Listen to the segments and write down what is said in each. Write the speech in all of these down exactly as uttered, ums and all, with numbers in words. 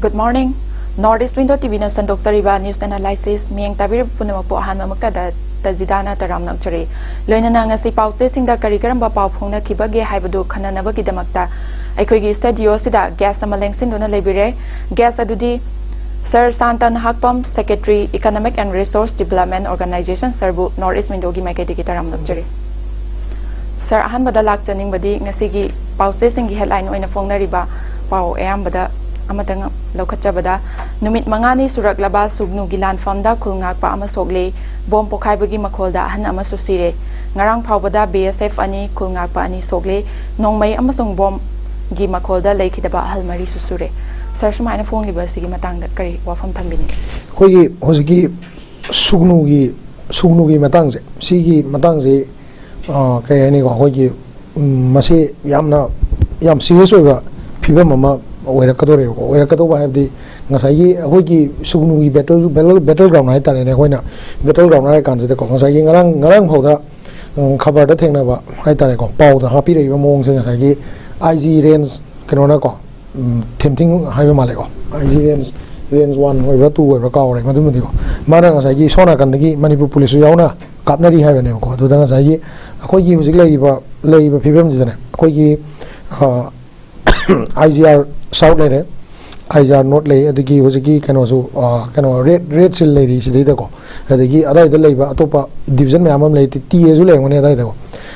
Good morning. North East Window T V ꯅ ꯁꯟꯗꯣꯛꯆꯔꯤꯕ news analysis ꯃꯤꯠꯌꯦꯡ ꯇꯥꯕꯤꯔꯤꯕ ꯄꯨꯝꯅꯃꯛꯄꯨ ꯑꯍꯥꯟꯕꯃꯛꯇꯗ ꯇꯖꯤꯗꯥꯅ ꯇꯔꯥꯝꯅ ꯑꯣꯛꯆꯔꯤ꯫ ꯂꯣꯏꯅꯅ ꯉꯁꯤ ꯄꯥꯎꯆꯦꯁꯤꯡꯗ ꯀꯔꯤ ꯀꯔꯝꯕ ꯄꯥꯎ ꯐꯣꯡꯅꯈꯤꯕꯒꯦ ꯍꯥꯏꯕꯗꯨ ꯈꯟꯅꯅꯕꯒꯤꯗꯃꯛꯇ ꯑꯩꯈꯣꯏꯒꯤ studio ꯑꯁꯤꯗ guest ꯑꯃ ꯂꯦꯡꯁꯤꯟꯗꯨꯅ ꯂꯩꯕꯤꯔꯦ꯫ Guest ꯑꯗꯨꯗꯤ Sir ꯁꯥꯟꯇ ꯅꯍꯥꯛꯄꯝ, Secretary, Economic and Resource Development Organization꯫ Sir ꯕꯨ North East Window ꯒꯤ ꯃꯥꯏꯀꯩꯗꯒꯤ ꯇꯔꯥꯝꯅ ꯑꯣꯛꯆꯔꯤ꯫ Sir, ꯑꯍꯥꯟꯕꯗ ꯂꯥꯛꯆꯅꯤꯡꯕꯗꯤ ꯉꯁꯤꯒꯤ ꯄꯥꯎꯆꯦꯁꯤꯡꯒꯤ headline ꯑꯣꯏꯅ ꯐꯣꯡꯅꯔꯤꯕ ꯄꯥꯎ ꯑꯌꯥꯝꯕꯗ ꯑꯃꯇꯪ ꯂꯧꯈꯠꯆꯕꯗ, ꯅꯨꯃꯤꯠ ꯃꯉꯥꯅꯤ ꯁꯨꯔꯛꯂꯕ ꯁꯨꯒꯅꯨꯒꯤ ꯂꯥꯟꯐꯝꯗ ꯈꯨꯜ ꯉꯥꯛꯄ ꯑꯃ ꯁꯣꯛꯂꯦ, ꯕꯣꯝ ꯄꯣꯈꯥꯏꯕꯒꯤ ꯃꯈꯣꯜꯗ ꯑꯍꯟ ꯑꯃꯁꯨ ꯁꯤꯔꯦ, ꯉꯔꯥꯡ ꯐꯥꯎꯕꯗ B S F ꯑꯅꯤ, ꯈꯨꯜ ꯉꯥꯛꯄ ꯑꯅꯤ ꯁꯣꯛꯂꯦ, ꯅꯣꯡꯃꯩ ꯑꯃꯁꯨꯡ ꯕꯣꯝꯒꯤ ꯃꯈꯣꯜꯗ ꯂꯩꯈꯤꯗꯕ ꯑꯍꯜ ꯃꯔꯤꯁꯨ ꯁꯨꯔꯦ꯫ Sir, ꯁꯨꯃꯥꯏꯅ ꯐꯣꯡꯂꯤꯕ ꯑꯁꯤꯒꯤ ꯃꯇꯥꯡꯗ ꯀꯔꯤ ꯋꯥꯐꯝ ꯊꯝꯕꯤꯅꯤꯡꯏ? ꯑꯩꯈꯣꯏꯒꯤ ꯍꯧꯖꯤꯛꯀꯤ ꯁꯨꯒꯅꯨꯒꯤ, ꯁꯨꯒꯅꯨꯒꯤ ꯃꯇꯥꯡꯁꯦ, ꯁꯤꯒꯤ ꯃꯇꯥꯡꯁꯦ, ꯑ, ꯀꯩ ꯍꯥꯏꯅꯤꯀꯣ, ꯑꯩꯈꯣꯏꯒꯤ, ꯎꯝ, ꯃꯁꯤ ꯌꯥꯝꯅ, ꯌꯥꯝ serious ꯑꯣꯏꯕ ꯐꯤꯕꯝ ꯑꯃ ꯑꯣꯏꯔꯛꯀꯗꯧꯔꯦꯕꯀꯣ꯫ ꯑꯣꯏꯔꯛꯀꯗꯧꯕ ꯍꯥꯏꯕꯗꯤ ꯉꯁꯥꯏꯒꯤ ꯑꯩꯈꯣꯏꯒꯤ ꯁꯨꯒꯅꯨꯒꯤ battle, battle, battle ground ꯍꯥꯏ ꯇꯥꯔꯦꯅꯦ, ꯑꯩꯈꯣꯏꯅ battle ground ꯍꯥꯏꯔ ꯀꯥꯟꯁꯤꯗꯀꯣ, ꯉꯁꯥꯏꯒꯤ ꯉꯔꯥꯡ, ꯉꯔꯥꯡ ꯐꯥꯎꯗ, ꯎꯝ, ꯈꯕꯔꯗ ꯊꯦꯡꯅꯕ ꯍꯥꯏ ꯇꯥꯔꯦꯀꯣ, ꯄꯥꯎꯗ ꯍꯥꯞꯄꯤꯔꯛꯏꯕ ꯃꯑꯣꯡꯁꯦ, ꯉꯁꯥꯏꯒꯤ I G range ꯀꯩꯅꯣꯅꯀꯣ, ꯎꯝ, ꯊꯦꯝꯊꯤꯡ ꯍꯥꯏꯕ ꯃꯥꯜꯂꯦꯀꯣ, I G range, range one ꯑꯣꯏꯕ꯭ꯔꯥ two ꯑꯣꯏꯕ꯭ꯔꯥ ꯀꯥꯎꯔꯦ ꯃꯗꯨꯃꯗꯤꯀꯣ꯫ ꯃꯥꯅ ꯉꯁꯥꯏꯒꯤ ꯁꯣꯝ ꯅꯥꯀꯟꯗꯒꯤ ꯃꯅꯤꯄꯨꯔ ꯄꯨꯂꯤꯁꯁꯨ ꯌꯥꯎꯅ ꯀꯥꯞꯅꯔꯤ ꯍꯥꯏꯕꯅꯦꯕꯀꯣ꯫ ꯑꯗꯨꯗ ꯉꯁꯥꯏꯒꯤ ꯑꯩꯈꯣꯏꯒꯤ ꯍꯧꯖꯤꯛ ꯂꯩꯔꯤꯕ, ꯂꯩꯔꯤꯕ ꯐꯤꯕꯝꯁꯤꯗꯅꯦ, ꯑꯩꯈꯣꯏꯒꯤ, ꯑ, I G R South ꯂꯩꯔꯦ, I G R North ꯂꯩ, ꯑꯗꯒꯤ ꯍꯧꯖꯤꯛꯀꯤ ꯀꯩꯅꯣꯁꯨ, ꯑ, ꯀꯩꯅꯣ, red, red seal ꯂꯩꯔꯤ ꯁꯤꯗꯩꯗꯀꯣ꯫ ꯑꯗꯒꯤ ꯑꯗꯥꯏꯗ ꯂꯩꯕ ꯑꯇꯣꯞꯄ division ꯃꯌꯥꯝ ꯑꯃ ꯂꯩ, T A ꯁꯨ ꯂꯩꯔꯝꯒꯅꯤ ꯑꯗꯥꯏꯗꯀꯣ꯫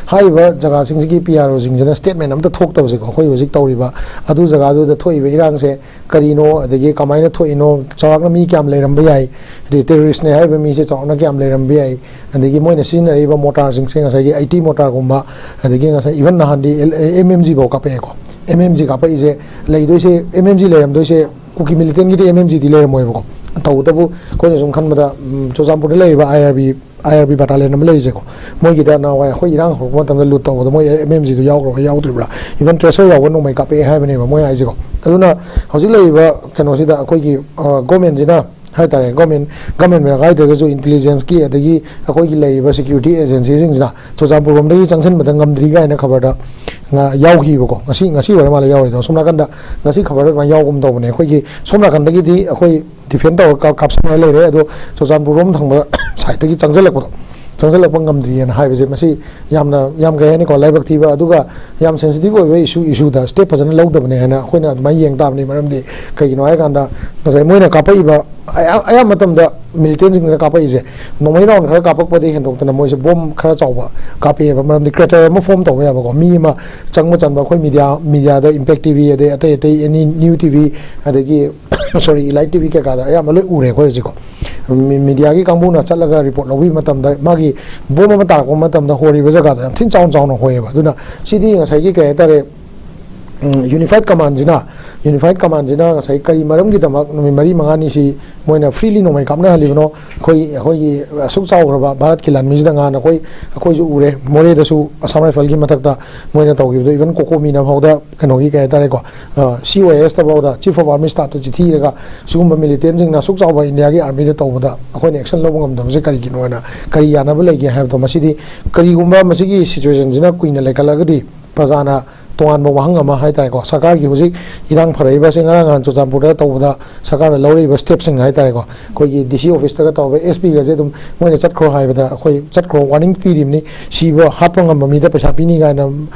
ꯍꯥꯏꯔꯤꯕ ꯖꯒꯥꯁꯤꯡꯁꯤꯒꯤ P R O ꯁꯤꯡꯁꯤꯅ statement ꯑꯝꯇ ꯊꯣꯛꯇꯕꯁꯦꯀꯣ, ꯑꯩꯈꯣꯏ ꯍꯧꯖꯤꯛ ꯇꯧꯔꯤꯕ ꯑꯗꯨ ꯖꯒꯥꯗꯨꯗ ꯊꯣꯛꯏꯕ ꯏꯔꯥꯡꯁꯦ ꯀꯔꯤꯅꯣ, ꯑꯗꯒꯤ ꯀꯃꯥꯏꯅ ꯊꯣꯛꯏꯅꯣ, ꯆꯥꯎꯔꯥꯛꯅ ꯃꯤ ꯀꯌꯥꯝ ꯂꯩꯔꯝꯕ ꯌꯥꯏ, ꯑꯗꯩ terrorist ꯅꯦ ꯍꯥꯏꯔꯤꯕ ꯃꯤꯁꯦ ꯆꯥꯎꯔꯥꯛꯅ ꯀꯌꯥꯝ ꯂꯩꯔꯝꯕ ꯌꯥꯏ, ꯑꯗꯒꯤ ꯃꯣꯏꯅ ꯁꯤꯖꯤꯟꯅꯔꯤꯕ mortar ꯁꯤꯡꯁꯦ ꯉꯁꯥꯏꯒꯤ eighty mortar ꯒꯨꯝꯕ, ꯑꯗꯒꯤ ꯉꯁꯥꯏ even ꯅꯍꯥꯟꯗꯤ L-, M M G ꯐꯥꯎ ꯀꯥꯞꯄꯛꯑꯦꯀꯣ꯫ M M G ꯀꯥꯞꯄꯛꯏꯁꯦ ꯂꯩꯗꯣꯏꯁꯦ, M M G ꯂꯩꯔꯝꯗꯣꯏꯁꯦ ꯀꯨꯀꯤ militant ꯀꯤꯗꯤ M M G ꯗꯤ ꯂꯩꯔꯝꯃꯣꯏꯕꯀꯣ꯫ ꯇꯧꯕꯇꯕꯨ ꯑꯩꯈꯣꯏꯅ ꯁꯨꯝ ꯈꯟꯕꯗ, ꯎꯝ, ꯆꯨꯔꯆꯥꯟꯄꯨꯔꯗ ꯂꯩꯔꯤꯕ I R B, I R B battalion ꯑꯃ ꯂꯩꯔꯤꯁꯦꯀꯣ, ꯃꯣꯏꯒꯤꯗ ꯅꯍꯥꯟꯋꯥꯏ ꯑꯩꯈꯣꯏ ꯏꯔꯥꯡ ꯍꯧꯔꯛꯄ ꯃꯇꯝꯗ loot ꯇꯧꯕꯗ ꯃꯣꯏ M M G ꯗꯨ ꯌꯥꯎꯈ꯭ꯔꯕ ꯌꯥꯎꯗ꯭ꯔꯤꯕ꯭ꯔꯥ, even tracer ꯌꯥꯎꯕ ꯅꯣꯡꯃꯩ ꯀꯥꯞꯄꯛꯑꯦ ꯍꯥꯏꯕꯅꯦꯕ ꯃꯣꯏ ꯍꯥꯏꯁꯦꯀꯣ꯫ ꯑꯗꯨꯅ ꯍꯧꯖꯤꯛ ꯂꯩꯔꯤꯕ ꯀꯩꯅꯣꯁꯤꯗ ꯑꯩꯈꯣꯏꯒꯤ, ꯑ, government ꯁꯤꯅ ꯍꯥꯏꯇꯥꯔꯦ, ꯒꯣꯔꯃꯦꯟ ꯒꯣꯔꯃꯦꯟ ꯃꯥꯏꯀꯩꯗꯒꯁꯨ ꯏꯟꯇꯦꯂꯤꯖꯦꯟꯁꯀꯤ ꯑꯗꯒꯤ ꯑꯩꯈꯣꯏꯒꯤ ꯂꯩꯔꯤꯕ ꯁꯦꯀ꯭ꯌꯨꯔꯤꯇꯤ ꯑꯦꯖꯦꯟꯁꯤꯁꯤꯡꯁꯤꯅ ꯆꯨꯔꯆꯥꯟꯄꯨꯔ ꯂꯣꯝꯗꯒꯤ ꯆꯪꯁꯤꯟꯕꯗ ꯉꯝꯗ꯭ꯔꯤ ꯀꯥꯏꯅ ꯈꯕꯔꯗ ꯉ- ꯌꯥꯎꯈꯤꯕꯀꯣ꯫ ꯉꯁꯤ ꯉꯁꯤ ꯑꯣꯏꯔ ꯃꯥꯜꯂꯦ ꯌꯥꯎꯔꯤꯗꯣ꯫ ꯁꯣꯝ ꯅꯥꯀꯟꯗ ꯉꯁꯤ ꯈꯕꯔꯗ ꯑꯗꯨꯃꯥꯏꯅ ꯌꯥꯎꯒꯨꯝ ꯇꯧꯕꯅꯦ꯫ ꯑꯩꯈꯣꯏꯒꯤ ꯁꯣꯝ ꯅꯥꯀꯟꯗꯒꯤꯗꯤ ꯑꯩꯈꯣꯏ ꯗꯤꯐꯦꯟ ꯇꯧꯔꯒ ꯀꯥꯞ- ꯀꯥꯞꯁꯟꯅꯔ ꯂꯩꯔꯦ, ꯑꯗꯣ ꯆꯨꯔꯆꯥꯟꯄꯨꯔ ꯔꯣꯝ ꯊꯪꯕ ꯁꯥꯏꯠꯇꯒꯤ ꯆꯪꯁꯤꯜꯂꯛꯄꯗꯣ, ꯆꯪꯁꯤꯜꯂꯛꯄ ꯉꯝꯗ꯭ꯔꯤꯑꯅ ꯍꯥꯏꯕꯁꯦ, ꯃꯁꯤ ꯌꯥꯝꯅ, ꯌꯥꯝ ꯀꯩ ꯍꯥꯏꯅꯤꯀꯣ, ꯂꯥꯏꯕꯛ ꯊꯤꯕ, ꯑꯗꯨꯒ ꯌꯥꯝ ꯁꯦꯟꯁꯤꯇꯤꯚ ꯑꯣꯏꯕ ꯏꯁꯨ, ꯏꯁꯨꯗ ꯁ꯭ꯇꯦꯞ ꯐꯖꯅ ꯂꯧꯗꯕꯅꯦ ꯍꯥꯏꯅ ꯑꯩꯈꯣꯏꯅ ꯑꯗꯨꯃꯥꯏꯅ ꯌꯦꯡ ꯇꯥꯕꯅꯤ꯫ ꯃꯔꯝꯗꯤ ꯀꯩꯒꯤꯅꯣ ꯍꯥꯏꯀꯥꯟꯗ, ꯉꯁꯥꯏ ꯃꯣꯏꯅ ꯀꯥꯞꯄꯛꯏꯕ ꯑꯌꯥꯝ-, ꯑꯌꯥꯝꯕ ꯃꯇꯝꯗ ꯃꯤꯂꯤꯇꯦꯟꯁꯤꯡꯁꯤꯅ ꯀꯥꯞꯄꯛꯏꯁꯦ ꯅꯣꯡꯃꯩ ꯔꯥꯎꯟ ꯈꯔ ꯀꯥꯞꯄꯛꯄꯗꯒꯤ ꯍꯦꯟꯗꯣꯛꯇꯅ ꯃꯣꯏꯁꯦ ꯕꯣꯝ ꯈꯔ ꯆꯥꯎꯕ ꯀꯥꯞꯄꯛꯑꯦꯕ꯫ ꯃꯔꯝꯗꯤ ꯀ꯭ꯔꯦꯇꯔ ꯑꯃ ꯐꯣꯝ ꯇꯧꯕ ꯌꯥꯕꯀꯣ, ꯃꯤ ꯑꯃ ꯆꯪꯕ ꯆꯟꯕ, ꯑꯩꯈꯣꯏ ꯃꯤꯗꯤꯌꯥ, ꯃꯤꯗꯤꯌꯥꯗ, ꯏꯝꯄꯦꯛ ꯇꯤ ꯚꯤ, ꯑꯗꯩ ꯑꯇꯩ ꯑꯇꯩ ꯑꯦꯅꯤ ꯅ꯭ꯌꯨ ꯇꯤ ꯚꯤ, ꯑꯗꯒꯤ ꯁꯣꯔꯤ, ꯏꯂꯥꯏꯠ ꯇꯤ ꯚꯤ ꯀꯩꯀꯥꯗ ꯑꯌꯥꯝꯕ ꯂꯣꯏ ꯎꯔꯦ ꯑꯩꯈꯣꯏ ꯍꯧꯖꯤꯛꯀꯣ꯫ ꯃꯤ-, ꯃꯤꯗꯤꯌꯥꯒꯤ ꯀꯥꯡꯕꯨꯅ ꯆꯠꯂꯒ ꯔꯤꯄꯣꯔꯠ ꯂꯧꯕꯤꯕ ꯃꯇꯝꯗ, ꯃꯥꯒꯤ ꯕꯣꯝ ꯑꯃ ꯇꯥꯔꯛꯄ ꯃꯇꯝꯗ ꯍꯣꯔꯤꯕ ꯖꯒꯥꯗꯣ ꯌꯥꯝ ꯊꯤꯅ ꯆꯥꯎꯅ ꯆꯥꯎꯅ ꯍꯣꯏꯌꯦꯕ꯫ ꯑꯗꯨꯅ ꯁꯤꯗꯤ ꯉꯁꯥꯏꯒꯤ ꯀꯩ ꯍꯥꯏꯇꯥꯔꯦ, ꯎꯝ, ꯌꯨꯅꯤꯐꯥꯏꯠ ꯀꯃꯥꯟꯁꯤꯅ, ꯌꯨꯅꯤꯐꯥꯏꯠ ꯀꯃꯥꯟꯁꯤꯅ ꯉꯁꯥꯏ ꯀꯔꯤ ꯃꯔꯝꯒꯤꯗꯃꯛ ꯅꯨꯃꯤꯠ ꯃꯔꯤ ꯃꯉꯥꯅꯤꯁꯤ ꯃꯣꯏꯅ ꯐ꯭ꯔꯤꯂꯤ ꯅꯣꯡꯃꯩ ꯀꯥꯞꯅꯍꯜꯂꯤꯕꯅꯣ? ꯑꯩꯈꯣꯏ, ꯑꯩꯈꯣꯏꯒꯤ ꯑꯁꯨꯛ ꯆꯥꯎꯈ꯭ꯔꯕ ꯚꯥꯔꯠꯀꯤ ꯂꯥꯟꯃꯤꯁꯤꯗ ꯉꯍꯥꯟ ꯑꯩꯈꯣꯏ, ꯑꯩꯈꯣꯏꯁꯨ ꯎꯔꯦ, ꯃꯣꯔꯦꯗꯁꯨ ꯑꯁꯥꯝ ꯔꯥꯏꯐꯜꯒꯤ ꯃꯊꯛꯇ ꯃꯣꯏꯅ ꯇꯧꯈꯤꯕꯗꯣ, ꯏꯚꯟ ꯀꯣꯀꯣꯃꯤꯅ ꯐꯥꯎꯗ ꯀꯩꯅꯣꯒꯤ ꯀꯩ ꯍꯥꯏꯇꯥꯔꯦꯀꯣ, ꯁꯤ ꯑꯣ ꯑꯦꯁꯇ ꯐꯥꯎꯗ, ꯆꯤꯐ ꯑꯣꯐ ꯑꯥꯔꯃꯤ ꯁ꯭ꯇꯥꯐꯇ ꯆꯤꯊꯤ ꯏꯔꯒ, ꯁꯤꯒꯨꯝꯕ ꯃꯤꯂꯤꯇꯦꯟꯁꯤꯡꯅ ꯑꯁꯨꯛ ꯆꯥꯎꯕ ꯏꯟꯗꯤꯌꯥꯒꯤ ꯑꯥꯔꯃꯤꯗ ꯇꯧꯕꯗ ꯑꯩꯈꯣꯏꯅ ꯑꯦꯛꯁꯟ ꯂꯧꯕ ꯉꯝꯗꯕꯁꯦ ꯀꯔꯤꯒꯤꯅꯣ ꯍꯥꯏꯅ, ꯀꯔꯤ ꯌꯥꯅꯕ ꯂꯩꯒꯦ ꯍꯥꯏꯕꯗꯣ, ꯃꯁꯤꯗꯤ ꯀꯔꯤꯒꯨꯝꯕ ꯃꯁꯤꯒꯤ ꯁꯤꯆꯨꯋꯦꯁꯟꯁꯤꯅ ꯀꯨꯏꯅ ꯂꯩꯈꯠꯂꯒꯗꯤ ꯄ꯭ꯔꯖꯥꯅ ꯇꯣꯉꯥꯟꯕ ꯋꯥꯍꯪ ꯑꯃ ꯍꯥꯏ ꯇꯥꯔꯦꯀꯣ, ꯁꯔꯀꯥꯔꯒꯤ ꯍꯧꯖꯤꯛ ꯏꯔꯥꯡ ꯐꯔꯛꯏꯕꯁꯦ ꯉꯔꯥꯡ ꯅꯍꯥꯟ ꯆꯨꯔꯆꯥꯟꯄꯨꯔꯗ ꯇꯧꯕꯗ ꯁꯔꯀꯥꯔꯅ ꯂꯧꯔꯛꯏꯕ ꯁ꯭ꯇꯦꯞꯁꯤꯡ ꯍꯥꯏ ꯇꯥꯔꯦꯀꯣ, ꯑꯩꯈꯣꯏꯒꯤ ꯗꯤ ꯁꯤ ꯑꯣꯐꯤꯁꯇꯒ ꯇꯧꯕ, ꯑꯦꯁ ꯄꯤꯒꯁꯦ ꯑꯗꯨꯝ ꯃꯣꯏꯅ ꯆꯠꯈ꯭ꯔꯣ ꯍꯥꯏꯕꯗ ꯑꯩꯈꯣꯏ ꯆꯠꯈ꯭ꯔꯣ, ꯋꯥꯔꯅꯤꯡ ꯄꯤꯔꯤꯕꯅꯤ, ꯁꯤꯕ ꯍꯥꯠꯄ ꯉꯝꯕ ꯃꯤꯗ ꯄꯩꯁꯥ ꯄꯤꯅꯤ ꯀꯥꯏꯅ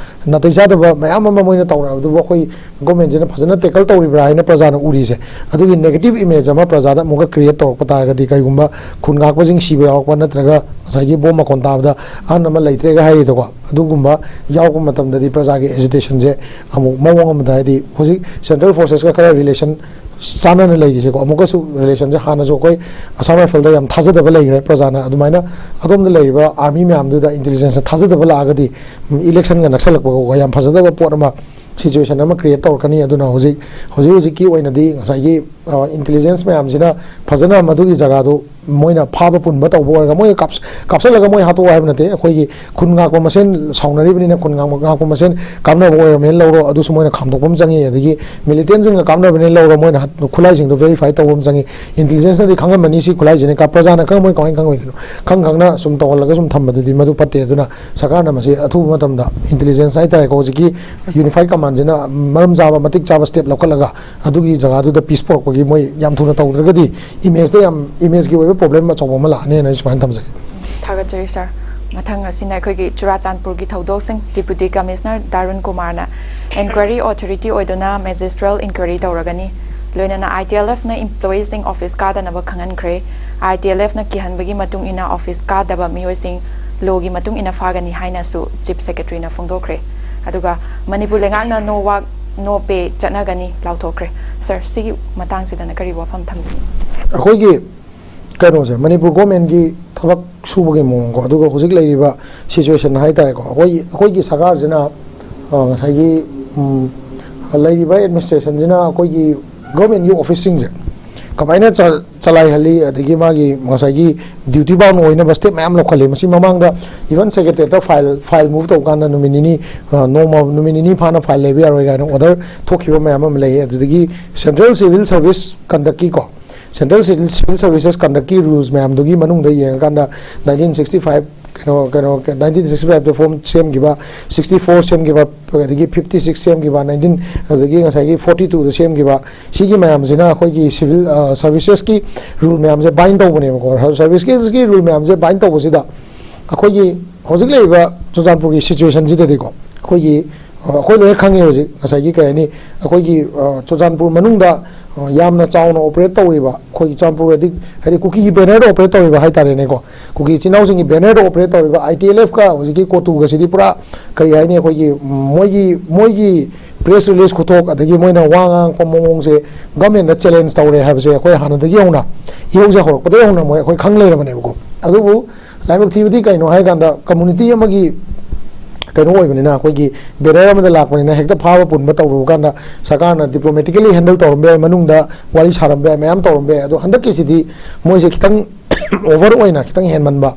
ꯅꯥꯇꯩ ꯆꯥꯗꯕ ꯃꯌꯥꯝ ꯑꯃ ꯃꯣꯏꯅ ꯇꯧꯔꯛꯑꯕꯗꯨꯕꯨ ꯑꯩꯈꯣꯏ ꯒꯣꯔꯃꯦꯟꯁꯤꯅ ꯐꯖꯅ ꯇꯦꯀꯜ ꯇꯧꯔꯤꯕ꯭ꯔꯥ ꯍꯥꯏꯅ ꯄ꯭ꯔꯖꯥꯅ ꯎꯔꯤꯁꯦ꯫ ꯑꯗꯨꯒꯤ ꯅꯦꯒꯦꯇꯤꯚ ꯏꯃꯦꯖ ꯑꯃ ꯄ꯭ꯔꯖꯥꯗ ꯑꯃꯨꯛꯀ ꯀ꯭ꯔꯤꯌꯦꯠ ꯇꯧꯔꯛꯄ ꯇꯥꯔꯒꯗꯤ, ꯀꯩꯒꯨꯝꯕ ꯈꯨꯟ ꯉꯥꯛꯄꯁꯤꯡ ꯁꯤꯕ ꯌꯥꯎꯔꯛꯄ ꯅꯠꯇ꯭ꯔꯒ ꯉꯁꯥꯏꯒꯤ ꯕꯣꯝ ꯃꯈꯣꯟ ꯇꯥꯕꯗ ꯑꯍꯟ ꯑꯃ ꯂꯩꯇ꯭ꯔꯦꯒ ꯍꯥꯏꯔꯤꯗꯣꯀꯣ, ꯑꯗꯨꯒꯨꯝꯕ ꯌꯥꯎꯔꯛꯄ ꯃꯇꯝꯗꯗꯤ ꯄ꯭ꯔꯖꯥꯒꯤ ꯑꯦꯖꯤꯇꯦꯁꯟꯁꯦ ꯑꯃꯨꯛ ꯃꯑꯣꯡ ꯑꯃꯗ, ꯍꯥꯏꯗꯤ ꯍꯧꯖꯤꯛ ꯁꯦꯟꯇ꯭ꯔꯦꯜ ꯐꯣꯔꯁꯦꯁꯀ ꯈꯔ ꯔꯤꯂꯦꯁꯟ ꯆꯥꯟꯅꯅ ꯂꯩꯔꯤꯁꯦꯀꯣ, ꯑꯃꯨꯛꯀꯁꯨ ꯔꯤꯂꯦꯁꯟꯁꯦ ꯍꯥꯟꯅꯁꯨ ꯑꯩꯈꯣꯏ ꯑꯁꯥꯝ ꯔꯥꯏꯐꯜꯗ ꯌꯥꯝ ꯊꯥꯖꯗꯕ ꯂꯩꯈ꯭ꯔꯦ ꯄ꯭ꯔꯖꯥꯅ꯫ ꯑꯗꯨꯃꯥꯏꯅ ꯑꯗꯣꯝꯗ ꯂꯩꯔꯤꯕ ꯑꯥꯔꯃꯤ ꯃꯌꯥꯝꯗꯨꯗ ꯏꯟꯇꯦꯂꯤꯖꯦꯟꯁꯇ ꯊꯥꯖꯗꯕ ꯂꯥꯛꯑꯒꯗꯤ, ꯎꯝ, ꯏꯂꯦꯛꯁꯟꯒ ꯅꯛꯁꯜꯂꯛꯄꯒ ꯌꯥꯝ ꯐꯖꯗꯕ ꯄꯣꯠ ꯑꯃ, ꯁꯤꯆꯨꯋꯦꯁꯟ ꯑꯃ ꯀ꯭ꯔꯤꯌꯦꯠ ꯇꯧꯔꯛꯀꯅꯤ꯫ ꯑꯗꯨꯅ ꯍꯧꯖꯤꯛ, ꯍꯧꯖꯤꯛ ꯍꯧꯖꯤꯛꯀꯤ ꯑꯣꯏꯅꯗꯤ ꯉꯁꯥꯏꯒꯤ ꯏꯟꯇꯦꯂꯤꯖꯦꯟꯁ ꯃꯌꯥꯝꯁꯤꯅ ꯐꯖꯅ ꯃꯗꯨꯒꯤ ꯖꯒꯥꯗꯨ ꯃꯣꯏꯅ ꯐꯥꯕ ꯄꯨꯟꯕ ꯇꯧꯕ ꯑꯣꯏꯔꯒ, ꯃꯣꯏ ꯀꯥꯞꯁ-, ꯀꯥꯞꯁꯤꯜꯂꯒ ꯃꯣꯏ ꯍꯥꯠꯇꯣꯛꯑꯣ ꯍꯥꯏꯕ ꯅꯠꯇꯦ꯫ ꯑꯩꯈꯣꯏꯒꯤ ꯈꯨꯟ ꯉꯥꯛꯄ ꯃꯁꯦꯟ ꯁꯥꯎꯅꯔꯤꯕꯅꯤꯅ, ꯈꯨꯟ ꯉꯥꯛꯄ, ꯉꯥꯛꯄ ꯃꯁꯦꯟ ꯀꯥꯞꯅꯕ ꯑꯣꯏꯔꯝꯃꯦꯅ ꯂꯧꯔꯣ, ꯑꯗꯨꯁꯨ ꯃꯣꯏꯅ ꯈꯥꯝꯗꯣꯛꯄ ꯑꯃ ꯆꯪꯉꯤ꯫ ꯑꯗꯒꯤ ꯃꯤꯂꯤꯇꯦꯟꯁꯤꯡꯒ ꯀꯥꯞꯅꯕꯅꯦꯅ ꯂꯧꯔꯣ, ꯃꯣꯏꯅ ꯍꯥꯠ-, ꯈꯨꯠꯂꯥꯏꯁꯤꯡꯗꯣ ꯚꯦꯔꯤꯐꯥꯏ ꯇꯧꯕ ꯑꯃ ꯆꯪꯉꯤ꯫ ꯏꯟꯇꯦꯂꯤꯖꯦꯟꯁꯅꯗꯤ ꯈꯪꯉꯝꯃꯅꯤ ꯁꯤ ꯈꯨꯠꯂꯥꯏꯁꯤꯅꯦ, ꯀꯥ-, ꯄ꯭ꯔꯖꯥꯅ ꯈꯪꯉꯝꯃꯣꯏ, ꯀꯃꯥꯏꯅ ꯈꯪꯉꯣꯏꯗꯣꯏꯅꯣ? ꯈꯪ ꯈꯪꯅ ꯁꯨꯝ ꯇꯧꯍꯜꯂꯒ ꯁꯨꯝ ꯊꯝꯕꯗꯨꯗꯤ ꯃꯗꯨ ꯐꯠꯇꯦ꯫ ꯑꯗꯨꯅ ꯁꯔꯀꯥꯔꯅ ꯃꯁꯤ ꯑꯊꯨꯕ ꯃꯇꯝꯗ ꯏꯟꯇꯦꯂꯤꯖꯦꯟꯁ ꯍꯥꯏꯇꯥꯔꯦꯀꯣ, ꯍꯧꯖꯤꯛꯀꯤ ꯌꯨꯅꯤꯐꯥꯏꯠ ꯀꯃꯥꯟꯁꯤꯅ ꯃꯔꯝ ꯆꯥꯕ, ꯃꯇꯤꯛ ꯆꯥꯕ ꯁ꯭ꯇꯦꯞ ꯂꯧꯈꯠꯂꯒ ꯑꯗꯨꯒꯤ ꯖꯒꯥꯗꯨꯗ ꯄꯤꯁ ꯄꯨꯔꯛꯄꯒꯤ ꯃꯣꯏ ꯌꯥꯝ ꯊꯨꯅ ꯇꯧꯗ꯭ꯔꯒꯗꯤ ꯏꯃꯦꯖꯇ ꯌꯥꯝ, ꯏꯃꯦꯖꯀꯤ ꯑꯣꯏꯕ ꯄ꯭ꯔꯣꯕ꯭ꯂꯦꯝ ꯑꯆꯧꯕ ꯑꯃ ꯂꯥꯛꯑꯅꯤꯅ ꯑꯩ ꯁꯨꯃꯥꯏꯅ ꯊꯝꯖꯒꯦ꯫ ꯊꯥꯒꯠꯆꯔꯤ ꯁꯥꯔ꯫ ꯃꯊꯪ ꯑꯁꯤꯅ ꯑꯩꯈꯣꯏꯒꯤ ꯆꯨꯔꯥꯆꯥꯟꯄꯨꯔꯒꯤ ꯊꯧꯗꯣꯛꯁꯤꯡ꯫ ꯗꯤꯄ꯭ꯌꯨꯇꯤ ꯀꯃꯤꯁꯅꯔ ꯗꯥꯔꯨꯟ ꯀꯨꯃꯥꯔꯅ ꯏꯟꯀ꯭ꯋꯥꯏꯔꯤ ꯑꯣꯊꯣꯔꯤꯇꯤ ꯑꯣꯏꯗꯨꯅ ꯃꯦꯖꯤꯁꯇ꯭ꯔꯦꯜ ꯏꯟꯀ꯭ꯋꯥꯏꯔꯤ ꯇꯧꯔꯒꯅꯤ꯫ ꯂꯣꯏꯅꯅ ꯑꯥꯏ ꯇꯤ ꯑꯦꯜ ꯑꯦꯐꯅ ꯏꯝꯄ꯭ꯂꯣꯌꯤꯁꯁꯤꯡ ꯑꯣꯐꯤꯁ ꯀꯥꯗꯅꯕ ꯈꯪꯍꯟꯈ꯭ꯔꯦ꯫ ꯑꯥꯏ ꯇꯤ ꯑꯦꯜ ꯑꯦꯐꯅ ꯀꯤꯍꯟꯕꯒꯤ ꯃꯇꯨꯡ ꯏꯟꯅ ꯑꯣꯐꯤꯁ ꯀꯥꯗꯕ ꯃꯤꯑꯣꯏꯁꯤꯡ ꯂꯣꯒꯤ ꯃꯇꯨꯡ ꯏꯟꯅ ꯐꯥꯒꯅꯤ ꯍꯥꯏꯅꯁꯨ ꯆꯤꯐ ꯁꯦꯀ꯭ꯔꯦꯇꯔꯤꯅ ꯐꯣꯡꯗꯣꯛꯈ꯭ꯔꯦ꯫ ꯑꯗꯨꯒ ꯃꯅꯤꯄꯨꯔ ꯂꯩꯉꯥꯛꯅ "No work, no pay" ꯆꯠꯅꯒꯅꯤ ꯂꯥꯎꯊꯣꯛꯈ꯭ꯔꯦ꯫ ꯁꯥꯔ, ꯁꯤꯒꯤ ꯃꯇꯥꯡꯁꯤꯗꯅ ꯀꯔꯤ ꯋꯥꯐꯝ ꯊꯝꯕꯤꯅꯤ? ꯑꯩꯈꯣꯏꯒꯤ ꯀꯩꯅꯣꯁꯦ, ꯃꯅꯤꯄꯨꯔ ꯒꯣꯔꯃꯦꯟꯒꯤ ꯊꯕꯛ ꯁꯨꯕꯒꯤ ꯃꯑꯣꯡꯀꯣ, ꯑꯗꯨꯒ ꯍꯧꯖꯤꯛ ꯂꯩꯔꯤꯕ ꯁꯤꯆꯨꯋꯦꯁꯟ ꯍꯥꯏꯇꯥꯔꯦꯀꯣ, ꯑꯩꯈꯣꯏ, ꯑꯩꯈꯣꯏꯒꯤ ꯁꯔꯀꯥꯔꯁꯤꯅ, ꯑ, ꯉꯁꯥꯏꯒꯤ, ꯎꯝ, ꯂꯩꯔꯤꯕ ꯑꯦꯗꯃꯤꯅꯤꯁꯇ꯭ꯔꯦꯁꯟꯁꯤꯅ ꯑꯩꯈꯣꯏꯒꯤ ꯒꯣꯔꯃꯦꯟꯒꯤ ꯑꯣꯐꯤꯁꯁꯤꯡꯁꯦ ꯀꯃꯥꯏꯅ ꯆ-, ꯆꯂꯥꯏꯍꯜꯂꯤ, ꯑꯗꯒꯤ ꯃꯥꯒꯤ ꯉꯁꯥꯏꯒꯤ ꯗ꯭ꯌꯨꯇꯤ ꯕꯥꯎꯟ ꯑꯣꯏꯅꯕ ꯁ꯭ꯇꯦꯞ ꯃꯌꯥꯝ ꯂꯧꯈꯠꯂꯤ꯫ ꯃꯁꯤ ꯃꯃꯥꯡꯗ ꯏꯚꯟ ꯁꯦꯀ꯭ꯔꯦꯇꯦꯔꯤꯌꯦꯠꯇ ꯐꯥꯏꯜ, ꯐꯥꯏꯜ ꯃꯨꯚ ꯇꯧꯕ ꯀꯥꯟꯗ ꯅꯨꯃꯤꯠ ꯅꯤꯅꯤ, ꯑ, ꯅꯣꯡꯃ, ꯅꯨꯃꯤꯠ ꯅꯤꯅꯤ ꯐꯥꯅ ꯐꯥꯏꯜ ꯂꯩꯕ ꯌꯥꯔꯣꯏ ꯀꯥꯏꯅ ꯑꯣꯔꯗꯔ ꯊꯣꯛꯈꯤꯕ ꯃꯌꯥꯝ ꯑꯃ ꯂꯩ꯫ ꯑꯗꯨꯗꯒꯤ ꯁꯦꯟꯇ꯭ꯔꯦꯜ ꯁꯤꯚꯤꯜ ꯁꯥꯔꯚꯤꯁ ꯀꯟꯗꯛꯀꯤꯀꯣ, ꯁꯦꯟꯇ꯭ꯔꯦꯜ ꯁꯤꯚꯤꯜ, ꯁꯤꯚꯤꯜ ꯁꯥꯔꯚꯤꯁꯦꯁ ꯀꯟꯗꯛꯀꯤ ꯔꯨꯜꯁ ꯃꯌꯥꯝꯗꯨꯒꯤ ꯃꯅꯨꯡꯗ ꯌꯦꯡꯉꯀꯥꯟꯗ ꯅꯥꯏꯟꯇꯤꯟ ꯁꯤꯛꯁꯇꯤ ꯐꯥꯏꯚ, ꯀꯩꯅꯣ, ꯀꯩꯅꯣ, ꯅꯥꯏꯟꯇꯤꯟ ꯁꯤꯛꯁꯇꯤ ꯐꯥꯏꯚꯇ ꯐꯣꯝ ꯁꯦꯝꯈꯤꯕ, ꯁꯤꯛꯁꯇꯤ ꯐꯣꯔ ꯁꯦꯝꯈꯤꯕ, ꯑꯗꯒꯤ ꯐꯤꯐꯇꯤ ꯁꯤꯛꯁ ꯁꯦꯝꯈꯤꯕ, ꯅꯥꯏꯟꯇꯤꯟ, ꯑꯗꯒꯤ ꯉꯁꯥꯏꯒꯤ ꯐꯣꯔꯇꯤ ꯇꯨꯗ ꯁꯦꯝꯈꯤꯕ, ꯁꯤꯒꯤ ꯃꯌꯥꯝꯁꯤꯅ ꯑꯩꯈꯣꯏꯒꯤ ꯁꯤꯚꯤꯜ, ꯑ, ꯁꯥꯔꯚꯤꯁꯦꯁꯀꯤ ꯔꯨꯜ ꯃꯌꯥꯝꯁꯦ ꯕꯥꯏꯟ ꯇꯧꯕꯅꯦꯕꯀꯣ꯫ ꯁꯥꯔꯚꯤꯁꯦꯁꯀꯤ ꯔꯨꯜ ꯃꯌꯥꯝꯁꯦ ꯕꯥꯏꯟ ꯇꯧꯕꯁꯤꯗ ꯑꯩꯈꯣꯏꯒꯤ ꯍꯧꯖꯤꯛ ꯂꯩꯔꯤꯕ ꯆꯨꯔꯆꯥꯟꯄꯨꯔꯒꯤ ꯁꯤꯆꯨꯋꯦꯁꯟꯁꯤꯗꯗꯤꯀꯣ, ꯑꯩꯈꯣꯏꯒꯤ, ꯑ, ꯑꯩꯈꯣꯏ ꯂꯣꯏꯅ ꯈꯪꯉꯦ ꯍꯧꯖꯤꯛ, ꯉꯁꯥꯏꯒꯤ ꯀꯩ ꯍꯥꯏꯅꯤ, ꯑꯩꯈꯣꯏꯒꯤ, ꯑ, ꯆꯨꯔꯆꯥꯟꯄꯨꯔ ꯃꯅꯨꯡꯗ, ꯑ, ꯌꯥꯝꯅ ꯆꯥꯎꯅ ꯑꯣꯄꯔꯦꯠ ꯇꯧꯔꯤꯕ, ꯑꯩꯈꯣꯏꯒꯤ ꯆꯨꯔꯆꯥꯟꯄꯨꯔ ꯍꯥꯏꯗꯤ, ꯍꯥꯏꯗꯤ ꯀꯨꯀꯤꯒꯤ ꯕꯦꯅꯔꯗ ꯑꯣꯄꯔꯦꯠ ꯇꯧꯔꯤꯕ ꯍꯥꯏꯇꯥꯔꯦꯅꯦꯀꯣ, ꯀꯨꯀꯤ ꯏꯆꯤꯟ ꯏꯅꯥꯎꯁꯤꯡꯒꯤ ꯕꯦꯅꯔꯗ ꯑꯣꯄꯔꯦꯠ ꯇꯧꯔꯤꯕ ꯑꯥꯏ ꯇꯤ ꯑꯦꯜ ꯑꯦꯐꯀ ꯍꯧꯖꯤꯛꯀꯤ ꯀꯣꯇꯨꯒꯁꯤꯗꯤ ꯄꯨꯔꯥ ꯀꯔꯤ ꯍꯥꯏꯅꯤ, ꯑꯩꯈꯣꯏꯒꯤ, ꯎꯝ, ꯃꯣꯏꯒꯤ, ꯃꯣꯏꯒꯤ ꯄ꯭ꯔꯦꯁ ꯔꯤꯂꯤꯁ ꯈꯨꯊꯣꯛ, ꯑꯗꯒꯤ ꯃꯣꯏꯅ ꯋꯥ ꯉꯥꯡꯉꯛꯄ ꯃꯑꯣꯡꯁꯦ ꯒꯃꯦꯟꯗ ꯆꯦꯂꯦꯟꯖ ꯇꯧꯔꯦ ꯍꯥꯏꯕꯁꯦ ꯑꯩꯈꯣꯏ ꯍꯥꯟꯅꯗꯒꯤ ꯍꯧꯅ, ꯏꯍꯧꯁꯦ ꯍꯧꯔꯛꯄꯗꯒꯤ ꯍꯧꯅ ꯃꯣꯏ ꯑꯩꯈꯣꯏ ꯈꯪ ꯂꯩꯔꯕꯅꯦꯕꯀꯣ꯫ ꯑꯗꯨꯕꯨ ꯂꯥꯏꯕꯛ ꯊꯤꯕꯗꯤ ꯀꯩꯅꯣ ꯍꯥꯏ ꯀꯥꯟꯗ, ꯀꯝꯃꯨꯅꯤꯇꯤ ꯑꯃꯒꯤ ꯀꯩꯅꯣ ꯑꯣꯏꯕꯅꯤꯅ, ꯑꯩꯈꯣꯏꯒꯤ ꯕꯦꯅꯔ ꯑꯃꯗ ꯂꯥꯛꯄꯅꯤꯅ ꯍꯦꯛꯇ ꯐꯥꯕ ꯄꯨꯟꯕ ꯇꯧꯔꯨꯕ ꯀꯥꯟꯗ ꯁꯔꯀꯥꯔꯅ ꯗꯤꯄ꯭ꯂꯣꯃꯦꯇꯤꯀꯦꯂꯤ ꯍꯦꯟꯗꯜ ꯇꯧꯔꯝꯕ ꯌꯥꯏ, ꯃꯅꯨꯡꯗ ꯋꯥꯔꯤ ꯁꯥꯔꯝꯕ ꯌꯥꯏ, ꯃꯌꯥꯝ ꯇꯧꯔꯝꯕ ꯌꯥꯏ꯫ ꯑꯗꯣ ꯍꯟꯗꯛꯀꯤꯁꯤꯗꯤ ꯃꯣꯏꯁꯦ ꯈꯤꯇꯪ ꯑꯣꯚꯔ ꯑꯣꯏꯅ ꯈꯤꯇꯪ ꯍꯦꯟꯃꯟꯕ,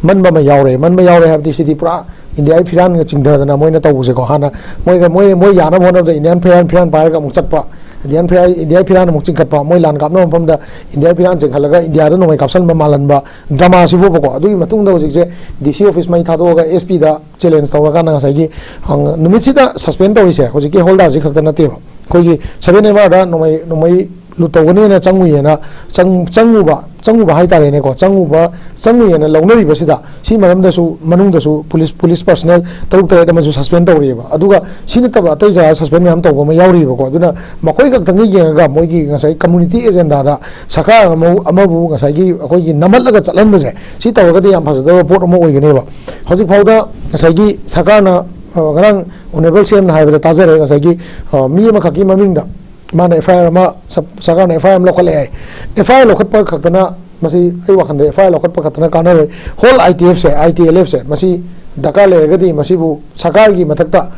ꯃꯟꯕ ꯑꯃ ꯌꯥꯎꯔꯦ꯫ ꯃꯟꯕ ꯌꯥꯎꯔꯦ ꯍꯥꯏꯕꯗꯤ ꯁꯤꯗꯤ ꯄꯨꯔꯥ ꯏꯟꯗꯤꯌꯥꯒꯤ ꯐꯤꯔꯥꯟꯒ ꯆꯤꯡꯊꯗꯅ ꯃꯣꯏꯅ ꯇꯧꯕꯁꯦꯀꯣ꯫ ꯍꯥꯟꯅ ꯃꯣꯏꯒ, ꯃꯣꯏ, ꯃꯣꯏ ꯌꯥꯅꯕ ꯍꯣꯠꯅꯕꯗ ꯏꯟꯗꯤꯌꯥꯟ ꯐꯤꯔꯥꯟ, ꯐꯤꯔꯥꯟ ꯄꯥꯏꯔꯒ ꯑꯃꯨꯛ ꯆꯠꯄ, ꯏꯟꯗꯤꯌꯥꯟ ꯐꯤꯔꯥꯟ, ꯏꯟꯗꯤꯌꯥ ꯐꯤꯔꯥꯟ ꯑꯃꯨꯛ ꯆꯤꯡꯈꯠꯄ, ꯃꯣꯏ ꯂꯥꯟ ꯀꯥꯞꯅꯕ ꯃꯐꯝꯗ ꯏꯟꯗꯤꯌꯥ ꯐꯤꯔꯥꯟ ꯆꯤꯡꯈꯠꯂꯒ ꯏꯟꯗꯤꯌꯥꯗ ꯅꯣꯡꯃꯩ ꯀꯥꯞꯁꯟꯕ ꯃꯥꯜꯍꯟꯕ ꯗ꯭ꯔꯃꯥꯁꯤꯕꯨꯕꯀꯣ꯫ ꯑꯗꯨꯒꯤ ꯃꯇꯨꯡꯗ ꯍꯧꯖꯤꯛꯁꯦ ꯗꯤ ꯁꯤ ꯑꯣꯐꯤꯁ ꯃꯩ ꯊꯥꯗꯣꯛꯑꯒ ꯑꯦꯁ ꯄꯤꯗ ꯆꯦꯂꯦꯟꯖ ꯇꯧꯔꯀꯥꯟꯗ ꯉꯁꯥꯏꯒꯤ, ꯑ, ꯅꯨꯃꯤꯠꯁꯤꯗ ꯁꯁꯄꯦꯟ ꯇꯧꯔꯤꯁꯦ ꯍꯧꯖꯤꯛꯀꯤ ꯍꯣꯜꯗꯥꯔꯁꯤ ꯈꯛꯇ ꯅꯠꯇꯦꯕ꯫ ꯑꯩꯈꯣꯏꯒꯤ ꯁꯚꯦꯟ ꯑꯦꯝ ꯑꯥꯔꯗ ꯅꯣꯡꯃꯩ, ꯅꯣꯡꯃꯩ ꯂꯨꯠ ꯇꯧꯒꯅꯤꯅ ꯆꯪꯉꯨꯏꯌꯦꯅ, ꯆꯪ-, ꯆꯪꯉꯨꯕ, ꯆꯪꯉꯨꯕ ꯍꯥꯏꯇꯥꯔꯦꯅꯦꯀꯣ, ꯆꯪꯉꯨꯕ, ꯆꯪꯉꯨꯏꯌꯦꯅ ꯂꯧꯅꯔꯤꯕꯁꯤꯗ, ꯁꯤ ꯃꯔꯝꯗꯁꯨ, ꯃꯅꯨꯡꯗꯁꯨ ꯄꯨꯂꯤꯁ, ꯄꯨꯂꯤꯁ ꯄꯔꯁꯅꯦꯜ ꯇꯔꯨꯛ ꯇꯔꯦꯠ ꯑꯃꯁꯨ ꯁꯁꯄꯦꯟ ꯇꯧꯔꯤꯑꯕ꯫ ꯑꯗꯨꯒ ꯁꯤ ꯅꯠꯇꯕ ꯑꯇꯩ ꯖꯒꯥ ꯁꯁꯄꯦꯟ ꯃꯌꯥꯝ ꯇꯧꯕ ꯑꯃ ꯌꯥꯎꯔꯤꯕꯀꯣ꯫ ꯑꯗꯨꯅ ꯃꯈꯣꯏ ꯈꯛꯇꯪꯒꯤ ꯌꯦꯡꯉꯒ ꯃꯣꯏꯒꯤ ꯉꯁꯥꯏ ꯀꯝꯃꯨꯅꯤꯇꯤ ꯑꯦꯖꯦꯟꯗꯥꯗ ꯁꯔꯀꯥꯔ ꯑꯃ, ꯑꯃꯕꯨ ꯉꯁꯥꯏꯒꯤ ꯑꯩꯈꯣꯏꯒꯤ ꯅꯝꯍꯠꯂꯒ ꯆꯠꯍꯟꯕꯁꯦ, ꯁꯤ ꯇꯧꯔꯒꯗꯤ ꯌꯥꯝ ꯐꯖꯗꯕ ꯄꯣꯠ ꯑꯃ ꯑꯣꯏꯒꯅꯦꯕ꯫ ꯍꯧꯖꯤꯛ ꯐꯥꯎꯗ ꯉꯁꯥꯏꯒꯤ ꯁꯔꯀꯥꯔꯅ, ꯑ, ꯉꯔꯥꯡ ꯑꯣꯅꯔꯦꯕꯜ ꯁꯤ ꯑꯦꯝꯅ ꯍꯥꯏꯕꯗ ꯇꯥꯖꯔꯦ, ꯉꯁꯥꯏꯒꯤ, ꯑ, ꯃꯤ ꯑꯃꯈꯛꯀꯤ ꯃꯃꯤꯡꯗ ꯃꯥꯅ ꯑꯦꯐ ꯑꯥꯏ ꯑꯥꯔ ꯑꯃ, ꯁꯔ-, ꯁꯔꯀꯥꯔꯅ ꯑꯦꯐ ꯑꯥꯏ ꯑꯥꯔ ꯑꯃ ꯂꯧꯈꯠꯂꯦ ꯍꯥꯏ꯫ ꯑꯦꯐ ꯑꯥꯏ ꯑꯥꯔ ꯂꯧꯈꯠꯄ ꯈꯛꯇꯅ, ꯃꯁꯤ ꯑꯩ ꯋꯥꯈꯜꯗ ꯑꯦꯐ ꯑꯥꯏ ꯑꯥꯔ ꯂꯧꯈꯠꯄ ꯈꯛꯇꯅ ꯀꯥꯟꯅꯔꯣꯏ꯫ ꯍꯣꯜ ꯑꯥꯏ ꯇꯤ ꯑꯦꯐꯁꯦ, ꯑꯥꯏ ꯇꯤ ꯑꯦꯜ ꯑꯦꯐꯁꯦ, ꯃꯁꯤ ꯗꯔꯀꯥꯔ ꯂꯩꯔꯒꯗꯤ ꯃꯁꯤꯕꯨ ꯁꯔꯀꯥꯔꯒꯤ ꯃꯊꯛꯇ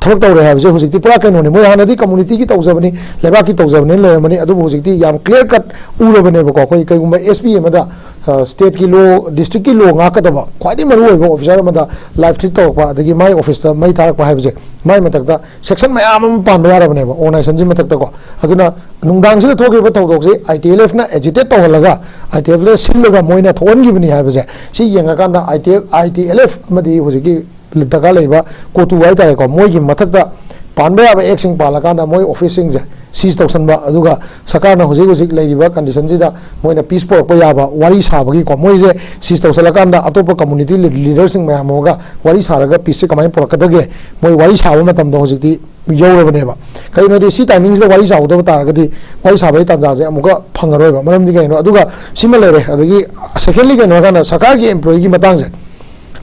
ꯊꯕꯛ ꯇꯧꯔꯦ ꯍꯥꯏꯕꯁꯦ ꯍꯧꯖꯤꯛꯇꯤ ꯄꯨꯔꯥ ꯀꯩꯅꯣꯅꯤ꯫ ꯃꯣꯏ ꯍꯥꯟꯅꯗꯤ ꯀꯝꯃꯨꯅꯤꯇꯤꯒꯤ ꯇꯧꯖꯕꯅꯤ, ꯂꯩꯕꯥꯛꯀꯤ ꯇꯧꯖꯕꯅꯤꯅ ꯂꯩꯔꯝꯕꯅꯤ, ꯑꯗꯨꯕꯨ ꯍꯧꯖꯤꯛꯇꯤ ꯌꯥꯝ ꯀ꯭ꯂꯤꯌꯥꯔ ꯀꯠ ꯎꯔꯕꯅꯦꯕꯀꯣ꯫ ꯑꯩꯈꯣꯏ ꯀꯩꯒꯨꯝꯕ ꯑꯦꯁ ꯄꯤ ꯑꯃꯗ, ꯑ, ꯁ꯭ꯇꯦꯠꯀꯤ ꯂꯣ, ꯗꯤꯁꯇ꯭ꯔꯤꯛꯀꯤ ꯂꯣ ꯉꯥꯛꯀꯗꯕ ꯈ꯭ꯋꯥꯏꯗꯒꯤ ꯃꯔꯨꯑꯣꯏꯕ ꯑꯣꯐꯤꯁꯥꯔ ꯑꯃꯗ ꯂꯥꯏꯐ ꯊ꯭ꯔꯦꯠ ꯇꯧꯔꯛꯄ, ꯑꯗꯒꯤ ꯃꯥꯏ ꯑꯣꯐꯤꯁꯇ ꯃꯩ ꯊꯥꯔꯛꯄ ꯍꯥꯏꯕꯁꯦ, ꯃꯥꯏ ꯃꯊꯛꯇ ꯁꯦꯛꯁꯟ ꯃꯌꯥꯝ ꯑꯃ ꯄꯥꯟꯕ ꯌꯥꯔꯕꯅꯦꯕ ꯑꯣꯔꯒꯅꯥꯏꯖꯦꯁꯟꯁꯤ ꯃꯊꯛꯇꯀꯣ꯫ ꯑꯗꯨꯅ ꯅꯨꯡꯗꯥꯡꯁꯤꯗ ꯊꯣꯛꯈꯤꯕ ꯊꯧꯗꯣꯛꯁꯤ ꯑꯥꯏ ꯇꯤ ꯑꯦꯜ ꯑꯦꯐꯅ ꯑꯦꯖꯤꯇꯦꯠ ꯇꯧꯍꯜꯂꯒ, ꯑꯥꯏ ꯇꯤ ꯑꯦꯜ ꯑꯦꯐꯅ ꯁꯤꯜꯂꯒ ꯃꯣꯏꯅ ꯊꯣꯛꯍꯟꯈꯤꯕꯅꯤ ꯍꯥꯏꯕꯁꯦ, ꯁꯤ ꯌꯦꯡꯉꯀꯥꯟꯗ ꯑꯥꯏ ꯇꯤ ꯑꯦꯜ, ꯑꯥꯏ ꯇꯤ ꯑꯦꯜ ꯑꯦꯐ ꯑꯃꯗꯤ ꯍꯧꯖꯤꯛꯀꯤ ꯗꯔꯀꯥꯔ ꯂꯩꯕ ꯀꯣꯇꯨ ꯍꯥꯏꯇꯥꯔꯦꯀꯣ, ꯃꯣꯏꯒꯤ ꯃꯊꯛꯇ ꯄꯥꯟꯕ ꯌꯥꯕ ꯑꯦꯛꯁꯤꯡ ꯄꯥꯜꯂꯀꯥꯟꯗ ꯃꯣꯏ ꯑꯣꯐꯤꯁꯁꯤꯡꯁꯦ ꯁꯤꯖ ꯇꯧꯁꯟꯕ, ꯑꯗꯨꯒ ꯁꯔꯀꯥꯔꯅ ꯍꯧꯖꯤꯛ ꯍꯧꯖꯤꯛ ꯂꯩꯔꯤꯕ ꯀꯟꯗꯤꯁꯟꯁꯤꯗ ꯃꯣꯏꯅ ꯄꯤꯁ ꯄꯨꯔꯛꯄ ꯌꯥꯕ ꯋꯥꯔꯤ ꯁꯥꯕꯒꯤꯀꯣ, ꯃꯣꯏꯁꯦ ꯁꯤꯖ ꯇꯧꯁꯜꯂꯀꯥꯟꯗ ꯑꯇꯣꯞꯄ ꯀꯝꯃꯨꯅꯤꯇꯤ ꯂꯤ-, ꯂꯤꯗꯔꯁꯤꯡ ꯃꯌꯥꯝ ꯑꯃꯒ ꯋꯥꯔꯤ ꯁꯥꯔꯒ ꯄꯤꯁꯁꯦ ꯀꯃꯥꯏꯅ ꯄꯨꯔꯛꯀꯗꯒꯦ, ꯃꯣꯏ ꯋꯥꯔꯤ ꯁꯥꯕ ꯃꯇꯝꯗ ꯍꯧꯖꯤꯛꯇꯤ ꯌꯧꯔꯕꯅꯦꯕ꯫ ꯀꯩꯒꯤꯅꯣꯗꯤ ꯁꯤ ꯇꯥꯏꯃꯤꯡꯁꯤꯗ ꯋꯥꯔꯤ ꯁꯥꯍꯧꯗꯕ ꯇꯥꯔꯒꯗꯤ ꯋꯥꯔꯤ ꯁꯥꯕꯒꯤ ꯇꯥꯟꯖꯥꯁꯦ ꯑꯃꯨꯛꯀ ꯐꯪꯉꯔꯣꯏꯕ꯫ ꯃꯔꯝꯗꯤ ꯀꯩꯅꯣ? ꯑꯗꯨꯒ ꯁꯤꯃ ꯂꯩꯔꯦ, ꯑꯗꯒꯤ ꯁꯦꯀꯦꯟꯂꯤ ꯀꯩꯅꯣ ꯍꯥꯏꯔꯀꯥꯟꯗ ꯁꯔꯀꯥꯔꯒꯤ ꯑꯦꯝꯄ꯭ꯂꯣꯌꯤꯒꯤ ꯃꯇꯥꯡꯁꯦ꯫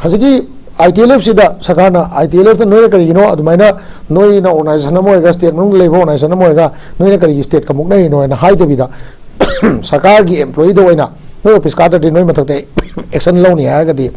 ꯍꯧꯖꯤꯛꯀꯤ ꯑꯥꯏ ꯇꯤ ꯑꯦꯜ ꯑꯦꯐꯁꯤꯗ ꯁꯔꯀꯥꯔꯅ, ꯑꯥꯏ ꯇꯤ ꯑꯦꯜ ꯑꯦꯐꯇ ꯅꯣꯏꯅ ꯀꯔꯤꯒꯤꯅꯣ ꯑꯗꯨꯃꯥꯏꯅ, ꯅꯣꯏꯅ ꯑꯣꯔꯒꯅꯥꯏꯖꯦꯁꯟ ꯑꯃ ꯑꯣꯏꯔꯒ, ꯁ꯭ꯇꯦꯠ ꯃꯅꯨꯡꯗ ꯂꯩꯕ ꯑꯣꯔꯒꯅꯥꯏꯖꯦꯁꯟ ꯑꯃ ꯑꯣꯏꯔꯒ, ꯅꯣꯏꯅ ꯀꯔꯤꯒꯤ ꯁ꯭ꯇꯦꯠꯀ ꯃꯨꯛꯅꯔꯤꯅꯣ ꯍꯥꯏꯅ ꯍꯥꯏꯗꯕꯤꯗ, ꯁꯔꯀꯥꯔꯒꯤ ꯑꯦꯝꯄ꯭ꯂꯣꯌꯤꯗ ꯑꯣꯏꯅ ꯅꯣꯏ ꯑꯣꯐꯤꯁ ꯀꯥꯗ꯭ꯔꯗꯤ ꯅꯣꯏ ꯃꯊꯛꯇ ꯑꯦꯛꯁꯟ ꯂꯧꯅꯤ ꯍꯥꯏꯔꯒꯗꯤ,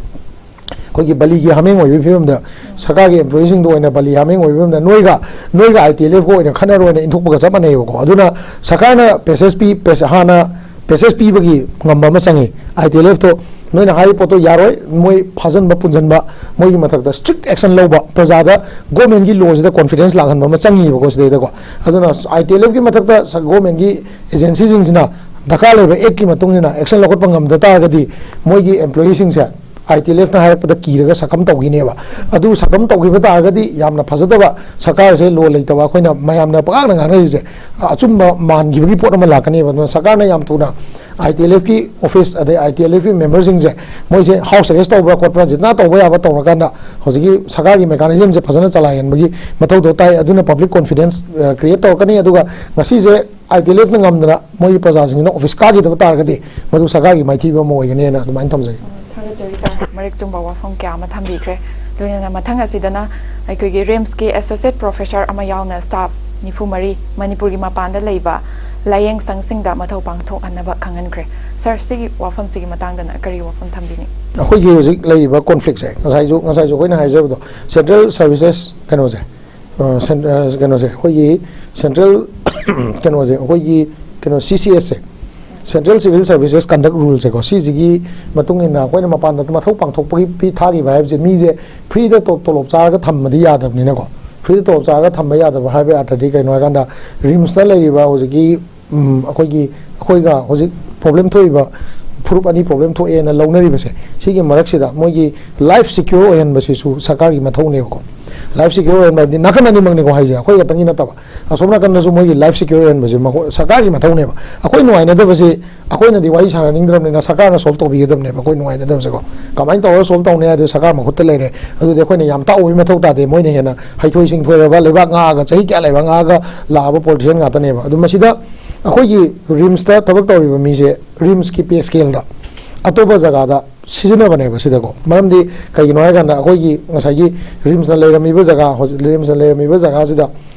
ꯑꯩꯈꯣꯏꯒꯤ ꯕꯂꯤꯒꯤ ꯍꯥꯃꯦꯡ ꯑꯣꯏꯕꯒꯤ ꯐꯤꯕꯝꯗ, ꯁꯔꯀꯥꯔꯒꯤ ꯑꯦꯝꯄ꯭ꯂꯣꯌꯤꯁꯤꯡꯗ ꯑꯣꯏꯅ ꯕꯂꯤ ꯍꯥꯃꯦꯡ ꯑꯣꯏꯕꯒꯤ ꯐꯤꯕꯝꯗ, ꯅꯣꯏꯒ ꯅꯣꯏꯒ ꯑꯥꯏ ꯇꯤ ꯑꯦꯜ ꯑꯦꯐꯀ ꯑꯣꯏꯅ ꯈꯠꯅꯔꯣꯏꯅ ꯏꯟꯊꯣꯛꯄꯒ ꯆꯞ ꯃꯥꯟꯅꯩꯕꯀꯣ꯫ ꯑꯗꯨꯅ ꯁꯔꯀꯥꯔꯅ ꯄꯦꯁꯦꯁ ꯄꯤ, ꯄꯦꯁ-, ꯍꯥꯟꯅ ꯄꯦꯁꯦꯁ ꯄꯤꯕꯒꯤ ꯉꯝꯕ ꯑꯃ ꯆꯪꯉꯤ꯫ ꯑꯥꯏ ꯇꯤ ꯑꯦꯜ ꯑꯦꯐꯇꯣ ꯅꯣꯏꯅ ꯍꯥꯏꯔꯤꯕ ꯄꯣꯠꯇꯣ ꯌꯥꯔꯣꯏ, ꯃꯣꯏ ꯐꯥꯖꯤꯟꯕ ꯄꯨꯟꯁꯤꯟꯕ, ꯃꯣꯏꯒꯤ ꯃꯊꯛꯇ ꯁ꯭ꯇ꯭ꯔꯤꯛ ꯑꯦꯛꯁꯟ ꯂꯧꯕ, ꯄ꯭ꯔꯖꯥꯗ ꯒꯣꯔꯃꯦꯟꯒꯤ ꯂꯣꯁꯤꯗ ꯀꯣꯟꯐꯤꯗꯦꯟꯁ ꯂꯥꯛꯍꯟꯕ ꯑꯃ ꯆꯪꯉꯤꯕꯀꯣ ꯁꯤꯗꯩꯗꯀꯣ꯫ ꯑꯗꯨꯅ ꯑꯥꯏ ꯇꯤ ꯑꯦꯜ ꯑꯦꯐꯀꯤ ꯃꯊꯛꯇ ꯁ-, ꯒꯣꯔꯃꯦꯟꯒꯤ ꯑꯦꯖꯦꯟꯁꯤꯁꯤꯡꯁꯤꯅ ꯗꯔꯀꯥꯔ ꯂꯩꯕ ꯑꯦꯛꯀꯤ ꯃꯇꯨꯡ ꯏꯟꯅ ꯑꯦꯛꯁꯟ ꯂꯧꯈꯠꯄ ꯉꯝꯗ ꯇꯥꯔꯒꯗꯤ, ꯃꯣꯏꯒꯤ ꯑꯦꯝꯄ꯭ꯂꯣꯌꯤꯁꯤꯡꯁꯦ ꯑꯥꯏ ꯇꯤ ꯑꯦꯜ ꯑꯦꯐꯅ ꯍꯥꯏꯔꯛꯄꯗ ꯀꯤꯔꯒ ꯁꯛꯀꯝ ꯇꯧꯈꯤꯅꯦꯕ꯫ ꯑꯗꯨ ꯁꯛꯀꯝ ꯇꯧꯈꯤꯕ ꯇꯥꯔꯒꯗꯤ ꯌꯥꯝꯅ ꯐꯖꯗꯕ, ꯁꯔꯀꯥꯔꯁꯦ ꯂꯣ ꯂꯩꯇꯕ, ꯑꯩꯈꯣꯏꯅ ꯃꯌꯥꯝꯅ ꯄꯉꯥꯡꯗ ꯉꯥꯡꯅꯔꯤꯁꯦ ꯑꯆꯨꯝꯕ ꯃꯥꯟꯈꯤꯕꯒꯤ ꯄꯣꯠ ꯑꯃ ꯂꯥꯛꯀꯅꯦꯕ꯫ ꯑꯗꯨꯅ ꯁꯔꯀꯥꯔꯅ ꯌꯥꯝ ꯊꯨꯅ ꯑꯥꯏ ꯇꯤ ꯑꯦꯜ ꯑꯦꯐꯀꯤ ꯑꯣꯐꯤꯁ ꯑꯗꯩ ꯑꯥꯏ ꯇꯤ ꯑꯦꯜ ꯑꯦꯐꯀꯤ ꯃꯦꯝꯕꯔꯁꯤꯡꯁꯦ, ꯃꯣꯏꯁꯦ ꯍꯥꯎꯁ ꯑꯦꯔꯦꯁ ꯇꯧꯕ ꯈꯣꯠꯄ, ꯖꯤꯇꯅꯥ ꯇꯧꯕ ꯌꯥꯕ ꯇꯧꯔꯀꯥꯟꯗ ꯍꯧꯖꯤꯛꯀꯤ ꯁꯔꯀꯥꯔꯒꯤ ꯃꯦꯀꯥꯅꯤꯖꯝꯁꯦ ꯐꯖꯅ ꯆꯂꯥꯏꯍꯟꯕꯒꯤ ꯃꯊꯧꯗꯣ ꯇꯥꯏ꯫ ꯑꯗꯨꯅ ꯄꯕ꯭ꯂꯤꯛ ꯀꯣꯟꯐꯤꯗꯦꯟꯁ ꯀ꯭ꯔꯤꯌꯦꯠ ꯇꯧꯔꯛꯀꯅꯤ꯫ ꯑꯗꯨꯒ ꯉꯁꯤꯁꯦ ꯑꯥꯏ ꯇꯤ ꯑꯦꯜ ꯑꯦꯐꯅ ꯉꯝꯗꯅ ꯃꯣꯏꯒꯤ ꯄ꯭ꯔꯖꯥꯁꯤꯡꯁꯤꯅ ꯑꯣꯐꯤꯁ ꯀꯥꯈꯤꯗꯕ ꯇꯥꯔꯒꯗꯤ, ꯃꯗꯨ ꯁꯔꯀꯥꯔꯒꯤ ꯃꯥꯏꯊꯤꯕ ꯑꯃ ꯑꯣꯏꯒꯅꯤꯅ ꯑꯗꯨꯃꯥꯏꯅ ꯊꯝꯖꯒꯦ꯫ ꯊꯥꯒꯠꯆꯔꯤ ꯁꯥꯔ, ꯃꯔꯤꯛ ꯆꯨꯝꯕ ꯋꯥꯐꯝ ꯀꯌꯥ ꯑꯃ ꯊꯝꯕꯤꯈ꯭ꯔꯦ꯫ ꯂꯣꯏꯅꯅ ꯃꯊꯪ ꯑꯁꯤꯗꯅ ꯑꯩꯈꯣꯏꯒꯤ ꯔꯤꯝꯁꯀꯤ ꯑꯦꯁꯣꯁꯤꯌꯦꯠ ꯄ꯭ꯔꯣꯐꯦꯁꯔ ꯑꯃ ꯌꯥꯎꯅ ꯁ꯭ꯇꯥꯐ ꯅꯤꯐꯨ ꯃꯔꯤ ꯃꯅꯤꯄꯨꯔꯒꯤ ꯃꯄꯥꯟꯗ ꯂꯩꯕ ꯂꯥꯏꯌꯦꯡ ꯁꯪꯁꯤꯡꯗ ꯃꯊꯧ ꯄꯥꯡꯊꯣꯛꯍꯟꯅꯕ ꯈꯪꯍꯟꯈ꯭ꯔꯦ꯫ ꯁꯥꯔ, ꯁꯤꯒꯤ ꯋꯥꯐꯝꯁꯤꯒꯤ ꯃꯇꯥꯡꯗꯅ ꯀꯔꯤ ꯋꯥꯐꯝ ꯊꯝꯕꯤꯅꯤ? ꯑꯩꯈꯣꯏꯒꯤ ꯍꯧꯖꯤꯛ ꯂꯩꯔꯤꯕ ꯀꯣꯟꯐ꯭ꯂꯤꯛꯁꯦ, ꯉꯁꯥꯏꯁꯨ, ꯉꯁꯥꯏꯁꯨ ꯑꯩꯈꯣꯏꯅ ꯍꯥꯏꯖꯕꯗꯣ, ꯁꯦꯟꯇ꯭ꯔꯦꯜ ꯁꯔꯚꯤꯁꯦꯁ ꯀꯩꯅꯣꯁꯦ, ꯑ, ꯁꯦꯟ-, ꯑ, ꯀꯩꯅꯣꯁꯦ, ꯑꯩꯈꯣꯏꯒꯤ ꯁꯦꯟꯇ꯭ꯔꯦꯜ ꯀꯩꯅꯣꯁꯦ, ꯑꯩꯈꯣꯏꯒꯤ ꯀꯩꯅꯣ, ꯁꯤ ꯁꯤ ꯑꯦꯁꯁꯦ, ꯁꯦꯟꯇ꯭ꯔꯦꯜ ꯁꯤꯚꯤꯜ ꯁꯔꯚꯤꯁꯦꯁ ꯀꯟꯗꯛ ꯔꯨꯜꯁꯦꯀꯣ, ꯁꯤꯁꯤꯒꯤ ꯃꯇꯨꯡ ꯏꯟꯅ ꯑꯩꯈꯣꯏꯅ ꯃꯄꯥꯟꯗ ꯃꯊꯧ ꯄꯥꯡꯊꯣꯛꯄꯒꯤ ꯄꯤ ꯊꯥꯈꯤꯕ ꯍꯥꯏꯕꯁꯦ, ꯃꯤꯁꯦ ꯐ꯭ꯔꯤꯗ ꯇꯣ-, ꯇꯣꯂꯣꯞ ꯆꯥꯔꯒ ꯊꯝꯕꯗꯤ ꯌꯥꯗꯕꯅꯤꯅꯀꯣ꯫ ꯐ꯭ꯔꯤꯗ ꯇꯣꯂꯣꯞ ꯆꯥꯔꯒ ꯊꯝꯕ ꯌꯥꯗꯕ ꯍꯥꯏꯕꯒꯤ ꯑꯥꯔꯊꯗꯤ ꯀꯩꯅꯣ ꯍꯥꯏꯀꯥꯟꯗ, ꯔꯤꯝꯁꯇ ꯂꯩꯔꯤꯕ ꯍꯧꯖꯤꯛꯀꯤ, ꯎꯝ, ꯑꯩꯈꯣꯏꯒꯤ, ꯑꯩꯈꯣꯏꯒ ꯍꯧꯖꯤꯛ ꯄ꯭ꯔꯣꯕ꯭ꯂꯦꯝ ꯊꯣꯛꯏꯕ, ꯐꯨꯔꯨꯞ ꯑꯅꯤ ꯄ꯭ꯔꯣꯕ꯭ꯂꯦꯝ ꯊꯣꯛꯑꯦꯅ ꯂꯧꯅꯔꯤꯕꯁꯦ, ꯁꯤꯒꯤ ꯃꯔꯛꯁꯤꯗ ꯃꯣꯏꯒꯤ ꯂꯥꯏꯐ ꯁꯤꯀ꯭ꯌꯣꯔ ꯑꯣꯏꯍꯟꯕꯁꯤꯁꯨ ꯁꯔꯀꯥꯔꯒꯤ ꯃꯊꯧꯅꯦꯕꯀꯣ꯫ ꯂꯥꯏꯐ ꯁꯤꯀ꯭ꯌꯣꯔ ꯑꯣꯏꯍꯟꯕ ꯍꯥꯏꯕꯗꯤ ꯅꯥꯀꯟ ꯑꯅꯤꯃꯛꯅꯤꯀꯣ ꯍꯥꯏꯁꯦ, ꯑꯩꯈꯣꯏ ꯈꯛꯇꯪꯒꯤ ꯅꯠꯇꯕ꯫ ꯑꯁꯣꯝ ꯅꯥꯀꯟꯗꯁꯨ ꯃꯣꯏꯒꯤ ꯂꯥꯏꯐ ꯁꯤꯀ꯭ꯌꯣꯔ ꯑꯣꯏꯍꯟꯕꯁꯦ ꯃꯈꯣꯏ ꯁꯔꯀꯥꯔꯒꯤ ꯃꯊꯧꯅꯦꯕ꯫ ꯑꯩꯈꯣꯏ ꯅꯨꯡꯉꯥꯏꯅꯗꯕꯁꯦ ꯑꯩꯈꯣꯏꯅꯗꯤ ꯋꯥꯔꯤ ꯁꯥꯟꯅꯅꯤꯡꯗ꯭ꯔꯕꯅꯤꯅ ꯁꯔꯀꯥꯔꯅ ꯁꯣꯜꯕ ꯇꯧꯕꯤꯒꯗꯕꯅꯦꯕ ꯑꯩꯈꯣꯏ ꯅꯨꯡꯉꯥꯏꯅꯗꯕꯁꯦꯀꯣ꯫ ꯀꯃꯥꯏꯅ ꯇꯧꯔꯒ ꯁꯣꯜꯕ ꯇꯧꯅꯤ ꯍꯥꯏꯗꯨ ꯁꯔꯀꯥꯔ ꯃꯈꯨꯠꯇ ꯂꯩꯔꯦ꯫ ꯑꯗꯨꯗꯤ ꯑꯩꯈꯣꯏꯅ ꯌꯥꯝ ꯇꯥꯛꯎꯕꯒꯤ ꯃꯊꯧ ꯇꯥꯗꯦ꯫ ꯃꯣꯏꯅ ꯍꯦꯟꯅ ꯍꯩꯊꯣꯏ ꯁꯤꯡꯊꯣꯏꯔꯕ, ꯂꯩꯕꯥꯛ ꯉꯥꯛꯑꯒ ꯆꯍꯤ ꯀꯌꯥ ꯂꯩꯕꯥꯛ ꯉꯥꯛꯑꯒ ꯂꯥꯛꯑꯕ ꯄꯣꯂꯤꯇꯤꯁꯤꯌꯟ ꯉꯥꯛꯇꯅꯦꯕ꯫ ꯑꯗꯨ ꯃꯁꯤꯗ ꯑꯩꯈꯣꯏꯒꯤ ꯔꯤꯝꯁꯇ ꯊꯕꯛ ꯇꯧꯔꯤꯕ ꯃꯤꯁꯦ ꯔꯤꯝꯁꯀꯤ ꯄꯦ ꯁ꯭ꯀꯦꯜꯗ ꯑꯇꯣꯞꯄ ꯖꯒꯥꯗ ꯁꯤꯖꯤꯟꯅꯕꯅꯦꯕ ꯁꯤꯗꯀꯣ꯫ ꯃꯔꯝꯗꯤ ꯀꯩꯒꯤꯅꯣ ꯍꯥꯏꯀꯥꯟꯗ ꯑꯩꯈꯣꯏꯒꯤ ꯉꯁꯥꯏꯒꯤ ꯔꯤꯝꯁꯅ ꯂꯩꯔꯝꯃꯤꯕ ꯖꯒꯥ, ꯍꯧꯖꯤꯛ ꯔꯤꯝꯁꯅ ꯂꯩꯔꯝꯃꯤꯕ ꯖꯒꯥꯁꯤꯗ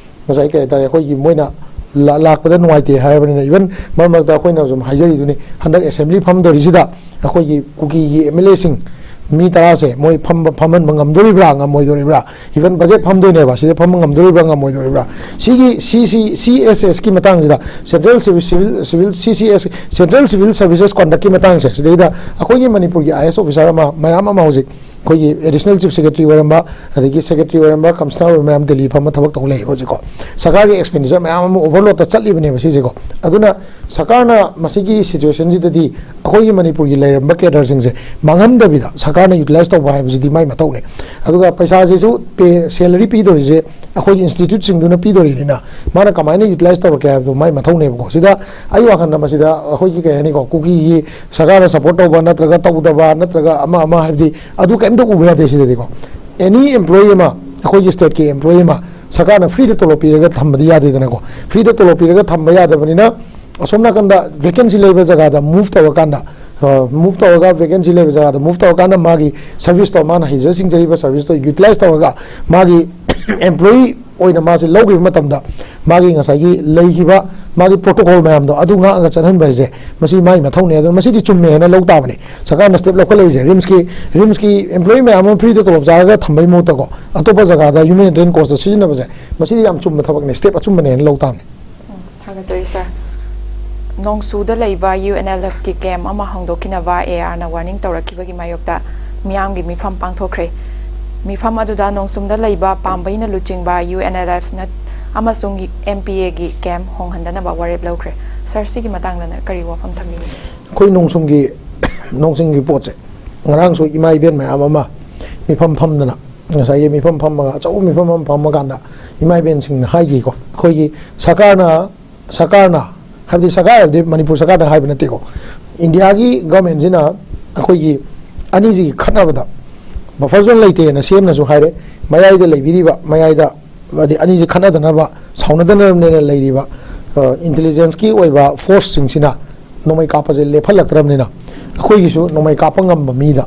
ꯉꯁꯥꯏ ꯀꯩ ꯍꯥꯏꯇꯥꯔꯦ, ꯑꯩꯈꯣꯏꯒꯤ ꯃꯣꯏꯅ ꯂꯥ-, ꯂꯥꯛꯄꯗ ꯅꯨꯡꯉꯥꯏꯇꯦ ꯍꯥꯏꯔꯕꯅꯤꯅ, ꯏꯚꯟ ꯃꯔꯛ ꯃꯔꯛꯇ ꯑꯩꯈꯣꯏꯅ ꯁꯨꯝ ꯍꯥꯏꯖꯔꯤꯗꯨꯅꯤ, ꯍꯟꯗꯛ ꯑꯦꯁꯦꯝꯕ꯭ꯂꯤ ꯐꯝꯗꯧꯔꯤꯁꯤꯗ ꯑꯩꯈꯣꯏꯒꯤ ꯀꯨꯀꯤꯒꯤ ꯑꯦꯝ ꯑꯦꯜ ꯑꯦꯁꯤꯡ ꯃꯤ ꯇꯔꯥꯁꯦ ꯃꯣꯏ ꯐꯝꯕ, ꯐꯝꯍꯟꯕ ꯉꯝꯗꯣꯔꯤꯕ꯭ꯔꯥ, ꯉꯝꯃꯣꯏꯗꯣꯔꯤꯕ꯭ꯔꯥ? Even budget ꯐꯝꯗꯣꯏꯅꯦꯕ, ꯁꯤꯗ ꯐꯝꯕ ꯉꯝꯗꯣꯔꯤꯕ꯭ꯔꯥ, ꯉꯝꯃꯣꯏꯗꯣꯔꯤꯕ꯭ꯔꯥ? ꯁꯤꯒꯤ C C, C S S ꯀꯤ ꯃꯇꯥꯡꯁꯤꯗ, Central Civil, Civil, Civil, C C S, Central Civil Services Conduct ꯀꯤ ꯃꯇꯥꯡꯁꯦ, ꯁꯤꯗꯩꯗ ꯑꯩꯈꯣꯏꯒꯤ ꯃꯅꯤꯄꯨꯔꯒꯤ I A S officer ꯑꯃ, ꯃꯌꯥꯝ ꯑꯃ ꯍꯧꯖꯤꯛ ꯑꯩꯈꯣꯏꯒꯤ additional chief secretary ꯑꯣꯏꯔꯝꯕ, ꯑꯗꯒꯤ secretary ꯑꯣꯏꯔꯝꯕ, commissioner ꯑꯣꯏꯔꯝꯕ ꯃꯌꯥꯝ ꯗꯦꯜꯂꯤ ꯐꯝꯃ ꯊꯕꯛ ꯇꯧ ꯂꯩ ꯍꯧꯖꯤꯛꯀꯣ꯫ ꯁꯔꯀꯥꯔꯒꯤ expenditure ꯃꯌꯥꯝ ꯑꯃ overload ꯇ ꯆꯠꯂꯤꯕꯅꯦꯕ ꯁꯤꯁꯦꯀꯣ꯫ ꯑꯗꯨꯅ ꯁꯔꯀꯥꯔꯅ ꯃꯁꯤꯒꯤ situation ꯁꯤꯗꯗꯤ ꯑꯩꯈꯣꯏꯒꯤ ꯃꯅꯤꯄꯨꯔꯒꯤ ꯂꯩꯔꯝꯕ cadre ꯁꯤꯡꯁꯦ ꯃꯥꯡꯍꯟꯗꯕꯤꯗ ꯁꯔꯀꯥꯔꯅ utilize ꯇꯧꯕ ꯍꯥꯏꯕꯁꯤꯗꯤ ꯃꯥꯏ ꯃꯊꯧꯅꯦ꯫ ꯑꯗꯨꯒ ꯄꯩꯁꯥꯁꯤꯁꯨ pay, salary ꯄꯤꯗꯧꯔꯤꯁꯦ ꯑꯩꯈꯣꯏꯒꯤ institute ꯁꯤꯡꯗꯨꯅ ꯄꯤꯗꯧꯔꯤꯅꯤꯅ, ꯃꯥꯅ ꯀꯃꯥꯏꯅ utilize ꯇꯧꯔꯛꯀꯦ ꯍꯥꯏꯕꯗꯣ ꯃꯥꯏ ꯃꯊꯧꯅꯦꯕꯀꯣ꯫ ꯁꯤꯗ ꯑꯩ ꯋꯥꯈꯜꯗ ꯃꯁꯤꯗ ꯑꯩꯈꯣꯏꯒꯤ ꯀꯩ ꯍꯥꯏꯅꯤꯀꯣ, ꯀꯨꯀꯤꯒꯤ ꯁꯔꯀꯥꯔꯅ support ꯇꯧꯕ ꯅꯠꯇ꯭ꯔꯒ ꯇꯧꯗꯕ ꯅꯠꯇ꯭ꯔꯒ ꯑꯃ ꯑꯃ ꯍꯥꯏꯕꯗꯤ ꯑꯗꯨ ꯀꯩꯝꯇ ꯎꯕ ꯌꯥꯗꯦ ꯁꯤꯗꯗꯤꯀꯣ꯫ Any employee ꯑꯃ, ꯑꯩꯈꯣꯏꯒꯤ state ꯀꯤ employee ꯑꯃ ꯁꯔꯀꯥꯔꯅ free ꯗ ꯇꯣꯂꯣꯞ ꯄꯤꯔꯒ ꯊꯝꯕꯗꯤ ꯌꯥꯗꯦꯗꯅꯀꯣ꯫ Free ꯗ ꯇꯣꯂꯣꯞ ꯄꯤꯔꯒ ꯊꯝꯕ ꯌꯥꯗꯕꯅꯤꯅ, ꯑꯁꯣꯝ ꯅꯥꯀꯟꯗ vacancy ꯂꯩꯕ ꯖꯒꯥꯗ move ꯇꯧꯔꯀꯥꯟꯗ, ꯑ, move ꯇꯧꯔꯒ vacancy ꯂꯩꯕ ꯖꯒꯥꯗ move ꯇꯧꯔꯀꯥꯟꯗ ꯃꯥꯒꯤ service ꯇꯣ, ꯃꯥꯅ ꯍꯩꯖ ꯁꯤꯡꯖꯔꯤꯕ service ꯇꯣ utilize ꯇꯧꯔꯒ ꯃꯥꯒꯤ employee ꯑꯣꯏꯅ ꯃꯥꯁꯦ ꯂꯧꯈꯤꯕ ꯃꯇꯝꯗ ꯃꯥꯒꯤ ꯉꯁꯥꯏꯒꯤ ꯂꯩꯈꯤꯕ ꯃꯥꯒꯤ protocol ꯃꯌꯥꯝꯗꯣ ꯑꯗꯨ ꯉꯥꯛꯑꯒ ꯆꯠꯍꯟꯕ ꯍꯥꯏꯁꯦ ꯃꯁꯤ ꯃꯥꯒꯤ ꯃꯊꯧꯅꯦ꯫ ꯑꯗꯨꯅ ꯃꯁꯤꯗꯤ ꯆꯨꯝꯃꯦ ꯍꯥꯏꯅ ꯂꯧ ꯇꯥꯕꯅꯤ꯫ ꯁꯔꯀꯥꯔꯅ step ꯂꯧꯈꯠꯂꯛꯏꯁꯦ, RIMS ꯀꯤ, RIMS ꯀꯤ employee ꯃꯌꯥꯝ ꯑꯃ free ꯗ ꯇꯣꯂꯣꯞ ꯆꯥꯔꯒ ꯊꯝꯕꯩ ꯃꯍꯨꯠꯇꯀꯣ, ꯑꯇꯣꯞꯄ ꯖꯒꯥꯗ humanitarian cause ꯇ ꯁꯤꯖꯤꯟꯅꯕꯁꯦ, ꯃꯁꯤꯗꯤ ꯌꯥꯝ ꯆꯨꯝꯕ ꯊꯕꯛꯅꯤ, step ꯑꯆꯨꯝꯕꯅꯦꯅ ꯂꯧ ꯇꯥꯕꯅꯤ꯫ ꯎꯝ, ꯊꯥꯒꯠꯆꯔꯤ, sir꯫ ꯅꯣꯡꯁꯨꯗ ꯂꯩꯕ U N L F ꯀꯤ camp ꯑꯃ ꯍꯥꯡꯗꯣꯛꯈꯤꯅꯕ A R ꯅ warning ꯇꯧꯔꯛꯈꯤꯕꯒꯤ ꯃꯥꯌꯣꯛꯇ ꯃꯤꯌꯥꯝꯒꯤ ꯃꯤꯐꯝ ꯄꯥꯡꯊꯣꯛꯈ꯭ꯔꯦ꯫ ꯃꯤꯐꯝ ꯑꯗꯨꯗ ꯅꯣꯡꯁꯨꯝꯗ ꯂꯩꯕ ꯄꯥꯝꯕꯩꯅ ꯂꯨꯆꯤꯡꯕ U N L F ꯅ ꯑꯃꯁꯨꯡ M P A ꯒꯤ camp ꯍꯣꯡꯍꯟꯗꯅꯕ ꯋꯥꯔꯦꯞ ꯂꯧꯈ꯭ꯔꯦ꯫ Sir, ꯁꯤꯒꯤ ꯃꯇꯥꯡꯗꯅ ꯀꯔꯤ ꯋꯥꯐꯝ ꯊꯝꯕꯤꯅꯤꯡꯉꯤ? ꯑꯩꯈꯣꯏ ꯅꯣꯡꯁꯨꯝꯒꯤ, ꯅꯣꯡꯁꯤꯡꯒꯤ ꯄꯣꯠꯁꯦ, ꯉꯔꯥꯡꯁꯨ ꯏꯃꯥ ꯏꯕꯦꯟ ꯃꯌꯥꯝ ꯑꯃ ꯃꯤꯐꯝ ꯐꯝꯗꯅ, ꯉꯁꯥꯏꯒꯤ ꯃꯤꯐꯝ ꯐꯝꯃꯒ, ꯑꯆꯧꯕ ꯃꯤꯐꯝ ꯑꯃ ꯐꯝꯃꯀꯥꯟꯗ ꯏꯃꯥ ꯏꯕꯦꯟꯁꯤꯡꯅ ꯍꯥꯏꯈꯤꯀꯣ, ꯑꯩꯈꯣꯏꯒꯤ ꯁꯔꯀꯥꯔꯅ, ꯁꯔꯀꯥꯔꯅ, ꯍꯥꯏꯕꯗꯤ ꯁꯔꯀꯥꯔ ꯍꯥꯏꯕꯗꯤ ꯃꯅꯤꯄꯨꯔ ꯁꯔꯀꯥꯔꯗ ꯍꯥꯏꯕ ꯅꯠꯇꯦꯀꯣ, ꯏꯟꯗꯤꯌꯥꯒꯤ government ꯁꯤꯅ ꯑꯩꯈꯣꯏꯒꯤ ꯑꯅꯤꯁꯤꯒꯤ ꯈꯠꯅꯕꯗ buffer zone ꯂꯩꯇꯦꯅ ꯁꯤ ꯑꯦꯝꯅꯁꯨ ꯍꯥꯏꯔꯦ, ꯃꯌꯥꯏꯗ ꯂꯩꯕꯤꯔꯤꯕ, ꯃꯌꯥꯏꯗ ꯍꯥꯏꯗꯤ ꯑꯅꯤꯁꯤ ꯈꯠꯅꯗꯅꯕ, ꯁꯥꯎꯅꯗꯅꯕꯅꯦꯅ ꯂꯩꯔꯤꯕ, ꯑ, intelligence ꯀꯤ ꯑꯣꯏꯕ force ꯁꯤꯡꯁꯤꯅ ꯅꯣꯡꯃꯩ ꯀꯥꯞꯄꯁꯦ ꯂꯦꯞꯍꯜꯂꯛꯇ꯭ꯔꯕꯅꯤꯅ, ꯑꯩꯈꯣꯏꯒꯤꯁꯨ ꯅꯣꯡꯃꯩ ꯀꯥꯞꯄ ꯉꯝꯕ ꯃꯤꯗ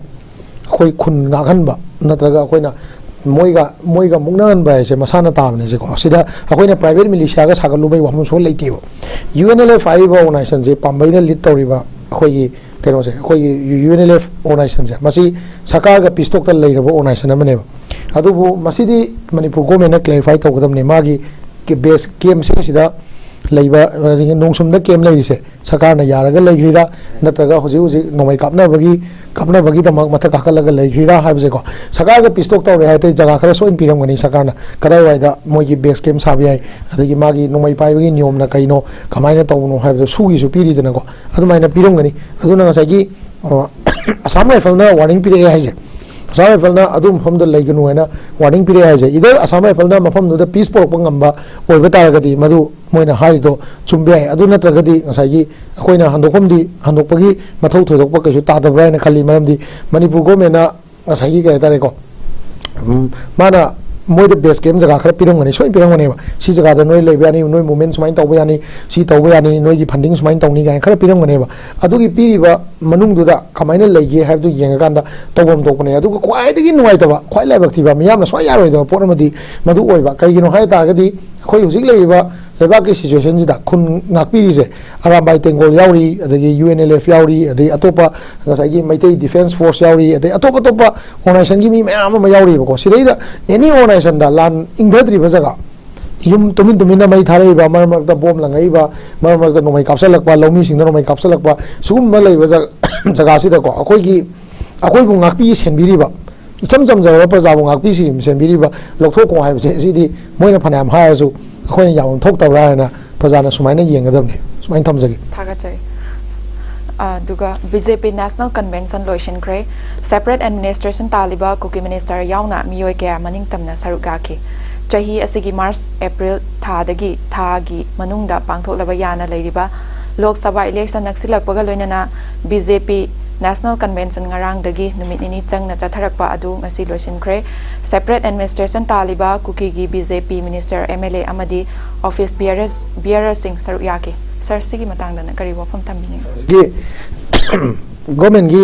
ꯑꯩꯈꯣꯏ ꯈꯨꯟ ꯉꯥꯛꯍꯟꯕ ꯅꯠꯇ꯭ꯔꯒ ꯑꯩꯈꯣꯏꯅ ꯃꯣꯏꯒ, ꯃꯣꯏꯒ ꯃꯨꯛꯅꯍꯟꯕ ꯍꯥꯏꯁꯦ ꯃꯁꯥꯅ ꯇꯥꯕꯅꯦꯁꯦꯀꯣ꯫ ꯁꯤꯗ ꯑꯩꯈꯣꯏꯅ private militia ꯒ ꯁꯥꯒꯠꯂꯨꯕꯒꯤ ꯋꯥꯐꯝ ꯁꯨꯡꯂꯩ ꯂꯩꯇꯦꯕ꯫ U N L F ꯍꯥꯏꯔꯤꯕ organization ꯁꯦ ꯄꯥꯝꯕꯩꯅ lead ꯇꯧꯔꯤꯕ ꯑꯩꯈꯣꯏꯒꯤ ꯀꯩꯅꯣꯁꯦ, ꯑꯩꯈꯣꯏꯒꯤ ꯌꯨ ꯑꯦꯟ ꯑꯦꯜ ꯑꯦꯐ ꯑꯣꯔꯒꯅꯥꯏꯖꯦꯁꯟꯁꯦ, ꯃꯁꯤ ꯁꯔꯀꯥꯔꯒ ꯄꯤꯁ ꯇꯣꯛꯇ ꯂꯩꯔꯕ ꯑꯣꯔꯒꯅꯥꯏꯖꯦꯁꯟ ꯑꯃꯅꯦꯕ꯫ ꯑꯗꯨꯕꯨ ꯃꯁꯤꯗꯤ ꯃꯅꯤꯄꯨꯔ ꯒꯣꯔꯃꯦꯟꯅ ꯀ꯭ꯂꯦꯔꯤꯐꯥꯏ ꯇꯧꯒꯗꯕꯅꯤ꯫ ꯃꯥꯒꯤ ꯕꯦꯁ ꯀꯦꯝꯁꯦ ꯁꯤꯗ ꯂꯩꯕ, ꯑꯗꯒꯤ ꯅꯣꯡꯁꯨꯝꯗ ꯀꯦꯝ ꯂꯩꯔꯤꯁꯦ ꯁꯔꯀꯥꯔꯅ ꯌꯥꯔꯒ ꯂꯩꯈ꯭ꯔꯤꯔꯥ, ꯅꯠꯇ꯭ꯔꯒ ꯍꯧꯖꯤꯛ ꯍꯧꯖꯤꯛ ꯅꯣꯡꯃꯩ ꯀꯥꯞꯅꯕꯒꯤ, ꯀꯥꯞꯅꯕꯒꯤꯗꯃꯛ ꯃꯊꯛ ꯀꯥꯈꯠꯂꯒ ꯂꯩꯈ꯭ꯔꯤꯔꯥ ꯍꯥꯏꯕꯁꯦꯀꯣ, ꯁꯔꯀꯥꯔꯒ ꯄꯤꯁ ꯇꯣꯛ ꯇꯧꯔꯦ ꯍꯥꯏꯔꯗꯤ ꯖꯒꯥ ꯈꯔ ꯁꯣꯏꯅ ꯄꯤꯔꯝꯒꯅꯤ ꯁꯔꯀꯥꯔꯅ, ꯀꯗꯥꯏꯋꯥꯏꯗ ꯃꯣꯏꯒꯤ ꯕꯦꯁ ꯀꯦꯝ ꯁꯥꯕ ꯌꯥꯏ, ꯑꯗꯒꯤ ꯃꯥꯒꯤ ꯅꯣꯡꯃꯩ ꯄꯥꯏꯕꯒꯤ ꯅꯤꯌꯣꯝꯅ ꯀꯩꯅꯣ, ꯀꯃꯥꯏꯅ ꯇꯧꯕꯅꯣ ꯍꯥꯏꯕꯗꯣ ꯁꯨꯒꯤꯁꯨ ꯄꯤꯔꯤꯗꯅꯀꯣ, ꯑꯗꯨꯃꯥꯏꯅ ꯄꯤꯔꯝꯒꯅꯤ꯫ ꯑꯗꯨꯅ ꯉꯁꯥꯏꯒꯤ, ꯑ, ꯑꯁꯥꯝ ꯔꯥꯏꯐꯜꯅ ꯋꯥꯔꯅꯤꯡ ꯄꯤꯔꯛꯑꯦ ꯍꯥꯏꯁꯦ, ꯑꯁꯥꯝ ꯔꯥꯏꯐꯜꯅ ꯑꯗꯨ ꯃꯐꯝꯗ ꯂꯩꯒꯅꯨ ꯍꯥꯏꯅ ꯋꯥꯔꯅꯤꯡ ꯄꯤꯔꯛꯑꯦ ꯍꯥꯏꯁꯦ, ꯏꯗꯔ ꯑꯁꯥꯝ ꯔꯥꯏꯐꯜꯅ ꯃꯐꯝꯗꯨꯗ ꯄꯤꯁ ꯄꯨꯔꯛꯄ ꯉꯝꯕ ꯑꯣꯏꯕ ꯇꯥꯔꯒꯗꯤ ꯃꯗꯨ ꯃꯣꯏꯅ ꯍꯥꯏꯔꯤꯗꯣ ꯆꯨꯝꯕ ꯌꯥꯏ꯫ ꯑꯗꯨ ꯅꯠꯇ꯭ꯔꯒꯗꯤ ꯉꯁꯥꯏꯒꯤ ꯑꯩꯈꯣꯏꯅ ꯍꯟꯗꯣꯛꯐꯝꯗꯤ, ꯍꯟꯗꯣꯛꯄꯒꯤ ꯃꯊꯧ ꯊꯣꯏꯗꯣꯛꯄ ꯀꯩꯁꯨ ꯇꯥꯗꯕ꯭ꯔꯥ ꯍꯥꯏꯅ ꯈꯜꯂꯤ꯫ ꯃꯔꯝꯗꯤ ꯃꯅꯤꯄꯨꯔ ꯒꯣꯔꯃꯦꯟꯅ ꯉꯁꯥꯏꯒꯤ ꯀꯩ ꯍꯥꯏꯇꯥꯔꯦꯀꯣ, ꯎꯝ, ꯃꯥꯅ ꯃꯣꯏꯗ ꯕꯦꯁ ꯀꯦꯝ ꯖꯒꯥ ꯈꯔ ꯄꯤꯔꯝꯒꯅꯤ, ꯁꯣꯏꯅ ꯄꯤꯔꯝꯒꯅꯦꯕ꯫ ꯁꯤ ꯖꯒꯥꯗ ꯅꯣꯏ ꯂꯩꯕ ꯌꯥꯅꯤ, ꯅꯣꯏ ꯃꯨꯚꯃꯦꯟ ꯁꯨꯃꯥꯏꯅ ꯇꯧꯕ ꯌꯥꯅꯤ, ꯁꯤ ꯇꯧꯕ ꯌꯥꯅꯤ, ꯅꯣꯏꯒꯤ ꯐꯟꯗꯤꯡ ꯁꯨꯃꯥꯏꯅ ꯇꯧꯅꯤ ꯀꯥꯏꯅ ꯈꯔ ꯄꯤꯔꯝꯒꯅꯦꯕ꯫ ꯑꯗꯨꯒꯤ ꯄꯤꯔꯤꯕ ꯃꯅꯨꯡꯗꯨꯗ ꯀꯃꯥꯏꯅ ꯂꯩꯒꯦ ꯍꯥꯏꯕꯗꯨ ꯌꯦꯡꯉꯀꯥꯟꯗ ꯇꯧꯐꯝ ꯊꯣꯛꯄꯅꯦ꯫ ꯑꯗꯨꯒ ꯈ꯭ꯋꯥꯏꯗꯒꯤ ꯅꯨꯡꯉꯥꯏꯇꯕ, ꯈ꯭ꯋꯥꯏ ꯂꯥꯏꯕꯛ ꯊꯤꯕ, ꯃꯤꯌꯥꯝꯅ ꯁꯨꯡꯌꯥ ꯌꯥꯔꯣꯏꯗꯕ ꯄꯣꯠ ꯑꯃꯗꯤ ꯃꯗꯨ ꯑꯣꯏꯕ꯫ ꯀꯩꯒꯤꯅꯣ ꯍꯥꯏ ꯇꯥꯔꯒꯗꯤ ꯑꯩꯈꯣꯏ ꯍꯧꯖꯤꯛ ꯂꯩꯔꯤꯕ ꯂꯩꯕꯥꯛꯀꯤ ꯁꯤꯆꯨꯋꯦꯁꯟꯁꯤꯗ ꯈꯨꯟ ꯉꯥꯛꯄꯤꯔꯤꯁꯦ ꯑꯔꯥꯝꯕꯥꯏ ꯇꯦꯡꯒꯣꯜ ꯌꯥꯎꯔꯤ, ꯑꯗꯒꯤ ꯌꯨ ꯑꯦꯟ ꯑꯦꯜ ꯑꯦꯐ ꯌꯥꯎꯔꯤ, ꯑꯗꯒꯤ ꯑꯇꯣꯞꯄ ꯉꯁꯥꯏꯒꯤ ꯃꯩꯇꯩ ꯗꯤꯐꯦꯟꯁ ꯐꯣꯔꯁ ꯌꯥꯎꯔꯤ, ꯑꯗꯩ ꯑꯇꯣꯞ ꯑꯇꯣꯞꯄ ꯑꯣꯔꯒꯅꯥꯏꯖꯦꯁꯟꯒꯤ ꯃꯤ ꯃꯌꯥꯝ ꯑꯃ ꯌꯥꯎꯔꯤꯕꯀꯣ꯫ ꯁꯤꯗꯩꯗ ꯑꯦꯅꯤ ꯑꯣꯔꯒꯅꯥꯏꯖꯦꯁꯟꯗ ꯂꯥꯟ ꯏꯪꯊꯗ꯭ꯔꯤꯕ ꯖꯒꯥ, ꯌꯨꯝ ꯇꯨꯃꯤꯟ ꯇꯨꯃꯤꯟꯅ ꯃꯩ ꯊꯥꯔꯛꯏꯕ, ꯃꯔꯛ ꯃꯔꯛꯇ ꯕꯣꯝ ꯂꯪꯉꯛꯏꯕ, ꯃꯔꯛ ꯃꯔꯛꯇ ꯅꯣꯡꯃꯩ ꯀꯥꯞꯁꯤꯜꯂꯛꯄ, ꯂꯧꯃꯤꯁꯤꯡꯗ ꯅꯣꯡꯃꯩ ꯀꯥꯞꯁꯤꯜꯂꯛꯄ, ꯁꯤꯒꯨꯝꯕ ꯂꯩꯕ ꯖꯒ-, ꯖꯒꯥꯁꯤꯗꯀꯣ ꯑꯩꯈꯣꯏꯒꯤ, ꯑꯩꯈꯣꯏꯕꯨ ꯉꯥꯛꯄꯤ ꯁꯦꯟꯕꯤꯔꯤꯕ, ꯏꯆꯝ ꯆꯝꯖꯔꯕ ꯄ꯭ꯔꯖꯥꯕꯨ ꯉꯥꯛꯄꯤ ꯁꯦꯟꯕꯤꯔꯤꯕ ꯂꯧꯊꯣꯛꯈꯣ ꯍꯥꯏꯕꯁꯦ, ꯁꯤꯗꯤ ꯃꯣꯏꯅ ꯐꯅꯌꯥꯝ ꯍꯥꯏꯔꯁꯨ ꯑꯩꯈꯣꯏꯅ ꯌꯥꯐꯝ ꯊꯣꯛꯇꯕ꯭ꯔꯥ ꯍꯥꯏꯅ ꯄ꯭ꯔꯖꯥꯅ ꯁꯨꯃꯥꯏꯅ ꯌꯦꯡꯒꯗꯕꯅꯤ꯫ ꯁꯨꯃꯥꯏꯅ ꯊꯝꯖꯒꯦ꯫ ꯊꯥꯒꯠꯆꯔꯤ꯫ ꯑꯗꯨꯒ B J P national convention ꯂꯣꯏꯁꯤꯟꯈ꯭ꯔꯦ꯫ ꯁꯦꯄꯔꯦꯠ ꯑꯦꯗꯃꯤꯅꯤꯁꯇ꯭ꯔꯦꯁꯟ ꯇꯥꯜꯂꯤꯕ ꯀꯨꯀꯤ ꯃꯤꯅꯤꯁꯇꯔ ꯌꯥꯎꯅ ꯃꯤꯑꯣꯏ ꯀꯌꯥ ꯃꯅꯤꯡ ꯇꯝꯅ ꯁꯔꯨꯛ ꯌꯥꯈꯤ꯫ ꯆꯍꯤ ꯑꯁꯤꯒꯤ ꯃꯥꯔꯆ, ꯑꯦꯄ꯭ꯔꯤꯜ ꯊꯥꯗꯒꯤ ꯊꯥꯒꯤ ꯃꯅꯨꯡꯗ ꯄꯥꯡꯊꯣꯛꯂꯕ ꯌꯥꯅ ꯂꯩꯔꯤꯕ ꯂꯣꯛ ꯁꯚꯥ ꯏꯂꯦꯛꯁꯟ ꯅꯛꯁꯤꯜꯂꯛꯄꯒ ꯂꯣꯏꯅꯅ B J P national convention ꯉꯔꯥꯡꯗꯒꯤ ꯅꯨꯃꯤꯠ ꯅꯤꯅꯤ ꯆꯪꯅ ꯆꯠꯊꯔꯛꯄ ꯑꯗꯨ ꯉꯁꯤ ꯂꯣꯏꯁꯤꯟꯈ꯭ꯔꯦ꯫ ꯁꯦꯄꯔꯦꯠ ꯑꯦꯗꯃꯤꯅꯤꯁꯇ꯭ꯔꯦꯁꯟ ꯇꯥꯜꯂꯤꯕ ꯀꯨꯀꯤꯒꯤ B J P minister, M L A ꯑꯃꯗꯤ ꯑꯣꯐꯤꯁ ꯕꯤꯌꯔꯁ-, ꯕꯤꯌꯔꯁꯁꯤꯡ ꯁꯔꯨꯛ ꯌꯥꯈꯤ꯫ ꯁꯥꯔ, ꯁꯤꯒꯤ ꯃꯇꯥꯡꯗꯅ ꯀꯔꯤ ꯋꯥꯐꯝ ꯊꯝꯕꯤꯅꯤꯡꯕꯒꯦ? ꯒꯤ ꯒꯣꯔꯃꯦꯟꯒꯤ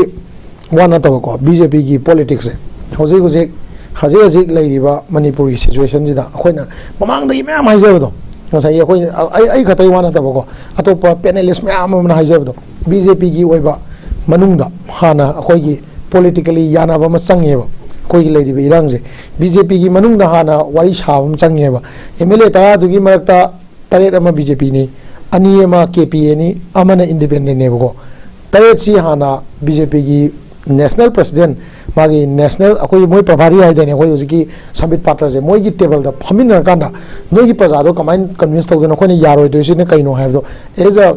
ꯋꯥ ꯅꯠꯇꯕꯀꯣ, ꯕꯤ ꯖꯦ ꯄꯤꯒꯤ ꯄꯣꯂꯤꯇꯤꯛꯁꯁꯦ ꯍꯧꯖꯤꯛ ꯍꯧꯖꯤꯛ, ꯍꯧꯖꯤꯛ ꯍꯧꯖꯤꯛ ꯂꯩꯔꯤꯕ ꯃꯅꯤꯄꯨꯔꯒꯤ ꯁꯤꯆꯨꯋꯦꯁꯟꯁꯤꯗ ꯑꯩꯈꯣꯏꯅ ꯃꯃꯥꯡꯗꯒꯤ ꯃꯌꯥꯝ ꯍꯥꯏꯖꯕꯗꯣ, ꯉꯁꯥꯏꯒꯤ ꯑꯩꯈꯣꯏ, ꯑꯩ, ꯑꯩ ꯈꯛꯇꯒꯤ ꯋꯥ ꯅꯠꯇꯕꯀꯣ, ꯑꯇꯣꯞꯄ ꯄꯦꯅꯦꯂꯤꯁ ꯃꯌꯥꯝ ꯑꯃꯅ ꯍꯥꯏꯖꯕꯗꯣ, ꯕꯤ ꯖꯦ ꯄꯤꯒꯤ ꯑꯣꯏꯕ ꯃꯅꯨꯡꯗ ꯍꯥꯟꯅ ꯑꯩꯈꯣꯏꯒꯤ politically ꯌꯥꯅꯕ ꯑꯃ ꯆꯪꯉꯦꯕ꯫ ꯑꯩꯈꯣꯏꯒꯤ ꯂꯩꯔꯤꯕ ꯏꯔꯥꯡꯁꯦ, ꯕꯤ ꯖꯦ ꯄꯤꯒꯤ ꯃꯅꯨꯡꯗ ꯍꯥꯟꯅ ꯋꯥꯔꯤ ꯁꯥꯕ ꯑꯃ ꯆꯪꯉꯦꯕ꯫ ꯑꯦꯝ ꯑꯦꯜ ꯑꯦ ꯇꯔꯥꯗꯨꯒꯤ ꯃꯔꯛꯇ ꯇꯔꯦꯠ ꯑꯃ ꯕꯤ ꯖꯦ ꯄꯤꯅꯤ, ꯑꯅꯤ ꯑꯃ ꯀꯦ ꯄꯤ ꯑꯦꯅꯤ, ꯑꯃꯅ ꯏꯟꯗꯤꯄꯦꯟꯗꯦꯟꯅꯦꯕꯀꯣ꯫ ꯇꯔꯦꯠꯁꯤ ꯍꯥꯟꯅ ꯕꯤ ꯖꯦ ꯄꯤꯒꯤ ꯅꯦꯁꯅꯦꯜ ꯄ꯭ꯔꯁꯤꯗꯦꯟ, ꯃꯥꯒꯤ ꯅꯦꯁꯅꯦꯜ, ꯑꯩꯈꯣꯏꯒꯤ ꯃꯣꯏ ꯄ꯭ꯔꯚꯥꯔꯤ ꯍꯥꯏꯗꯣꯏꯅꯦ ꯑꯩꯈꯣꯏ ꯍꯧꯖꯤꯛꯀꯤ ꯁꯝꯕꯤꯠ ꯄꯥꯇ꯭ꯔꯁꯦ, ꯃꯣꯏꯒꯤ ꯇꯦꯕꯜꯗ ꯐꯝꯃꯤꯟꯅꯔꯀꯥꯟꯗ ꯅꯣꯏꯒꯤ ꯄ꯭ꯔꯖꯥꯗꯣ ꯀꯃꯥꯏꯅ ꯀꯟꯚꯤꯟꯁ ꯇꯧꯗꯣꯏꯅꯣ, ꯑꯩꯈꯣꯏꯅ ꯌꯥꯔꯣꯏꯗꯣꯏꯁꯤꯅ ꯀꯩꯅꯣ ꯍꯥꯏꯕꯗꯣ, as a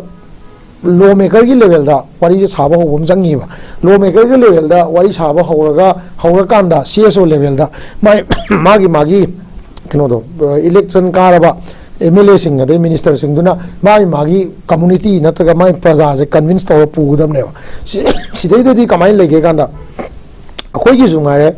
law makerꯒꯤ levelꯗ ꯋꯥꯔꯤꯁꯦ ꯁꯥꯕ ꯍꯧꯕ ꯑꯃ ꯆꯪꯉꯤꯕ꯫ Law makerꯒꯤ levelꯗ ꯋꯥꯔꯤ ꯁꯥꯕ ꯍꯧꯔꯒ, ꯍꯧꯔꯀꯥꯟꯗ ꯁꯤ ꯑꯦꯁ ꯑꯣ levelꯗ ꯃꯥꯏ-, ꯃꯥꯒꯤ, ꯃꯥꯒꯤ ꯀꯩꯅꯣꯗꯣ, election ꯀꯥꯔꯕ ꯑꯦꯝ ꯑꯦꯜ ꯑꯦꯁꯤꯡ ꯑꯗꯩ ꯃꯤꯅꯤꯁꯇꯔꯁꯤꯡꯗꯨꯅ ꯃꯥꯒꯤ, ꯃꯥꯒꯤ community ꯅꯠꯇ꯭ꯔꯒ ꯃꯥꯒꯤ ꯄ꯭ꯔꯖꯥꯁꯦ ꯀꯟꯚꯤꯟꯁ ꯇꯧꯔ ꯄꯨꯒꯗꯕꯅꯦꯕ꯫ ꯁꯤ-, ꯁꯤꯗꯩꯗꯗꯤ ꯀꯃꯥꯏꯅ ꯂꯩꯒꯦ ꯀꯥꯟꯗ, ꯑꯩꯈꯣꯏꯒꯤꯁꯨ ꯉꯥꯏꯔꯦ,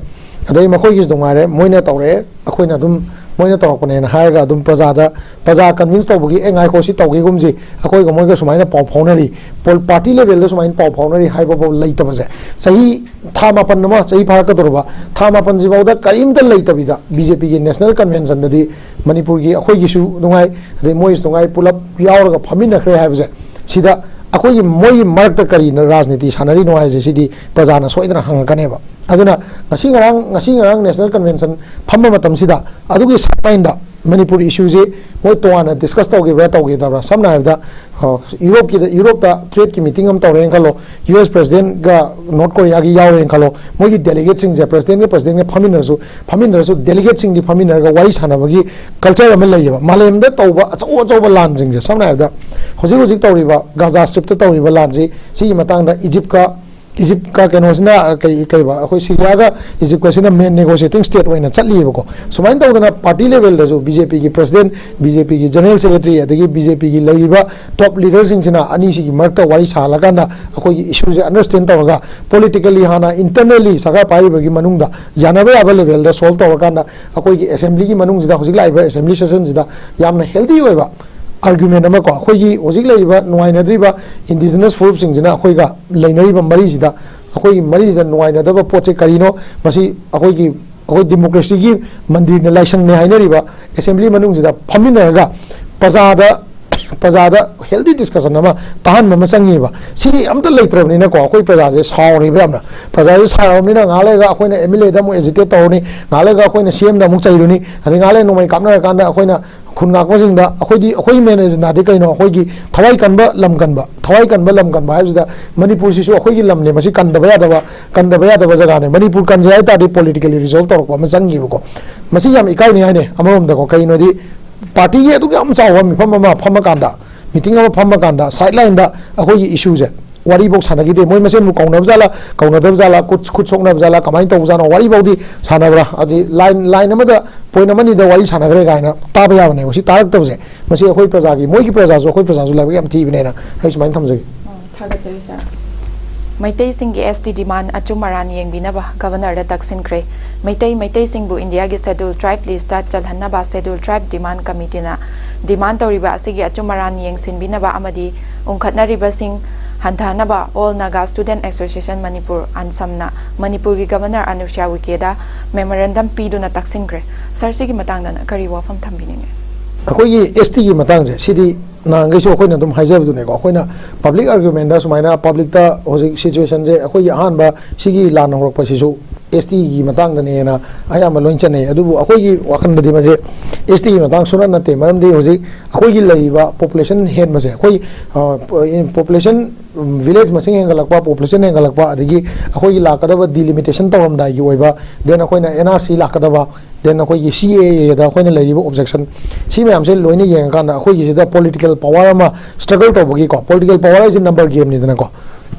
ꯑꯗꯩ ꯃꯈꯣꯏꯒꯤꯁꯨ ꯉꯥꯏꯔꯦ, ꯃꯣꯏꯅ ꯇꯧꯔꯛꯑꯦ, ꯑꯩꯈꯣꯏꯅ ꯑꯗꯨꯝ ꯃꯣꯏꯅ ꯇꯧꯔꯛꯄꯅꯦꯅ ꯍꯥꯏꯔꯒ ꯑꯗꯨꯝ ꯄ꯭ꯔꯖꯥꯗ, ꯄ꯭ꯔꯖꯥ ꯀꯟꯚꯤꯟꯁ ꯇꯧꯕꯒꯤ, "ꯑꯦ, ꯉꯥꯏꯈꯣ, ꯁꯤ ꯇꯧꯒꯦꯒꯨꯝꯁꯤ, ꯑꯩꯈꯣꯏꯒ ꯃꯣꯏꯒ ꯁꯨꯃꯥꯏꯅ ꯄꯥꯎ ꯐꯥꯎꯅꯔꯤ, ꯄꯣꯜ-, ꯄꯥꯔꯇꯤ ꯂꯦꯚꯦꯜꯗ ꯁꯨꯃꯥꯏꯅ ꯄꯥꯎ ꯐꯥꯎꯅꯔꯤ" ꯍꯥꯏꯕꯐꯥꯎ ꯂꯩꯇꯕꯁꯦ, ꯆꯍꯤ ꯊꯥ ꯃꯥꯄꯟ ꯑꯃ, ꯆꯍꯤ ꯐꯥꯔꯛꯀꯗꯧꯔꯕ ꯊꯥ ꯃꯥꯄꯟꯁꯤꯐꯥꯎꯗ ꯀꯔꯤꯝꯇ ꯂꯩꯇꯕꯤꯗ, ꯕꯤ ꯖꯦ ꯄꯤꯒꯤ ꯅꯦꯁꯅꯦꯜ ꯀꯟꯚꯦꯟꯁꯟꯗꯗꯤ ꯃꯅꯤꯄꯨꯔꯒꯤ ꯑꯩꯈꯣꯏꯒꯤꯁꯨ ꯅꯨꯡꯉꯥꯏ, ꯑꯗꯩ ꯃꯣꯏꯁꯨ ꯅꯨꯡꯉꯥꯏ, ꯄꯨꯂꯞ ꯌꯥꯎꯔꯒ ꯐꯝꯃꯤꯟꯅꯈ꯭ꯔꯦ ꯍꯥꯏꯕꯁꯦ, ꯁꯤꯗ ꯑꯩꯈꯣꯏꯒꯤ ꯃꯣꯏꯒꯤ ꯃꯔꯛꯇ ꯀꯔꯤꯅ ꯔꯥꯖꯅꯤꯇꯤ ꯁꯥꯟꯅꯔꯤꯅꯣ ꯍꯥꯏꯁꯦ, ꯁꯤꯗꯤ ꯄ꯭ꯔꯖꯥꯅ ꯁꯣꯏꯗꯅ ꯍꯪꯉꯛꯀꯅꯦꯕ꯫ ꯑꯗꯨꯅ ꯉꯁꯤ ꯉꯔꯥꯡ, ꯉꯁꯤ ꯉꯔꯥꯡ ꯅꯦꯁꯅꯦꯜ ꯀꯟꯚꯦꯟꯁꯟ ꯐꯝꯕ ꯃꯇꯝꯁꯤꯗ ꯑꯗꯨꯒꯤ sideline ꯗ ꯃꯅꯤꯄꯨꯔ ꯏꯁꯨꯁꯤ ꯃꯣꯏ ꯇꯣꯉꯥꯟꯅ ꯗꯤꯁꯀꯁ ꯇꯧꯈꯤꯕ꯭ꯔꯥ ꯇꯧꯈꯤꯗꯕ꯭ꯔꯥ? ꯁꯝꯅ ꯍꯥꯏꯔꯕꯗ, ꯑ, ꯌꯨꯔꯣꯞꯀꯤꯗ, ꯌꯨꯔꯣꯞꯇ ꯇ꯭ꯔꯦꯗꯀꯤ ꯃꯤꯇꯤꯡ ꯑꯃ ꯇꯧꯔꯦꯅ ꯈꯜꯂꯣ, ꯌꯨ ꯑꯦꯁ ꯄ꯭ꯔꯁꯤꯗꯦꯟꯒ ꯅꯣꯔꯠ ꯀꯣꯔꯤꯌꯥꯒꯤ ꯌꯥꯎꯔꯦꯅ ꯈꯜꯂꯣ, ꯃꯣꯏꯒꯤ ꯗꯦꯂꯤꯒꯦꯠꯁꯤꯡꯁꯦ ꯄ꯭ꯔꯁꯤꯗꯦꯟꯒ ꯄ꯭ꯔꯁꯤꯗꯦꯟꯒ ꯐꯝꯃꯤꯟꯅꯔꯁꯨ, ꯐꯝꯃꯤꯟꯅꯔꯁꯨ ꯗꯦꯂꯤꯒꯦꯠꯁꯤꯡꯗꯤ ꯐꯝꯃꯤꯟꯅꯔꯒ ꯋꯥꯔꯤ ꯁꯥꯟꯅꯕꯒꯤ ꯀꯜꯆꯔ ꯑꯃ ꯂꯩꯌꯦꯕ꯫ ꯃꯥꯂꯦꯝꯗ ꯇꯧꯕ ꯑꯆꯧ ꯑꯆꯧꯕ ꯂꯥꯟꯁꯤꯡꯁꯦ, ꯁꯝꯅ ꯍꯥꯏꯔꯕꯗ ꯍꯧꯖꯤꯛ ꯍꯧꯖꯤꯛ ꯇꯧꯔꯤꯕ ꯒꯥꯖꯥ ꯁ꯭ꯇ꯭ꯔꯤꯞꯇ ꯇꯧꯔꯤꯕ ꯂꯥꯟꯁꯤ, ꯁꯤꯒꯤ ꯃꯇꯥꯡꯗ ꯏꯖꯤꯞꯀ, ꯏꯖꯤꯞꯀ ꯀꯩꯅꯣꯁꯤꯅ, ꯑ, ꯀꯩ, ꯀꯩꯕ, ꯑꯩꯈꯣꯏ ꯁꯤꯔꯤꯌꯥꯒ ꯏꯖꯤꯞꯀꯁꯤꯅ main negotiating state ꯑꯣꯏꯅ ꯆꯠꯂꯤꯑꯕꯀꯣ꯫ ꯁꯨꯃꯥꯏꯅ ꯇꯧꯗꯅ ꯄꯥꯔꯇꯤ ꯂꯦꯚꯦꯜꯗꯁꯨ ꯕꯤ ꯖꯦ ꯄꯤꯒꯤ ꯄ꯭ꯔꯁꯤꯗꯦꯟ, ꯕꯤ ꯖꯦ ꯄꯤꯒꯤ ꯖꯦꯅꯔꯦꯜ ꯁꯦꯀ꯭ꯔꯦꯇꯔꯤ, ꯑꯗꯒꯤ ꯕꯤ ꯖꯦ ꯄꯤꯒꯤ ꯂꯩꯔꯤꯕ ꯇꯣꯞ ꯂꯤꯗꯔꯁꯤꯡꯁꯤꯅ ꯑꯅꯤꯁꯤꯒꯤ ꯃꯔꯛꯇ ꯋꯥꯔꯤ ꯁꯥꯍꯜꯂꯀꯥꯟꯗ ꯑꯩꯈꯣꯏꯒꯤ ꯏꯁꯨꯁꯦ ꯑꯟꯗꯔꯁ꯭ꯇꯦꯟ ꯇꯧꯔꯒ, politically ꯍꯥꯟꯅ internally ꯁꯔꯀꯥꯔ ꯄꯥꯏꯔꯤꯕꯒꯤ ꯃꯅꯨꯡꯗ ꯌꯥꯅꯕ ꯌꯥꯕ ꯂꯦꯚꯦꯜꯗ ꯁꯣꯜꯕ ꯇꯧꯔꯀꯥꯟꯗ, ꯑꯩꯈꯣꯏꯒꯤ ꯑꯦꯁꯦꯝꯕ꯭ꯂꯤꯒꯤ ꯃꯅꯨꯡꯁꯤꯗ, ꯍꯧꯖꯤꯛ ꯂꯥꯛꯏꯕ ꯑꯦꯁꯦꯝꯕ꯭ꯂꯤ ꯁꯦꯁꯟꯁꯤꯗ ꯌꯥꯝꯅ ꯍꯦꯜꯗꯤ ꯑꯣꯏꯕ ꯑꯥꯔꯒ꯭ꯌꯨꯃꯦꯟ ꯑꯃ ꯀꯣ, ꯑꯩꯈꯣꯏꯒꯤ ꯍꯧꯖꯤꯛ ꯂꯩꯔꯤꯕ ꯅꯨꯡꯉꯥꯏꯅꯗ꯭ꯔꯤꯕ ꯏꯟꯗꯤꯖꯤꯅꯁ ꯐꯨꯔꯨꯞꯁꯤꯡꯁꯤꯅ ꯑꯩꯈꯣꯏꯒ ꯂꯩꯅꯔꯤꯕ ꯃꯔꯤꯁꯤꯗ, ꯑꯩꯈꯣꯏꯒꯤ ꯃꯔꯤꯁꯤꯗ ꯅꯨꯡꯉꯥꯏꯅꯗꯕ ꯄꯣꯠꯁꯦ ꯀꯔꯤꯅꯣ, ꯃꯁꯤ ꯑꯩꯈꯣꯏꯒꯤ, ꯑꯩꯈꯣꯏ ꯗꯤꯃꯣꯀ꯭ꯔꯦꯁꯤꯒꯤ ꯃꯟꯗꯤꯔꯅ ꯂꯥꯏꯁꯪꯅꯦ ꯍꯥꯏꯅꯔꯤꯕ ꯑꯦꯁꯦꯝꯕ꯭ꯂꯤ ꯃꯅꯨꯡꯁꯤꯗ ꯐꯝꯃꯤꯟꯅꯔꯒ ꯄ꯭ꯔꯖꯥꯗ ꯄ꯭ꯔꯖꯥꯗ healthy discussion ꯑꯃ ꯇꯥꯍꯟꯕ ꯑꯃ ꯆꯪꯉꯤꯕ꯫ ꯁꯤꯗꯤ ꯑꯝꯇ ꯂꯩꯇ꯭ꯔꯕꯅꯤꯅꯀꯣ, ꯑꯩꯈꯣꯏ ꯄ꯭ꯔꯖꯥꯁꯦ ꯁꯥꯎꯔꯤꯕ ꯌꯥꯝꯅ꯫ ꯄ꯭ꯔꯖꯥꯁꯦ ꯁꯥꯎꯔꯕꯅꯤꯅ ꯉꯥꯏꯍꯥꯛ ꯂꯩꯔꯒ ꯑꯩꯈꯣꯏꯅ MLA ꯗ ꯑꯃꯨꯛ agitate ꯇꯧꯔꯅꯤ, ꯉꯥꯏꯍꯥꯛ ꯂꯩꯔꯒ ꯑꯩꯈꯣꯏꯅ CM ꯗ ꯑꯃꯨꯛ ꯆꯩꯔꯨꯅꯤ, ꯑꯗꯩ ꯉꯥꯏꯍꯥꯛ ꯂꯩꯔꯒ ꯅꯣꯡꯃꯩ ꯀꯥꯞꯅꯔꯀꯥꯟꯗ ꯑꯩꯈꯣꯏꯅ ꯈꯨꯟ ꯉꯥꯛꯄꯁꯤꯡꯗ ꯑꯩꯈꯣꯏꯗꯤ, ꯑꯩꯈꯣꯏꯒꯤ main agenda ꯗꯤ ꯀꯩꯅꯣ? ꯑꯩꯈꯣꯏꯒꯤ ꯊꯋꯥꯏ ꯀꯟꯕ ꯂꯝ ꯀꯟꯕ꯫ ꯊꯋꯥꯏ ꯀꯟꯕ ꯂꯝ ꯀꯟꯕ ꯍꯥꯏꯕꯁꯤꯗ ꯃꯅꯤꯄꯨꯔꯁꯤꯁꯨ ꯑꯩꯈꯣꯏꯒꯤ ꯂꯝꯅꯦ, ꯃꯁꯤ ꯀꯟꯗꯕ ꯌꯥꯗꯕ, ꯀꯟꯗꯕ ꯌꯥꯗꯕ ꯖꯒꯥꯅꯦ꯫ ꯃꯅꯤꯄꯨꯔ ꯀꯟꯖꯩ ꯍꯥꯏ ꯇꯥꯔꯗꯤ politically resolve ꯇꯧꯔꯛꯄ ꯑꯃ ꯆꯪꯉꯤꯕꯀꯣ꯫ ꯃꯁꯤ ꯌꯥꯝ ꯏꯀꯥꯏꯅꯤꯡꯉꯥꯏꯅꯦ ꯑꯃꯔꯣꯝꯗꯀꯣ꯫ ꯀꯩꯅꯣꯗꯤ, party ꯒꯤ ꯑꯗꯨꯛ ꯌꯥꯝ ꯆꯥꯎꯕ ꯃꯤꯐꯝ ꯑꯃ ꯐꯝꯃꯀꯥꯟꯗ, meeting ꯑꯃ ꯐꯝꯃꯀꯥꯟꯗ sideline ꯗ ꯑꯩꯈꯣꯏꯒꯤ issue ꯁꯦ ꯋꯥꯔꯤꯐꯥꯎ ꯁꯥꯟꯅꯈꯤꯗꯦ꯫ ꯃꯣꯏ ꯃꯁꯦꯟꯕꯨ ꯀꯧꯅꯕ ꯖꯥꯠꯂꯥ, ꯀꯧꯅꯗꯕ ꯖꯥꯠꯂꯥ, ꯈꯨꯠ, ꯈꯨꯠ ꯁꯣꯛꯅꯕ ꯖꯥꯠꯂꯥ, ꯀꯃꯥꯏꯅ ꯇꯧꯕ ꯖꯥꯠꯅꯣ, ꯋꯥꯔꯤꯐꯥꯎꯗꯤ ꯁꯥꯟꯅꯕ꯭ꯔꯥ? ꯑꯗꯨꯗꯤ line, line ꯑꯃꯗ point ꯑꯃꯅꯤꯗ ꯋꯥꯔꯤ ꯁꯥꯟꯅꯈ꯭ꯔꯦ ꯀꯥꯏꯅ ꯇꯥꯕ ꯌꯥꯕꯅꯦꯕ꯫ ꯁꯤ ꯇꯥꯔꯛꯇꯕꯁꯦ, ꯃꯁꯤ ꯑꯩꯈꯣꯏ ꯄ꯭ꯔꯖꯥꯒꯤ, ꯃꯣꯏꯒꯤ ꯄ꯭ꯔꯖꯥꯁꯨ ꯑꯩꯈꯣꯏ ꯄ꯭ꯔꯖꯥꯁꯨ ꯂꯥꯏꯕꯛ ꯌꯥꯝ ꯊꯤꯕꯅꯦꯅ ꯑꯩ ꯁꯨꯃꯥꯏꯅ ꯊꯝꯖꯒꯦ꯫ ꯊꯥꯒꯠꯆꯔꯤ, ꯁꯥꯔ꯫ ꯃꯩꯇꯩꯁꯤꯡꯒꯤ ST demand ꯑꯆꯨꯝ ꯑꯔꯥꯟ ꯌꯦꯡꯕꯤꯅꯕ Governor ꯗ ꯇꯛꯁꯤꯟꯈ꯭ꯔꯦ꯫ ꯃꯩꯇꯩ, ꯃꯩꯇꯩꯁꯤꯡꯕꯨ ꯏꯟꯗꯤꯌꯥꯒꯤ Scheduled Tribe list ꯇ ꯆꯜꯍꯟꯅꯕ Scheduled Tribe Demand Committee ꯅ demand ꯇꯧꯔꯤꯕ ꯑꯁꯤꯒꯤ ꯑꯆꯨꯝ ꯑꯔꯥꯟ ꯌꯦꯡꯁꯤꯟꯕꯤꯅꯕ ꯑꯃꯗꯤ ꯎꯪꯈꯠꯅꯔꯤꯕꯁꯤꯡ ꯍꯟꯊꯍꯟꯅꯕ All Naga Student Association Manipur, ꯑꯟꯁꯝꯅ ꯃꯅꯤꯄꯨꯔꯒꯤ Governor ꯑꯅꯨꯁ꯭ꯌꯥ ꯎꯏꯀꯦꯗ memorandum ꯄꯤꯗꯨꯅ ꯇꯛꯁꯤꯟꯈ꯭ꯔꯦ꯫ ꯁꯥꯔ, ꯁꯤꯒꯤ ꯃꯇꯥꯡꯗꯅ ꯀꯔꯤ ꯋꯥꯐꯝ ꯊꯝꯕꯤꯅꯤꯡꯉꯤ? ꯑꯩꯈꯣꯏꯒꯤ ST ꯒꯤ ꯃꯇꯥꯡꯁꯦ, ꯁꯤꯗꯤ ꯅꯍꯥꯟꯈꯩꯁꯨ ꯑꯩꯈꯣꯏꯅ ꯑꯗꯨꯝ ꯍꯥꯏꯖꯕꯗꯨꯅꯦꯀꯣ꯫ ꯑꯩꯈꯣꯏꯅ public argument ꯗ ꯁꯨꯃꯥꯏꯅ public ꯇ ꯍꯧꯖꯤꯛ situation ꯁꯦ, ꯑꯩꯈꯣꯏꯒꯤ ꯑꯍꯥꯟꯕ ꯁꯤꯒꯤ ꯂꯥꯟ ꯍꯧꯔꯛꯄꯁꯤꯁꯨ ST ꯒꯤ ꯃꯇꯥꯡꯗꯅꯦꯅ ꯑꯌꯥꯝꯕ ꯂꯣꯏ ꯆꯠꯅꯩ꯫ ꯑꯗꯨꯕꯨ ꯑꯩꯈꯣꯏꯒꯤ ꯋꯥꯈꯜꯗꯗꯤ ꯃꯁꯦ ST ꯒꯤ ꯃꯇꯥꯡ ꯁꯨꯡꯅꯠ ꯅꯠꯇꯦ꯫ ꯃꯔꯝꯗꯤ ꯍꯧꯖꯤꯛ ꯑꯩꯈꯣꯏꯒꯤ ꯂꯩꯔꯤꯕ population ꯍꯦꯟꯕꯁꯦ, ꯑꯩꯈꯣꯏ, ꯑ, population, ꯎꯝ, village ꯃꯁꯤꯡ ꯍꯦꯟꯒꯠꯂꯛꯄ, population ꯍꯦꯟꯒꯠꯂꯛꯄ, ꯑꯗꯒꯤ ꯑꯩꯈꯣꯏꯒꯤ ꯂꯥꯛꯀꯗꯕ delimitation ꯇꯧꯔꯝꯗꯥꯏꯒꯤ ꯑꯣꯏꯕ, then ꯑꯩꯈꯣꯏꯅ NRC ꯂꯥꯛꯀꯗꯕ, then ꯑꯩꯈꯣꯏꯒꯤ CAA ꯗ ꯑꯩꯈꯣꯏꯅ ꯂꯩꯔꯤꯕ objection, ꯁꯤ ꯃꯌꯥꯝꯁꯦ ꯂꯣꯏꯅ ꯌꯦꯡꯉꯀꯥꯟꯗ ꯑꯩꯈꯣꯏꯒꯤꯁꯤꯗ political power ꯑꯃ struggle ꯇꯧꯕꯒꯤꯀꯣ, political power ꯍꯥꯏꯁꯦ number game ꯅꯤꯗꯅꯀꯣ꯫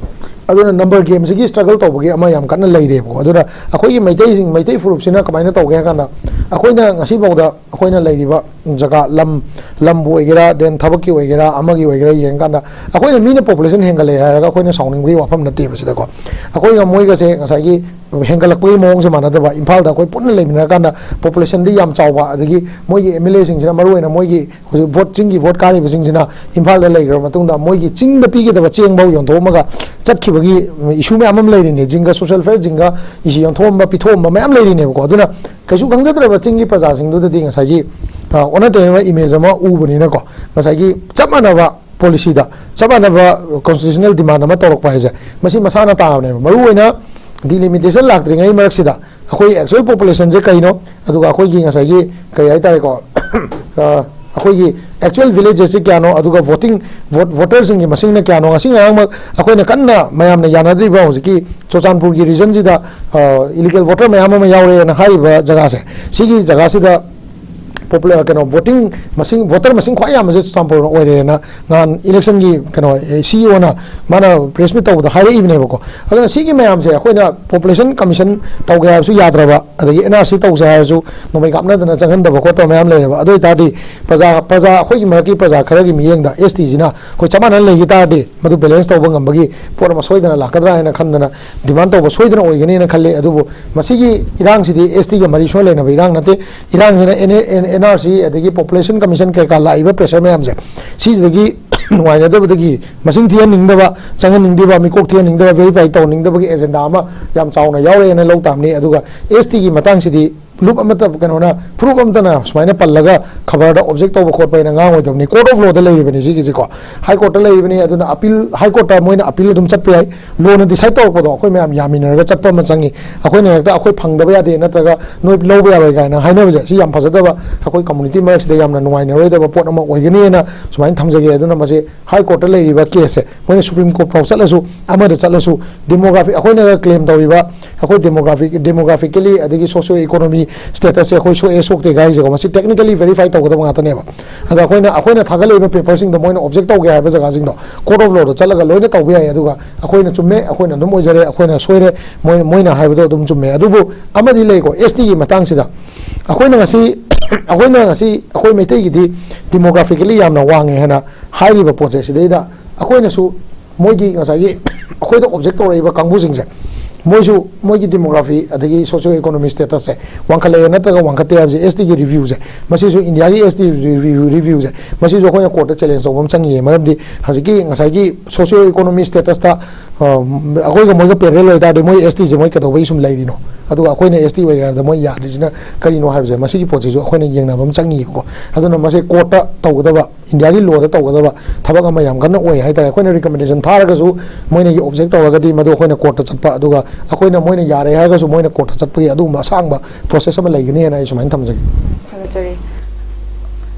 ꯑꯗꯨꯅ number game ꯁꯤꯒꯤ struggle ꯇꯧꯕꯒꯤ ꯑꯃ ꯌꯥꯝ ꯀꯟꯅ ꯂꯩꯔꯦꯕꯀꯣ꯫ ꯑꯗꯨꯅ ꯑꯩꯈꯣꯏꯒꯤ ꯃꯩꯇꯩꯁꯤꯡ, ꯃꯩꯇꯩ ꯐꯨꯔꯨꯞꯁꯤꯅ ꯀꯃꯥꯏꯅ ꯇꯧꯒꯦ ꯍꯥꯏ ꯀꯥꯟꯗ, ꯑꯩꯈꯣꯏꯅ ꯉꯁꯤꯐꯥꯎꯗ ꯑꯩꯈꯣꯏꯅ ꯂꯩꯔꯤꯕ ꯖꯒꯥ, ꯂꯝ, ꯂꯝꯕꯨ ꯑꯣꯏꯒꯦꯔꯥ, then ꯊꯕꯛꯀꯤ ꯑꯣꯏꯒꯦꯔꯥ, ꯑꯃꯒꯤ ꯑꯣꯏꯒꯦꯔꯥ, ꯌꯦꯡꯀꯥꯟꯗ ꯑꯩꯈꯣꯏꯅ ꯃꯤꯅ population ꯍꯦꯟꯒꯠꯂꯛꯑꯦ ꯍꯥꯏꯔꯒ ꯑꯩꯈꯣꯏꯅ ꯁꯥꯎꯅꯤꯡꯕꯒꯤ ꯋꯥꯐꯝ ꯅꯠꯇꯦꯕ ꯁꯤꯗꯀꯣ꯫ ꯑꯩꯈꯣꯏꯒ ꯃꯣꯏꯒꯁꯦ ꯉꯁꯥꯏꯒꯤ ꯍꯦꯟꯒꯠꯂꯛꯄꯒꯤ ꯃꯑꯣꯡꯁꯦ ꯃꯥꯟꯅꯗꯕ꯫ ꯏꯝꯐꯥꯜꯗ ꯑꯩꯈꯣꯏ ꯄꯨꯟꯅ ꯂꯩꯃꯤꯟꯅꯔꯀꯥꯟꯗ population ꯗꯤ ꯌꯥꯝ ꯆꯥꯎꯕ, ꯑꯗꯒꯤ ꯃꯣꯏꯒꯤ MLA ꯁꯤꯡꯁꯤꯅ, ꯃꯔꯨꯑꯣꯏꯅ ꯃꯣꯏꯒꯤ ꯍꯧꯖꯤꯛ vote, ꯆꯤꯡꯒꯤ vote ꯀꯥꯔꯤꯕꯁꯤꯡꯁꯤꯅ ꯏꯝꯐꯥꯜꯗ ꯂꯩꯈ꯭ꯔꯕ ꯃꯇꯨꯡꯗ ꯃꯣꯏꯒꯤ ꯆꯤꯡꯗ ꯄꯤꯒꯗꯕ ꯆꯦꯡꯐꯧ ꯌꯣꯟꯊꯣꯛꯑꯝꯃꯒ ꯆꯠꯈꯤꯕꯒꯤ issue ꯃꯌꯥꯝ ꯑꯃ ꯂꯩꯔꯤꯅꯦ꯫ ꯖꯤꯡꯒ, social welfare ꯖꯤꯡꯒ ꯏꯁꯤ ꯌꯣꯟꯊꯣꯛꯑꯝꯕ, ꯄꯤꯊꯣꯛꯑꯝꯕ ꯃꯌꯥꯝ ꯂꯩꯔꯤꯅꯦꯕꯀꯣ꯫ ꯑꯗꯨꯅ ꯀꯩꯁꯨ ꯈꯪꯖꯗ꯭ꯔꯕ ꯆꯤꯡꯒꯤ ꯄ꯭ꯔꯖꯥꯁꯤꯡꯗꯨꯗꯗꯤ ꯉꯁꯥꯏꯒꯤ ꯑ, ꯑꯣꯟꯅ ꯇꯩꯅꯕ ꯏꯃꯦꯖ ꯑꯃ ꯎꯕꯅꯤꯅꯀꯣ, ꯉꯁꯥꯏꯒꯤ ꯆꯞ ꯃꯥꯟꯅꯕ ꯄꯣꯂꯤꯁꯤꯗ ꯆꯞ ꯃꯥꯟꯅꯕ ꯀꯣꯟꯁꯇꯤꯇ꯭ꯌꯨꯁꯅꯦꯜ ꯗꯤꯃꯥꯟ ꯑꯃ ꯇꯧꯔꯛꯄ ꯍꯥꯏꯁꯦ, ꯃꯁꯤ ꯃꯁꯥꯅ ꯇꯥꯕꯅꯦꯕ꯫ ꯃꯔꯨꯑꯣꯏꯅ ꯗꯤꯂꯤꯃꯤꯇꯦꯁꯟ ꯂꯥꯛꯇ꯭ꯔꯤꯉꯩ ꯃꯔꯛꯁꯤꯗ ꯑꯩꯈꯣꯏ ꯑꯦꯛꯆꯨꯋꯦꯜ ꯄꯣꯄꯨꯂꯦꯁꯟꯁꯦ ꯀꯩꯅꯣ, ꯑꯗꯨꯒ ꯑꯩꯈꯣꯏꯒꯤ ꯉꯁꯥꯏꯒꯤ ꯀꯩ ꯍꯥꯏꯇꯥꯔꯦꯀꯣ, ꯑ, ꯑꯩꯈꯣꯏꯒꯤ ꯑꯦꯛꯆꯨꯋꯦꯜ ꯚꯤꯂꯦꯖꯦꯁꯁꯦ ꯀꯌꯥꯅꯣ, ꯑꯗꯨꯒ ꯚꯣꯇꯤꯡ, ꯚꯣꯠ-, ꯚꯣꯇꯔꯁꯤꯡꯒꯤ ꯃꯁꯤꯡꯅ ꯀꯌꯥꯅꯣ, ꯉꯁꯤ ꯉꯔꯥꯡꯃꯛ ꯑꯩꯈꯣꯏꯅ ꯀꯟꯅ ꯃꯌꯥꯝꯅ ꯌꯥꯅꯗ꯭ꯔꯤꯕ ꯍꯧꯖꯤꯛꯀꯤ ꯆꯨꯔꯆꯥꯟꯄꯨꯔꯒꯤ ꯔꯤꯖꯟꯁꯤꯗ, ꯑ, ꯏꯂꯤꯒꯦꯜ ꯚꯣꯇꯔ ꯃꯌꯥꯝ ꯑꯃ ꯌꯥꯎꯔꯦꯅ ꯍꯥꯏꯔꯤꯕ ꯖꯒꯥꯁꯦ, ꯁꯤꯒꯤ ꯖꯒꯥꯁꯤꯗ ꯄꯣꯄꯨꯂꯦ-, ꯀꯩꯅꯣ, ꯚꯣꯇꯤꯡ ꯃꯁꯤꯡ, ꯚꯣꯇꯔ ꯃꯁꯤꯡ ꯈ꯭ꯋꯥꯏ ꯌꯥꯝꯕꯁꯦ ꯆꯨꯔꯆꯥꯟꯄꯨꯔꯅ ꯑꯣꯏꯔꯦꯅ ꯉꯍꯥꯟ ꯏꯂꯦꯛꯁꯟꯒꯤ ꯀꯩꯅꯣ, ꯑꯦ, ꯁꯤ ꯏ ꯑꯣꯅ ꯃꯥꯅ ꯄ꯭ꯔꯦꯁ ꯃꯤꯠ ꯇꯧꯕꯗ ꯍꯥꯏꯔꯛꯏꯕꯅꯦꯕꯀꯣ꯫ ꯑꯗꯨꯅ ꯁꯤꯒꯤ ꯃꯌꯥꯝꯁꯦ ꯑꯩꯈꯣꯏꯅ ꯄꯣꯄꯨꯂꯦꯁꯟ ꯀꯃꯤꯁꯟ ꯇꯧꯒꯦ ꯍꯥꯏꯔꯁꯨ ꯌꯥꯗ꯭ꯔꯕ, ꯑꯗꯒꯤ ꯑꯦꯟ ꯑꯥꯔ ꯁꯤ ꯇꯧꯁꯦ ꯍꯥꯏꯔꯁꯨ ꯅꯣꯡꯃꯩ ꯀꯥꯞꯅꯗꯅ ꯆꯪꯍꯟꯗꯕ ꯈꯣꯠꯇꯕ ꯃꯌꯥꯝ ꯂꯩꯔꯦꯕ꯫ ꯑꯗꯨ ꯑꯣꯏꯇꯥꯔꯗꯤ ꯄ꯭ꯔꯖꯥ, ꯄ꯭ꯔꯖꯥ, ꯑꯩꯈꯣꯏꯒꯤ ꯃꯔꯛꯀꯤ ꯄ꯭ꯔꯖꯥ ꯈꯔꯒꯤ ꯃꯤꯠꯌꯦꯡꯗ ꯑꯦꯁ ꯇꯤꯁꯤꯅ ꯑꯩꯈꯣꯏ ꯆꯞ ꯃꯥꯟꯅꯅ ꯂꯩꯈꯤ ꯇꯥꯔꯗꯤ ꯃꯗꯨ ꯕꯦꯂꯦꯟꯁ ꯇꯧꯕ ꯉꯝꯕꯒꯤ ꯄꯣꯠ ꯑꯃ ꯁꯣꯏꯗꯅ ꯂꯥꯛꯀꯗ꯭ꯔꯥ ꯍꯥꯏꯅ ꯈꯟꯗꯅ ꯗꯤꯃꯥꯟ ꯇꯧꯕ ꯁꯣꯏꯗꯅ ꯑꯣꯏꯒꯅꯤꯅ ꯈꯜꯂꯤ꯫ ꯑꯗꯨꯕꯨ ꯃꯁꯤꯒꯤ ꯏꯔꯥꯡꯁꯤꯗꯤ ꯑꯦꯁ ꯇꯤꯒ ꯃꯔꯤ ꯁꯨꯡꯂꯩ ꯂꯩꯅꯕ ꯏꯔꯥꯡ ꯅꯠꯇꯦ꯫ ꯏꯔꯥꯡꯁꯤꯅ N A-, N-, N R C ꯑꯗꯒꯤ ꯄꯣꯄꯨꯂꯦꯁꯟ ꯀꯃꯤꯁꯟ ꯀꯩꯀꯥ ꯂꯥꯛꯏꯕ ꯄ꯭ꯔꯦꯁꯔ ꯃꯌꯥꯝꯁꯦ, ꯁꯤꯁꯤꯗꯒꯤ ꯅꯨꯡꯉꯥꯏꯅꯗꯕꯗꯒꯤ ꯃꯁꯤꯡ ꯊꯤꯍꯟꯅꯤꯡꯗꯕ, ꯆꯪꯍꯟꯅꯤꯡꯗꯕ, ꯃꯤꯀꯣꯛ ꯊꯤꯍꯟꯅꯤꯡꯗꯕ, ꯚꯦꯔꯤꯐꯥꯏ ꯇꯧꯍꯟꯅꯤꯡꯗꯕꯒꯤ ꯑꯦꯖꯦꯟꯗꯥ ꯑꯃ ꯌꯥꯝ ꯆꯥꯎꯅ ꯌꯥꯎꯔꯦꯅ ꯂꯧ ꯇꯥꯕꯅꯤ꯫ ꯑꯗꯨꯒ ꯑꯦꯁ ꯇꯤꯒꯤ ꯃꯇꯥꯡꯁꯤꯗꯤ ꯂꯨꯞ ꯑꯃꯠꯇ, ꯀꯩꯅꯣꯅ, ꯄ꯭ꯔꯨꯐ ꯑꯃꯠꯇꯅ ꯁꯨꯃꯥꯏꯅ ꯄꯜꯂꯒ ꯈꯕꯔꯗ ꯑꯣꯕꯖꯦꯛ ꯇꯧꯕ ꯈꯣꯠꯄ ꯍꯥꯏꯅ ꯉꯥꯡꯉꯣꯏꯗꯕꯅꯤ꯫ ꯀꯣꯔꯠ ꯑꯣꯐ ꯂꯣꯗ ꯂꯩꯔꯤꯕꯅꯤ ꯁꯤꯒꯤꯁꯤꯀꯣ, ꯍꯥꯏ ꯀꯣꯔꯠꯇ ꯂꯩꯔꯤꯕꯅꯤ꯫ ꯑꯗꯨꯅ ꯑꯄꯤꯜ, ꯍꯥꯏ ꯀꯣꯔꯠꯇ ꯃꯣꯏꯅ ꯑꯄꯤꯜ ꯑꯗꯨꯝ ꯆꯠꯄ ꯌꯥꯏ꯫ ꯂꯣꯅ ꯗꯤꯁꯥꯏꯠ ꯇꯧꯔꯛꯄꯗꯣ ꯑꯩꯈꯣꯏ ꯃꯌꯥꯝ ꯌꯥꯃꯤꯟꯅꯔꯒ ꯆꯠꯄ ꯑꯃ ꯆꯪꯉꯤ꯫ ꯑꯩꯈꯣꯏꯅ ꯍꯦꯛꯇ "ꯑꯩꯈꯣꯏ ꯐꯪꯗꯕ ꯌꯥꯗꯦ" ꯅꯠꯇ꯭ꯔꯒ "ꯅꯣꯏ ꯂꯧꯕ ꯌꯥꯔꯣꯏ" ꯀꯥꯏꯅ ꯍꯥꯏꯅꯕꯁꯦ, ꯁꯤ ꯌꯥꯝ ꯐꯖꯗꯕ, ꯑꯩꯈꯣꯏ ꯀꯝꯃꯨꯅꯤꯇꯤ ꯃꯔꯛꯁꯤꯗ ꯌꯥꯝꯅ ꯅꯨꯡꯉꯥꯏꯅꯔꯣꯏꯗꯕ ꯄꯣꯠ ꯑꯃ ꯑꯣꯏꯒꯅꯤꯅ ꯁꯨꯃꯥꯏꯅ ꯊꯝꯖꯒꯦ꯫ ꯑꯗꯨꯅ ꯃꯁꯤ ꯍꯥꯏ ꯀꯣꯔꯠꯇ ꯂꯩꯔꯤꯕ ꯀꯦꯁꯁꯦ, ꯃꯣꯏꯅ ꯁꯨꯄ꯭ꯔꯤꯝ ꯀꯣꯔꯠ ꯐꯥꯎ ꯆꯠꯂꯁꯨ, ꯑꯃꯗ ꯆꯠꯂꯁꯨ, ꯗꯦꯃꯣꯒ꯭ꯔꯥꯐꯤ, ꯑꯩꯈꯣꯏꯅ ꯀ꯭ꯂꯦꯝ ꯇꯧꯔꯤꯕ ꯑꯩꯈꯣꯏ ꯗꯦꯃꯣꯒ꯭ꯔꯥꯐꯤꯛ, ꯗꯦꯃꯣꯒ꯭ꯔꯥꯐꯤꯀꯦꯂꯤ ꯑꯗꯒꯤ ꯁꯣꯁꯤꯌꯣ ꯏꯀꯣꯅꯣꯃꯤ ꯁ꯭ꯇꯦꯇꯁꯁꯦ ꯑꯩꯈꯣꯏ ꯁꯣꯛꯑꯦ ꯁꯣꯛꯇꯦ ꯍꯥꯏꯁꯦꯀꯣ, ꯃꯁꯤ ꯇꯦꯛꯅꯤꯀꯦꯂꯤ ꯚꯦꯔꯤꯐꯥꯏ ꯇꯧꯒꯗꯕ ꯉꯥꯛꯇꯅꯦꯕ꯫ ꯑꯗ ꯑꯩꯈꯣꯏꯅ, ꯑꯩꯈꯣꯏꯅ ꯊꯥꯒꯠꯂꯛꯏꯕ ꯄꯦꯄꯔꯁꯤꯡꯗꯣ ꯃꯣꯏꯅ ꯑꯣꯕꯖꯦꯛ ꯇꯧꯒꯦ ꯍꯥꯏꯕ ꯖꯒꯥꯁꯤꯡꯗꯣ ꯀꯣꯔꯠ ꯑꯣꯐ ꯂꯣꯗ ꯆꯠꯂꯒ ꯂꯣꯏꯅ ꯇꯧꯕ ꯌꯥꯏ꯫ ꯑꯗꯨꯒ ꯑꯩꯈꯣꯏꯅ ꯆꯨꯝꯃꯦ, ꯑꯩꯈꯣꯏꯅ ꯑꯗꯨꯝ ꯑꯣꯏꯖꯔꯦ, ꯑꯩꯈꯣꯏꯅ ꯁꯣꯏꯔꯦ, ꯃꯣꯏ, ꯃꯣꯏꯅ ꯍꯥꯏꯕꯗꯣ ꯑꯗꯨꯝ ꯆꯨꯝꯃꯦ꯫ ꯑꯗꯨꯕꯨ ꯑꯃꯗꯤ ꯂꯩꯀꯣ, ꯑꯦꯁ ꯇꯤꯒꯤ ꯃꯇꯥꯡꯁꯤꯗ ꯑꯩꯈꯣꯏꯅ ꯉꯁꯤ, ꯑꯩꯈꯣꯏꯅ ꯉꯁꯤ ꯑꯩꯈꯣꯏ ꯃꯩꯇꯩꯒꯤꯗꯤ ꯗꯦꯃꯣꯒ꯭ꯔꯥꯐꯤꯀꯦꯂꯤ ꯌꯥꯝꯅ ꯋꯥꯡꯉꯦ ꯍꯥꯏꯅ ꯍꯥꯏꯔꯤꯕ ꯄꯣꯠꯁꯦ, ꯁꯤꯗꯩꯗ ꯑꯩꯈꯣꯏꯅꯁꯨ ꯃꯣꯏꯒꯤ ꯉꯁꯥꯏꯒꯤ ꯑꯩꯈꯣꯏꯗ ꯑꯣꯕꯖꯦꯛ ꯇꯧꯔꯛꯏꯕ ꯀꯥꯡꯕꯨꯁꯤꯡꯁꯦ, ꯃꯣꯏꯁꯨ ꯃꯣꯏꯒꯤ ꯗꯦꯃꯣꯒ꯭ꯔꯥꯐꯤ ꯑꯗꯒꯤ ꯁꯣꯁꯤꯌꯣ ꯏꯀꯣꯅꯣꯃꯤꯛ ꯁ꯭ꯇꯦꯇꯁꯁꯦ ꯋꯥꯡꯈꯠꯂꯛꯑꯦ ꯅꯠꯇ꯭ꯔꯒ ꯋꯥꯡꯈꯠꯇꯦ ꯍꯥꯏꯕꯁꯦ, ꯑꯦꯁ ꯇꯤꯒꯤ ꯔꯤꯚ꯭ꯌꯨꯁꯦ, ꯃꯁꯤꯁꯨ ꯏꯟꯗꯤꯌꯥꯒꯤ ꯑꯦꯁ ꯇꯤ ꯔꯤꯚ꯭ꯌꯨ, ꯔꯤꯚ꯭ꯌꯨꯁꯦ, ꯃꯁꯤꯁꯨ ꯑꯩꯈꯣꯏꯅ ꯀꯣꯔꯠꯇ ꯆꯦꯂꯦꯟꯖ ꯇꯧꯕ ꯑꯃ ꯆꯪꯉꯤꯌꯦ꯫ ꯃꯔꯝꯗꯤ ꯍꯧꯖꯤꯛꯀꯤ ꯉꯁꯥꯏꯒꯤ ꯁꯣꯁꯤꯌꯣ ꯏꯀꯣꯅꯣꯃꯤꯛ ꯁ꯭ꯇꯦꯇꯁꯇ, ꯑ, ꯑꯩꯈꯣꯏꯒ ꯃꯣꯏꯒ ꯄꯦꯔꯦꯂꯦꯜ ꯑꯣꯏꯇꯥꯔꯗꯤ ꯃꯣꯏ ꯑꯦꯁ ꯇꯤꯁꯦ ꯃꯣꯏ ꯀꯩꯗꯧꯕꯒꯤ ꯁꯨꯝ ꯂꯩꯔꯤꯅꯣ? ꯑꯗꯨꯒ ꯑꯩꯈꯣꯏꯅ ꯑꯦꯁ ꯇꯤ ꯑꯣꯏꯔꯤꯀꯥꯟꯗ ꯃꯣꯏ ꯌꯥꯗ꯭ꯔꯤꯁꯤꯅ ꯀꯔꯤꯅꯣ ꯍꯥꯏꯕꯁꯦ, ꯃꯁꯤꯒꯤ ꯄꯣꯠꯁꯤꯁꯨ ꯑꯩꯈꯣꯏꯅ ꯌꯦꯡꯅꯕ ꯑꯃ ꯆꯪꯉꯤꯀꯣ꯫ ꯑꯗꯨꯅ ꯃꯁꯤ ꯀꯣꯔꯠꯇ ꯇꯧꯒꯗꯕ, ꯏꯟꯗꯤꯌꯥꯒꯤ ꯂꯣꯗ ꯇꯧꯒꯗꯕ ꯊꯕꯛ ꯑꯃ ꯌꯥꯝ ꯀꯟꯅ ꯑꯣꯏ ꯍꯥꯏꯇꯥꯔꯦ꯫ ꯑꯩꯈꯣꯏꯅ ꯔꯤꯀꯃꯦꯟꯗꯦꯁꯟ ꯊꯥꯔꯒꯁꯨ ꯃꯣꯏꯅ ꯑꯣꯕꯖꯦꯛ ꯇꯧꯔꯒꯗꯤ ꯃꯗꯨ ꯑꯩꯈꯣꯏꯅ ꯀꯣꯔꯠꯇ ꯆꯠꯄ, ꯑꯗꯨꯒ ꯑꯩꯈꯣꯏꯅ, ꯃꯣꯏꯅ ꯌꯥꯔꯦ ꯍꯥꯏꯔꯒꯁꯨ ꯃꯣꯏꯅ ꯀꯣꯔꯠꯇ ꯆꯠꯄꯒꯤ ꯑꯗꯨꯒꯨꯝꯕ ꯑꯁꯥꯡꯕ ꯄ꯭ꯔꯣꯁꯦꯁ ꯑꯃ ꯂꯩꯒꯅꯤ ꯍꯥꯏꯅ ꯑꯩ ꯁꯨꯃꯥꯏꯅ ꯊꯝꯖꯒꯦ꯫ ꯊꯥꯒꯠꯆꯔꯤ꯫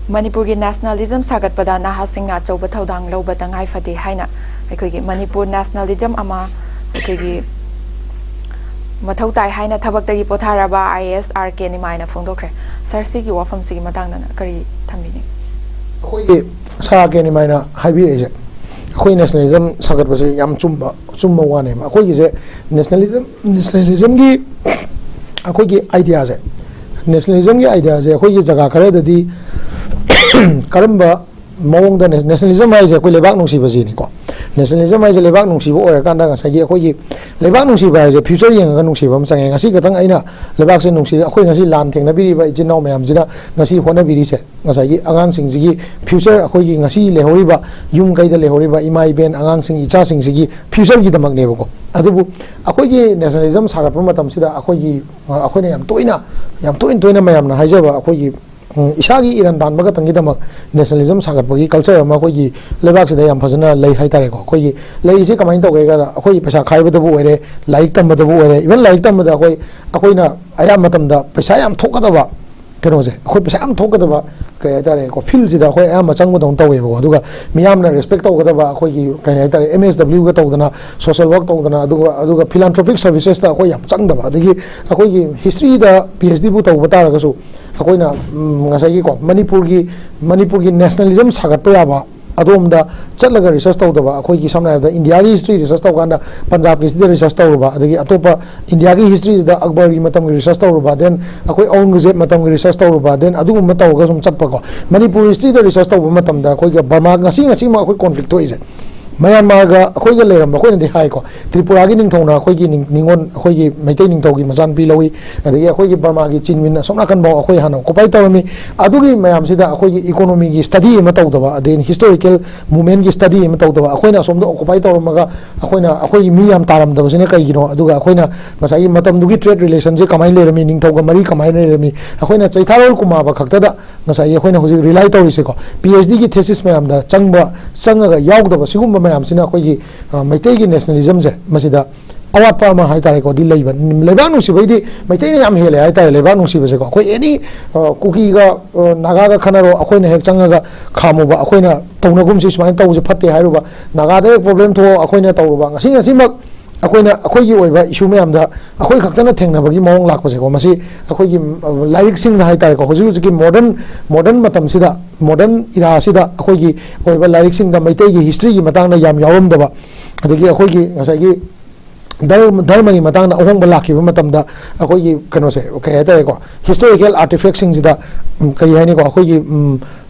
ꯃꯅꯤꯄꯨꯔꯒꯤ ꯅꯦꯁꯅꯦꯂꯤꯖꯝ ꯁꯥꯒꯠꯄꯗ ꯅꯍꯥꯁꯤꯡꯅ ꯑꯆꯧꯕ ꯊꯧꯗꯥꯡ ꯂꯧꯕ ꯇꯉꯥꯏ ꯐꯗꯦ ꯍꯥꯏꯅ ꯑꯩꯈꯣꯏꯒꯤ ꯃꯅꯤꯄꯨꯔ ꯅꯦꯁꯅꯦꯂꯤꯖꯝ ꯑꯃ ꯑꯩꯈꯣꯏꯒꯤ ꯃꯊꯧ ꯇꯥꯏ ꯍꯥꯏꯅ ꯊꯕꯛꯇꯒꯤ ꯄꯣꯊꯥꯔꯕ ꯑꯥꯏ ꯑꯦ ꯑꯦꯁ ꯑꯥꯔ ꯀꯦ ꯅꯤꯃꯥꯏꯅ ꯐꯣꯡꯗꯣꯛꯈ꯭ꯔꯦ꯫ ꯁꯥꯔ, ꯁꯤꯒꯤ ꯋꯥꯐꯝꯁꯤꯒꯤ ꯃꯇꯥꯡꯗꯅ ꯀꯔꯤ ꯊꯝꯕꯤꯅꯤꯡ? ꯑꯩꯈꯣꯏꯒꯤ ꯁꯥꯔ ꯀꯦ ꯅꯤꯃꯥꯏꯅ ꯍꯥꯏꯕꯤꯔꯛꯏꯁꯦ, ꯑꯩꯈꯣꯏ ꯅꯦꯁꯅꯦꯂꯤꯖꯝ ꯁꯥꯒꯠꯄꯁꯦ ꯌꯥꯝ ꯆꯨꯝꯕ, ꯑꯆꯨꯝꯕ ꯋꯥꯅꯦꯕ꯫ ꯑꯩꯈꯣꯏꯒꯤꯁꯦ ꯅꯦꯁꯅꯦꯂꯤꯖꯝ, ꯅꯦꯁꯅꯦꯂꯤꯖꯝꯒꯤ ꯑꯩꯈꯣꯏꯒꯤ ꯑꯥꯏꯗꯤꯌꯥꯁꯦ, ꯅꯦꯁꯅꯦꯂꯤꯖꯝꯒꯤ ꯑꯥꯏꯗꯤꯌꯥꯁꯦ ꯑꯩꯈꯣꯏꯒꯤ ꯖꯒꯥ ꯈꯔꯗꯗꯤ ꯀꯔꯝꯕ ꯃꯑꯣꯡꯗ ꯅꯦ-, ꯅꯦꯁꯅꯦꯂꯤꯖꯝ ꯍꯥꯏꯁꯦ ꯑꯩꯈꯣꯏ ꯂꯩꯕꯥꯛ ꯅꯨꯡꯁꯤꯕꯁꯤꯅꯤꯀꯣ꯫ ꯅꯦꯁꯅꯦꯂꯤꯖꯝ ꯍꯥꯏꯁꯦ ꯂꯩꯕꯥꯛ ꯅꯨꯡꯁꯤꯕ ꯑꯣꯏꯔꯀꯥꯟꯗ ꯉꯁꯥꯏꯒꯤ ꯑꯩꯈꯣꯏꯒꯤ ꯂꯩꯕꯥꯛ ꯅꯨꯡꯁꯤꯕ ꯍꯥꯏꯁꯦ ꯐ꯭ꯌꯨꯆꯔ ꯌꯦꯡꯉꯒ ꯅꯨꯡꯁꯤꯕ ꯑꯃ ꯆꯪꯉꯦ꯫ ꯉꯁꯤ ꯈꯛꯇꯪ ꯑꯩꯅ ꯂꯩꯕꯥꯛꯁꯦ ꯅꯨꯡꯁꯤ, ꯑꯩꯈꯣꯏ ꯉꯁꯤ ꯂꯥꯟ ꯊꯦꯡꯅꯕꯤꯔꯤꯕ ꯏꯆꯤꯟ ꯏꯅꯥꯎ ꯃꯌꯥꯝꯁꯤꯅ ꯉꯁꯤ ꯍꯣꯠꯅꯕꯤꯔꯤꯁꯦ, ꯉꯁꯥꯏꯒꯤ ꯑꯉꯥꯡꯁꯤꯡꯁꯤꯒꯤ ꯐ꯭ꯌꯨꯆꯔ, ꯑꯩꯈꯣꯏꯒꯤ ꯉꯁꯤ ꯂꯩꯍꯧꯔꯤꯕ ꯌꯨꯝ ꯀꯩꯗ ꯂꯩꯍꯧꯔꯤꯕ ꯏꯃꯥ ꯏꯕꯦꯟ, ꯑꯉꯥꯡꯁꯤꯡ, ꯏꯆꯥꯁꯤꯡꯁꯤꯒꯤ ꯐ꯭ꯌꯨꯆꯔꯒꯤꯗꯃꯛꯅꯦꯕꯀꯣ꯫ ꯑꯗꯨꯕꯨ ꯑꯩꯈꯣꯏꯒꯤ ꯅꯦꯁꯅꯦꯂꯤꯖꯝ ꯁꯥꯒꯠꯄ ꯃꯇꯝꯁꯤꯗ ꯑꯩꯈꯣꯏꯒꯤ, ꯑꯩꯈꯣꯏꯅ ꯌꯥꯝ ꯇꯣꯏꯅ, ꯌꯥꯝ ꯇꯣꯏꯅ ꯇꯣꯏꯅ ꯃꯌꯥꯝꯅ ꯍꯥꯏꯖꯕ ꯑꯩꯈꯣꯏꯒꯤ ꯎꯝ, ꯏꯁꯥꯒꯤ ꯏꯔꯟ ꯇꯥꯟꯕ ꯈꯛꯇꯪꯒꯤꯗꯃꯛ ꯅꯦꯁꯅꯦꯂꯤꯖꯝ ꯁꯥꯒꯠꯄꯒꯤ ꯀꯜꯆꯔ ꯑꯃ ꯑꯩꯈꯣꯏꯒꯤ ꯂꯩꯕꯥꯛꯁꯤꯗ ꯌꯥꯝ ꯐꯖꯅ ꯂꯩ ꯍꯥꯏꯇꯥꯔꯦꯀꯣ꯫ ꯑꯩꯈꯣꯏꯒꯤ ꯂꯩꯔꯤꯁꯦ ꯀꯃꯥꯏꯅ ꯇꯧꯒꯦ ꯍꯥꯏ ꯀꯥꯟꯗ, ꯑꯩꯈꯣꯏꯒꯤ ꯄꯩꯁꯥ ꯈꯥꯏꯕꯗꯕꯨ ꯑꯣꯏꯔꯦ, ꯂꯥꯏꯔꯤꯛ ꯇꯝꯕꯗꯕꯨ ꯑꯣꯏꯔꯦ, ꯏꯚꯟ ꯂꯥꯏꯔꯤꯛ ꯇꯝꯕꯗ ꯑꯩꯈꯣꯏ, ꯑꯩꯈꯣꯏꯅ ꯑꯌꯥꯝꯕ ꯃꯇꯝꯗ ꯄꯩꯁꯥ ꯌꯥꯝ ꯊꯣꯛꯀꯗꯕ ꯀꯩꯅꯣꯁꯦ, ꯑꯩꯈꯣꯏ ꯄꯩꯁꯥ ꯌꯥꯝ ꯊꯣꯛꯀꯗꯕ ꯀꯩ ꯍꯥꯏꯇꯥꯔꯦꯀꯣ, ꯐꯤꯜꯁꯤꯗ ꯑꯩꯈꯣꯏ ꯑꯌꯥꯝꯕ ꯆꯪꯕꯗꯧꯅ ꯇꯧꯋꯦꯕꯀꯣ꯫ ꯑꯗꯨꯒ ꯃꯤꯌꯥꯝꯅ ꯔꯦꯁꯄꯦꯛ ꯇꯧꯒꯗꯕ ꯑꯩꯈꯣꯏꯒꯤ ꯀꯩ ꯍꯥꯏꯇꯥꯔꯦ, ꯑꯦꯝ ꯑꯦꯁ ꯗꯕ꯭ꯂꯤꯎꯒ ꯇꯧꯗꯅ, ꯁꯣꯁꯦꯜ ꯋꯥꯔꯛ ꯇꯧꯗꯅ, ꯑꯗꯨꯒ, ꯑꯗꯨꯒ ꯐꯤꯂꯥꯟꯊ꯭ꯔꯣꯄꯤꯛ ꯁꯔꯚꯤꯁꯦꯁꯇ ꯑꯩꯈꯣꯏ ꯌꯥꯝ ꯆꯪꯗꯕ, ꯑꯗꯒꯤ ꯑꯩꯈꯣꯏꯒꯤ ꯍꯤꯁꯇ꯭ꯔꯤꯗ ꯄꯤ ꯑꯩꯆ ꯗꯤꯕꯨ ꯇꯧꯕ ꯇꯥꯔꯒꯁꯨ, ꯑꯩꯈꯣꯏꯅ, ꯎꯝ, ꯉꯁꯥꯏꯒꯤꯀꯣ, ꯃꯅꯤꯄꯨꯔꯒꯤ, ꯃꯅꯤꯄꯨꯔꯒꯤ ꯅꯦꯁꯅꯦꯂꯤꯖꯝ ꯁꯥꯒꯠꯄ ꯌꯥꯕ ꯑꯗꯣꯝꯗ ꯆꯠꯂꯒ ꯔꯤꯁꯔꯁ ꯇꯧꯗꯕ, ꯑꯩꯈꯣꯏꯒꯤ ꯁꯝꯅ ꯍꯥꯏꯔꯕꯗ ꯏꯟꯗꯤꯌꯥꯒꯤ ꯍꯤꯁꯇ꯭ꯔꯤ ꯔꯤꯁꯔꯁ ꯇꯧꯀꯥꯟꯗ ꯄꯟꯖꯥꯕꯀꯤꯁꯤꯗ ꯔꯤꯁꯔꯁ ꯇꯧꯔꯨꯕ, ꯑꯗꯒꯤ ꯑꯇꯣꯞꯄ ꯏꯟꯗꯤꯌꯥꯒꯤ ꯍꯤꯁꯇ꯭ꯔꯤꯁꯤꯗ ꯑꯛꯕꯔꯒꯤ ꯃꯇꯝꯒꯤ ꯔꯤꯁꯔꯁ ꯇꯧꯔꯨꯕ, ꯗꯦꯟ ꯑꯩꯈꯣꯏ ꯑꯧꯔꯪꯒꯖꯦꯕ ꯃꯇꯝꯒꯤ ꯔꯤꯁꯔꯁ ꯇꯧꯔꯨꯕ, ꯗꯦꯟ ꯑꯗꯨꯒꯨꯝꯕ ꯇꯧꯔꯒ ꯁꯨꯝ ꯆꯠꯄꯀꯣ꯫ ꯃꯅꯤꯄꯨꯔ ꯍꯤꯁꯇ꯭ꯔꯤꯗ ꯔꯤꯁꯔꯁ ꯇꯧꯕ ꯃꯇꯝꯗ ꯑꯩꯈꯣꯏꯒ ꯕꯔꯃꯥ, ꯉꯁꯤ, ꯉꯁꯤꯃꯛ ꯑꯩꯈꯣꯏ ꯀꯣꯟꯐ꯭ꯂꯤꯛ ꯊꯣꯛꯏꯁꯦ, ꯃꯌꯥꯟꯃꯥꯔꯒ ꯑꯩꯈꯣꯏꯒ ꯂꯩꯔꯝꯕ, ꯑꯩꯈꯣꯏꯅꯗꯤ ꯍꯥꯏꯀꯣ, ꯇ꯭ꯔꯤꯄꯨꯔꯥꯒꯤ ꯅꯤꯡꯊꯧꯅ ꯑꯩꯈꯣꯏꯒꯤ ꯅꯤꯡ- ꯅꯤꯉꯣꯜ, ꯑꯩꯈꯣꯏꯒꯤ ꯃꯩꯇꯩ ꯅꯤꯡꯊꯧꯒꯤ ꯃꯆꯥꯅꯨꯄꯤ ꯂꯧꯏ, ꯑꯗꯒꯤ ꯑꯩꯈꯣꯏꯒꯤ ꯕꯔꯃꯥꯒꯤ ꯆꯤꯟꯃꯤꯟ ꯑꯁꯣꯝ ꯅꯥꯀꯟꯐꯥꯎ ꯑꯩꯈꯣꯏ ꯍꯥꯟꯅ ꯑꯣꯀꯨꯄꯥꯏ ꯇꯧꯔꯝꯃꯤ꯫ ꯑꯗꯨꯒꯤ ꯃꯌꯥꯝꯁꯤꯗ ꯑꯩꯈꯣꯏꯒꯤ ꯏꯀꯣꯅꯣꯃꯤꯒꯤ ꯁ꯭ꯇꯗꯤ ꯑꯃ ꯇꯧꯗꯕ, ꯑꯗꯩ ꯍꯤꯁꯇꯣꯔꯤꯀꯦꯜ ꯃꯨꯞꯃꯦꯟꯒꯤ ꯁ꯭ꯇꯗꯤ ꯑꯃ ꯇꯧꯗꯕ, ꯑꯩꯈꯣꯏꯅ ꯑꯁꯣꯝꯗ ꯑꯣꯀꯨꯄꯥꯏ ꯇꯧꯔꯝꯃꯒ ꯑꯩꯈꯣꯏꯅ, ꯑꯩꯈꯣꯏꯒꯤ ꯃꯤ ꯌꯥꯝ ꯇꯥꯔꯝꯗꯕꯁꯤꯅ ꯀꯩꯒꯤꯅꯣ? ꯑꯗꯨꯒ ꯑꯩꯈꯣꯏꯅ ꯉꯁꯥꯏꯒꯤ ꯃꯇꯝꯗꯨꯒꯤ ꯇ꯭ꯔꯦꯗ ꯔꯤꯂꯦꯁꯟꯁꯦ ꯀꯃꯥꯏꯅ ꯂꯩꯔꯝꯃꯤ, ꯅꯤꯡꯊꯧꯒ ꯃꯔꯤ ꯀꯃꯥꯏꯅ ꯂꯩꯔꯝꯃꯤ, ꯑꯩꯈꯣꯏꯅ ꯆꯩꯊꯥꯔꯣꯜ ꯀꯨꯃꯥꯕ ꯈꯛꯇꯗ ꯉꯁꯥꯏꯒꯤ ꯑꯩꯈꯣꯏꯅ ꯍꯧꯖꯤꯛ ꯔꯤꯂꯥꯏ ꯇꯧꯔꯤꯁꯦꯀꯣ, ꯄꯤ ꯑꯩꯆ ꯗꯤꯒꯤ ꯊꯦꯁꯤꯁ ꯃꯌꯥꯝꯗ ꯆꯪꯕ, ꯆꯪꯉꯒ ꯌꯥꯎꯗꯕ ꯁꯤꯒꯨꯝꯕ ꯃꯌꯥꯝꯁꯤꯅ ꯑꯩꯈꯣꯏꯒꯤ, ꯑ, ꯃꯩꯇꯩꯒꯤ ꯅꯦꯁꯅꯦꯂꯤꯖꯝꯁꯦ ꯃꯁꯤꯗ ꯑꯋꯥꯠꯄ ꯑꯃ ꯍꯥꯏꯇꯥꯔꯦꯀꯣ, ꯗꯤ ꯂꯩꯕ꯫ ꯂꯩꯕꯥꯛ ꯅꯨꯡꯁꯤꯕꯩꯗꯤ ꯃꯩꯇꯩꯅ ꯌꯥꯝ ꯍꯦꯜꯂꯦ ꯍꯥꯏꯇꯥꯔꯦ, ꯂꯩꯕꯥꯛ ꯅꯨꯡꯁꯤꯕꯁꯦꯀꯣ꯫ ꯑꯩꯈꯣꯏ ꯑꯦꯅꯤ, ꯑ, ꯀꯨꯀꯤꯒ, ꯑ, ꯅꯥꯒꯥꯒ ꯈꯟꯅꯔꯣ, ꯑꯩꯈꯣꯏꯅ ꯍꯦꯛ ꯆꯪꯉꯒ ꯈꯥꯝꯃꯨꯕ, ꯑꯩꯈꯣꯏꯅ ꯇꯧꯅꯒꯨꯝꯁꯤ, ꯁꯨꯃꯥꯏꯅ ꯇꯧꯕꯁꯦ ꯐꯠꯇꯦ ꯍꯥꯏꯔꯨꯕ, ꯅꯥꯒꯥꯗ ꯍꯦꯛ ꯄ꯭ꯔꯣꯕ꯭ꯂꯦꯝ ꯊꯣꯛꯑꯣ, ꯑꯩꯈꯣꯏꯅ ꯇꯧꯔꯨꯕ, ꯉꯁꯤ ꯉꯁꯤꯃꯛ ꯑꯩꯈꯣꯏꯅ ꯑꯩꯈꯣꯏꯒꯤ ꯑꯣꯏꯕ ꯏꯁꯨ ꯃꯌꯥꯝꯗ ꯑꯩꯈꯣꯏ ꯈꯛꯇꯅ ꯊꯦꯡꯅꯕꯒꯤ ꯃꯑꯣꯡ ꯂꯥꯛꯄꯁꯦꯀꯣ, ꯃꯁꯤ ꯑꯩꯈꯣꯏꯒꯤ, ꯎꯝ, ꯂꯥꯏꯔꯤꯛꯁꯤꯡꯗ ꯍꯥꯏꯇꯥꯔꯦꯀꯣ, ꯍꯧꯖꯤꯛ ꯍꯧꯖꯤꯛꯀꯤ ꯃꯣꯗꯔꯟ, ꯃꯣꯗꯔꯟ ꯃꯇꯝꯁꯤꯗ, ꯃꯣꯗꯔꯟ ꯏꯔꯥꯁꯤꯗ ꯑꯩꯈꯣꯏꯒꯤ ꯑꯣꯏꯕ ꯂꯥꯏꯔꯤꯛꯁꯤꯡꯗ ꯃꯩꯇꯩꯒꯤ ꯍꯤꯁꯇ꯭ꯔꯤꯒꯤ ꯃꯇꯥꯡꯗ ꯌꯥꯝ ꯌꯥꯎꯔꯝꯗꯕ, ꯑꯗꯒꯤ ꯑꯩꯈꯣꯏꯒꯤ ꯉꯁꯥꯏꯒꯤ ꯙꯔꯃ, ꯙꯔꯃꯒꯤ ꯃꯇꯥꯡꯗ ꯑꯍꯣꯡꯕ ꯂꯥꯛꯈꯤꯕ ꯃꯇꯝꯗ ꯑꯩꯈꯣꯏꯒꯤ ꯀꯩꯅꯣꯁꯦ, ꯀꯩ ꯍꯥꯏꯇꯥꯔꯦꯀꯣ, ꯍꯤꯁꯇꯣꯔꯤꯀꯦꯜ ꯑꯥꯔꯇꯤꯐꯦꯛꯁꯤꯡꯁꯤꯗ, ꯎꯝ, ꯀꯔꯤ ꯍꯥꯏꯅꯤꯀꯣ, ꯑꯩꯈꯣꯏꯒꯤ, ꯎꯝ,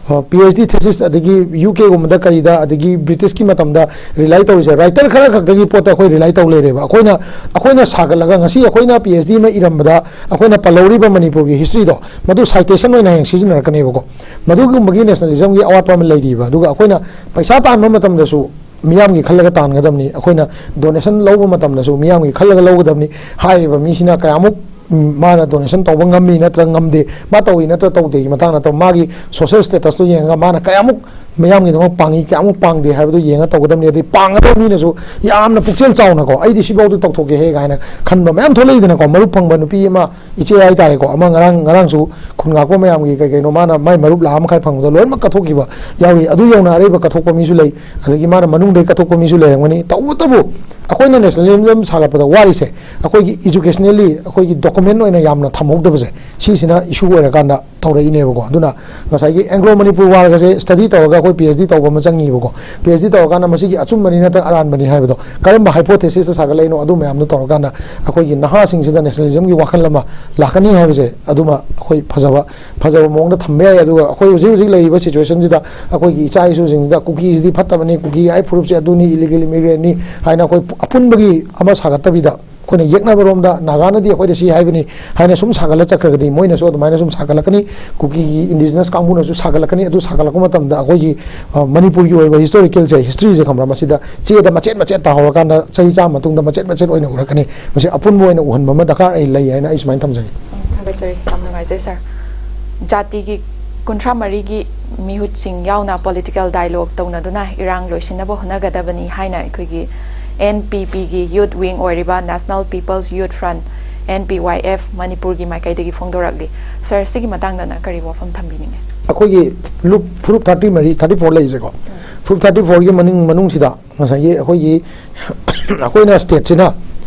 ꯄꯤ ꯑꯩꯆ ꯗꯤ ꯊꯦꯁꯤꯁ, ꯑꯗꯒꯤ ꯌꯨ ꯀꯦꯒꯨꯝꯕꯗ ꯀꯔꯤꯗ, ꯑꯗꯒꯤ ꯕ꯭ꯔꯤꯇꯤꯁꯀꯤ ꯃꯇꯝꯗ ꯔꯤꯂꯥꯏ ꯇꯧꯔꯤꯁꯦ, ꯔꯥꯏꯇꯔ ꯈꯔ ꯈꯛꯇꯒꯤ ꯄꯣꯠꯇ ꯑꯩꯈꯣꯏ ꯔꯤꯂꯥꯏ ꯇꯧ ꯂꯩꯔꯦꯕ꯫ ꯑꯩꯈꯣꯏꯅ, ꯑꯩꯈꯣꯏꯅ ꯁꯥꯒꯠꯂꯒ ꯉꯁꯤ ꯑꯩꯈꯣꯏꯅ ꯄꯤ ꯑꯩꯆ ꯗꯤ ꯑꯃ ꯏꯔꯝꯕꯗ ꯑꯩꯈꯣꯏꯅ ꯄꯜꯍꯧꯔꯤꯕ ꯃꯅꯤꯄꯨꯔꯒꯤ ꯍꯤꯁꯇ꯭ꯔꯤꯗꯣ, ꯃꯗꯨ ꯁꯥꯏꯇꯦꯁꯟ ꯑꯣꯏꯅ ꯍꯌꯦꯡ ꯁꯤꯖꯤꯟꯅꯔꯛꯀꯅꯦꯕꯀꯣ꯫ ꯃꯗꯨꯒꯨꯝꯕꯒꯤ ꯅꯦꯁꯅꯦꯂꯤꯖꯝꯒꯤ ꯑꯋꯥꯠꯄ ꯑꯃ ꯂꯩꯔꯤꯕ꯫ ꯑꯗꯨꯒ ꯑꯩꯈꯣꯏꯅ ꯄꯩꯁꯥ ꯇꯥꯟꯕ ꯃꯇꯝꯗꯁꯨ ꯃꯤꯌꯥꯝꯒꯤ ꯈꯜꯂꯒ ꯇꯥꯟꯒꯗꯕꯅꯤ, ꯑꯩꯈꯣꯏꯅ ꯗꯣꯅꯦꯁꯟ ꯂꯧꯕ ꯃꯇꯝꯗꯁꯨ ꯃꯤꯌꯥꯝꯒꯤ ꯈꯜꯂꯒ ꯂꯧꯒꯗꯕꯅꯤ꯫ ꯍꯥꯏꯔꯤꯕ ꯃꯤꯁꯤꯅ ꯀꯌꯥꯃꯨꯛ, ꯎꯝ, ꯃꯥꯅ ꯗꯣꯅꯦꯁꯟ ꯇꯧꯕ ꯉꯝꯃꯤ ꯅꯠꯇ꯭ꯔꯒ ꯉꯝꯗꯦ, ꯃꯥ ꯇꯧꯏ ꯅꯠꯇ꯭ꯔꯒ ꯇꯧꯗꯦꯒꯤ ꯃꯇꯥꯡ ꯅꯠꯇꯕ, ꯃꯥꯒꯤ ꯁꯣꯁꯦꯜ ꯁ꯭ꯇꯦꯇꯁꯇꯨ ꯌꯦꯡꯉꯒ ꯃꯥꯅ ꯀꯌꯥꯃꯨꯛ ꯃꯤꯌꯥꯝꯒꯤꯗꯃꯛ ꯄꯥꯡꯉꯤ, ꯀꯌꯥꯃꯨꯛ ꯄꯥꯡꯗꯦ ꯍꯥꯏꯕꯗꯨ ꯌꯦꯡꯉ ꯇꯧꯒꯗꯕꯅꯤ꯫ ꯑꯗꯩ ꯄꯥꯡꯒꯗꯕ ꯃꯤꯅꯁꯨ ꯌꯥꯝꯅ ꯄꯨꯛꯆꯦꯜ ꯆꯥꯎꯅꯀꯣ, "ꯑꯩꯗꯤ ꯁꯤꯐꯥꯎꯗꯤ ꯇꯧꯊꯣꯛꯀꯦꯍꯦ" ꯀꯥꯏꯅ ꯈꯟꯕ ꯃꯌꯥꯝ ꯊꯣꯛꯂꯛꯏꯗꯅꯀꯣ꯫ ꯃꯔꯨꯞ ꯐꯪꯕ ꯅꯨꯄꯤ ꯑꯃ, ꯏꯆꯦ ꯍꯥꯏꯇꯥꯔꯦꯀꯣ, ꯑꯃ ꯉꯔꯥꯡ, ꯉꯔꯥꯡꯁꯨ ꯈꯨꯟ ꯉꯥꯛꯄ ꯃꯌꯥꯝꯒꯤ ꯀꯩ ꯀꯩꯅꯣ, ꯃꯥꯅ ꯃꯥꯏ ꯃꯔꯨꯞ ꯂꯥꯈ ꯑꯃ ꯃꯈꯥꯏ ꯐꯪꯕꯗꯣ ꯂꯣꯏꯅꯃꯛ ꯀꯠꯊꯣꯛꯈꯤꯕ ꯌꯥꯎꯔꯤ꯫ ꯑꯗꯨ ꯌꯧꯅ ꯑꯔꯩꯕ ꯀꯠꯊꯣꯛꯄ ꯃꯤꯁꯨ ꯂꯩ, ꯑꯗꯒꯤ ꯃꯥꯅ ꯃꯅꯨꯡꯗꯩ ꯀꯠꯊꯣꯛꯄ ꯃꯤꯁꯨ ꯂꯩꯔꯝꯒꯅꯤ꯫ ꯇꯧꯕꯇꯕꯨ ꯑꯩꯈꯣꯏꯅ ꯅꯦꯁꯅꯦꯂꯤꯖꯝ ꯁꯥꯒꯠꯄꯗ ꯋꯥꯔꯤꯁꯦ, ꯑꯩꯈꯣꯏꯒꯤ ꯏꯖꯨꯀꯦꯁꯅꯦꯜꯂꯤ ꯑꯩꯈꯣꯏꯒꯤ ꯗꯣꯀꯨꯃꯦꯟ ꯑꯣꯏꯅ ꯌꯥꯝꯅ ꯊꯝꯍꯧꯗꯕꯁꯦ, ꯁꯤꯁꯤꯅ ꯏꯁꯨ ꯑꯣꯏꯔꯀꯥꯟꯗ ꯇꯧꯔꯛꯏꯅꯦꯕꯀꯣ꯫ ꯑꯗꯨꯅ ꯉꯁꯥꯏꯒꯤ ꯑꯦꯡꯒ꯭ꯂꯣ ꯃꯅꯤꯄꯨꯔ ꯋꯥꯔꯒꯁꯦ ꯁ꯭ꯇꯗꯤ ꯇꯧꯔꯒ ꯑꯩꯈꯣꯏ ꯄꯤ ꯑꯩꯆ ꯗꯤ ꯇꯧꯕ ꯑꯃ ꯆꯪꯉꯤꯕꯀꯣ꯫ ꯄꯤ ꯑꯩꯆ ꯗꯤ ꯇꯧꯔꯀꯥꯟꯗ ꯃꯁꯤꯒꯤ ꯑꯆꯨꯝꯕꯅꯤ ꯅꯠꯇ꯭ꯔꯒ ꯑꯔꯥꯟꯕꯅꯤ ꯍꯥꯏꯕꯗꯣ, ꯀꯔꯝꯕ ꯍꯥꯏꯄꯣꯊꯦꯁꯤꯁꯇ ꯁꯥꯒꯠꯂꯛꯏꯅꯣ, ꯑꯗꯨ ꯃꯌꯥꯝꯗꯣ ꯇꯧꯔꯀꯥꯟꯗ ꯑꯩꯈꯣꯏꯒꯤ ꯅꯍꯥꯁꯤꯡꯁꯤꯗ ꯅꯦꯁꯅꯦꯂꯤꯖꯝꯒꯤ ꯋꯥꯈꯜ ꯑꯃ ꯂꯥꯛꯀꯅꯤ ꯍꯥꯏꯕꯁꯦ, ꯑꯗꯨꯃ ꯑꯩꯈꯣꯏ ꯐꯖꯕ, ꯐꯖꯕ ꯃꯑꯣꯡꯗ ꯊꯝꯕ ꯌꯥꯏ꯫ ꯑꯗꯨꯒ ꯑꯩꯈꯣꯏ ꯍꯧꯖꯤꯛ ꯍꯧꯖꯤꯛ ꯂꯩꯔꯤꯕ ꯁꯤꯆꯨꯋꯦꯁꯟꯁꯤꯗ ꯑꯩꯈꯣꯏꯒꯤ ꯏꯆꯥ ꯏꯁꯨꯁꯤꯡꯁꯤꯗ ꯀꯨꯀꯤꯁꯤꯗꯤ ꯐꯠꯇꯕꯅꯤ, ꯀꯨꯀꯤ ꯍꯥꯏ ꯐꯨꯔꯨꯞꯁꯦ ꯑꯗꯨꯅꯤ, ꯏꯂꯤꯒꯦꯜ ꯏꯃꯤꯒ꯭ꯔꯦꯟꯅꯤ ꯍꯥꯏꯅ ꯑꯩꯈꯣꯏ ꯑꯄꯨꯟꯕꯒꯤ ꯑꯃ ꯁꯥꯒꯠꯇꯕꯤꯗ, ꯑꯩꯈꯣꯏꯅ ꯌꯦꯛꯅꯕꯔꯣꯝꯗ ꯅꯥꯒꯥꯅꯗꯤ ꯑꯩꯈꯣꯏꯗ ꯁꯤ ꯍꯥꯏꯕꯅꯤ ꯍꯥꯏꯅ ꯁꯨꯝ ꯁꯥꯒꯠꯂ ꯆꯠꯈ꯭ꯔꯒꯗꯤ, ꯃꯣꯏꯅꯁꯨ ꯑꯗꯨꯃꯥꯏꯅ ꯁꯨꯝ ꯁꯥꯒꯠꯂꯛꯀꯅꯤ, ꯀꯨꯀꯤꯒꯤ ꯏꯟꯗꯤꯖꯤꯅꯁ ꯀꯥꯡꯕꯨꯅꯁꯨ ꯁꯥꯒꯠꯂꯛꯀꯅꯤ꯫ ꯑꯗꯨ ꯁꯥꯒꯠꯂꯛꯄ ꯃꯇꯝꯗ ꯑꯩꯈꯣꯏꯒꯤ, ꯑ, ꯃꯅꯤꯄꯨꯔꯒꯤ ꯑꯣꯏꯕ ꯍꯤꯁꯇꯣꯔꯤꯀꯦꯜꯁꯦ, ꯍꯤꯁꯇ꯭ꯔꯤꯁꯦ ꯈꯪꯕ꯭ꯔꯥ, ꯃꯁꯤꯗ ꯆꯦꯗ ꯃꯆꯦꯠ ꯃꯆꯦꯠ ꯇꯥꯍꯧꯔꯀꯥꯟꯗ ꯆꯍꯤ ꯆꯥꯝꯃ ꯃꯇꯨꯡꯗ ꯃꯆꯦꯠ ꯃꯆꯦꯠ ꯑꯣꯏꯅ ꯎꯔꯛꯀꯅꯤ꯫ ꯃꯁꯤ ꯑꯄꯨꯟꯕ ꯑꯣꯏꯅ ꯎꯍꯟꯕ ꯑꯃ ꯗꯔꯀꯥꯔ ꯑꯩ ꯂꯩ ꯍꯥꯏꯅ ꯑꯩ ꯁꯨꯃꯥꯏꯅ ꯊꯝꯖꯒꯦ꯫ ꯎꯝ, ꯊꯥꯒꯠꯆꯔꯤ꯫ ꯌꯥꯝ ꯅꯨꯡꯉꯥꯏꯖꯩ, ꯁꯥꯔ꯫ ꯖꯥꯇꯤꯒꯤ ꯀꯨꯟꯊ꯭ꯔꯥ ꯃꯔꯤꯒꯤ ꯃꯤꯍꯨꯠꯁꯤꯡ ꯌꯥꯎꯅ ꯄꯣꯂꯤꯇꯤꯀꯦꯜ ꯗꯥꯏꯂꯣꯒ ꯇꯧꯅꯗꯨꯅ ꯏꯔꯥꯡ ꯂꯣꯏꯁꯤꯟꯅꯕ ꯍꯣꯠꯅꯒꯗꯕꯅꯤ ꯍꯥꯏꯅ ꯑꯩꯈꯣꯏꯒꯤ ꯑꯦꯟ ꯄꯤ ꯄꯤꯒꯤ ꯌꯨꯠ ꯋꯤꯡ ꯑꯣꯏꯔꯤꯕ National People's Youth Front, N P Y F, ꯃꯅꯤꯄꯨꯔꯒꯤ ꯃꯥꯏꯀꯩꯗꯒꯤ ꯐꯣꯡꯗꯣꯔꯛꯂꯤ꯫ ꯁꯥꯔ, ꯁꯤꯒꯤ ꯃꯇꯥꯡꯗꯅ ꯀꯔꯤ ꯋꯥꯐꯝ ꯊꯝꯕꯤꯅꯤꯡꯉꯤ? ꯑꯩꯈꯣꯏꯒꯤ ꯂꯨꯞ-, ꯐꯨꯔꯨꯞ ꯊꯥꯔꯇꯤ ꯃꯔꯤ, ꯊꯥꯔꯇꯤ ꯐꯣꯔ ꯂꯩꯔꯤꯁꯦꯀꯣ, ꯐꯨꯔꯨꯞ ꯊꯥꯔꯇꯤ ꯐꯣꯔꯒꯤ ꯃꯅꯨꯡ, ꯃꯅꯨꯡꯁꯤꯗ ꯉꯁꯥꯏꯒꯤ ꯑꯩꯈꯣꯏꯒꯤ, ꯑꯩꯈꯣꯏꯅ ꯁ꯭ꯇꯦꯠꯁꯤꯅ,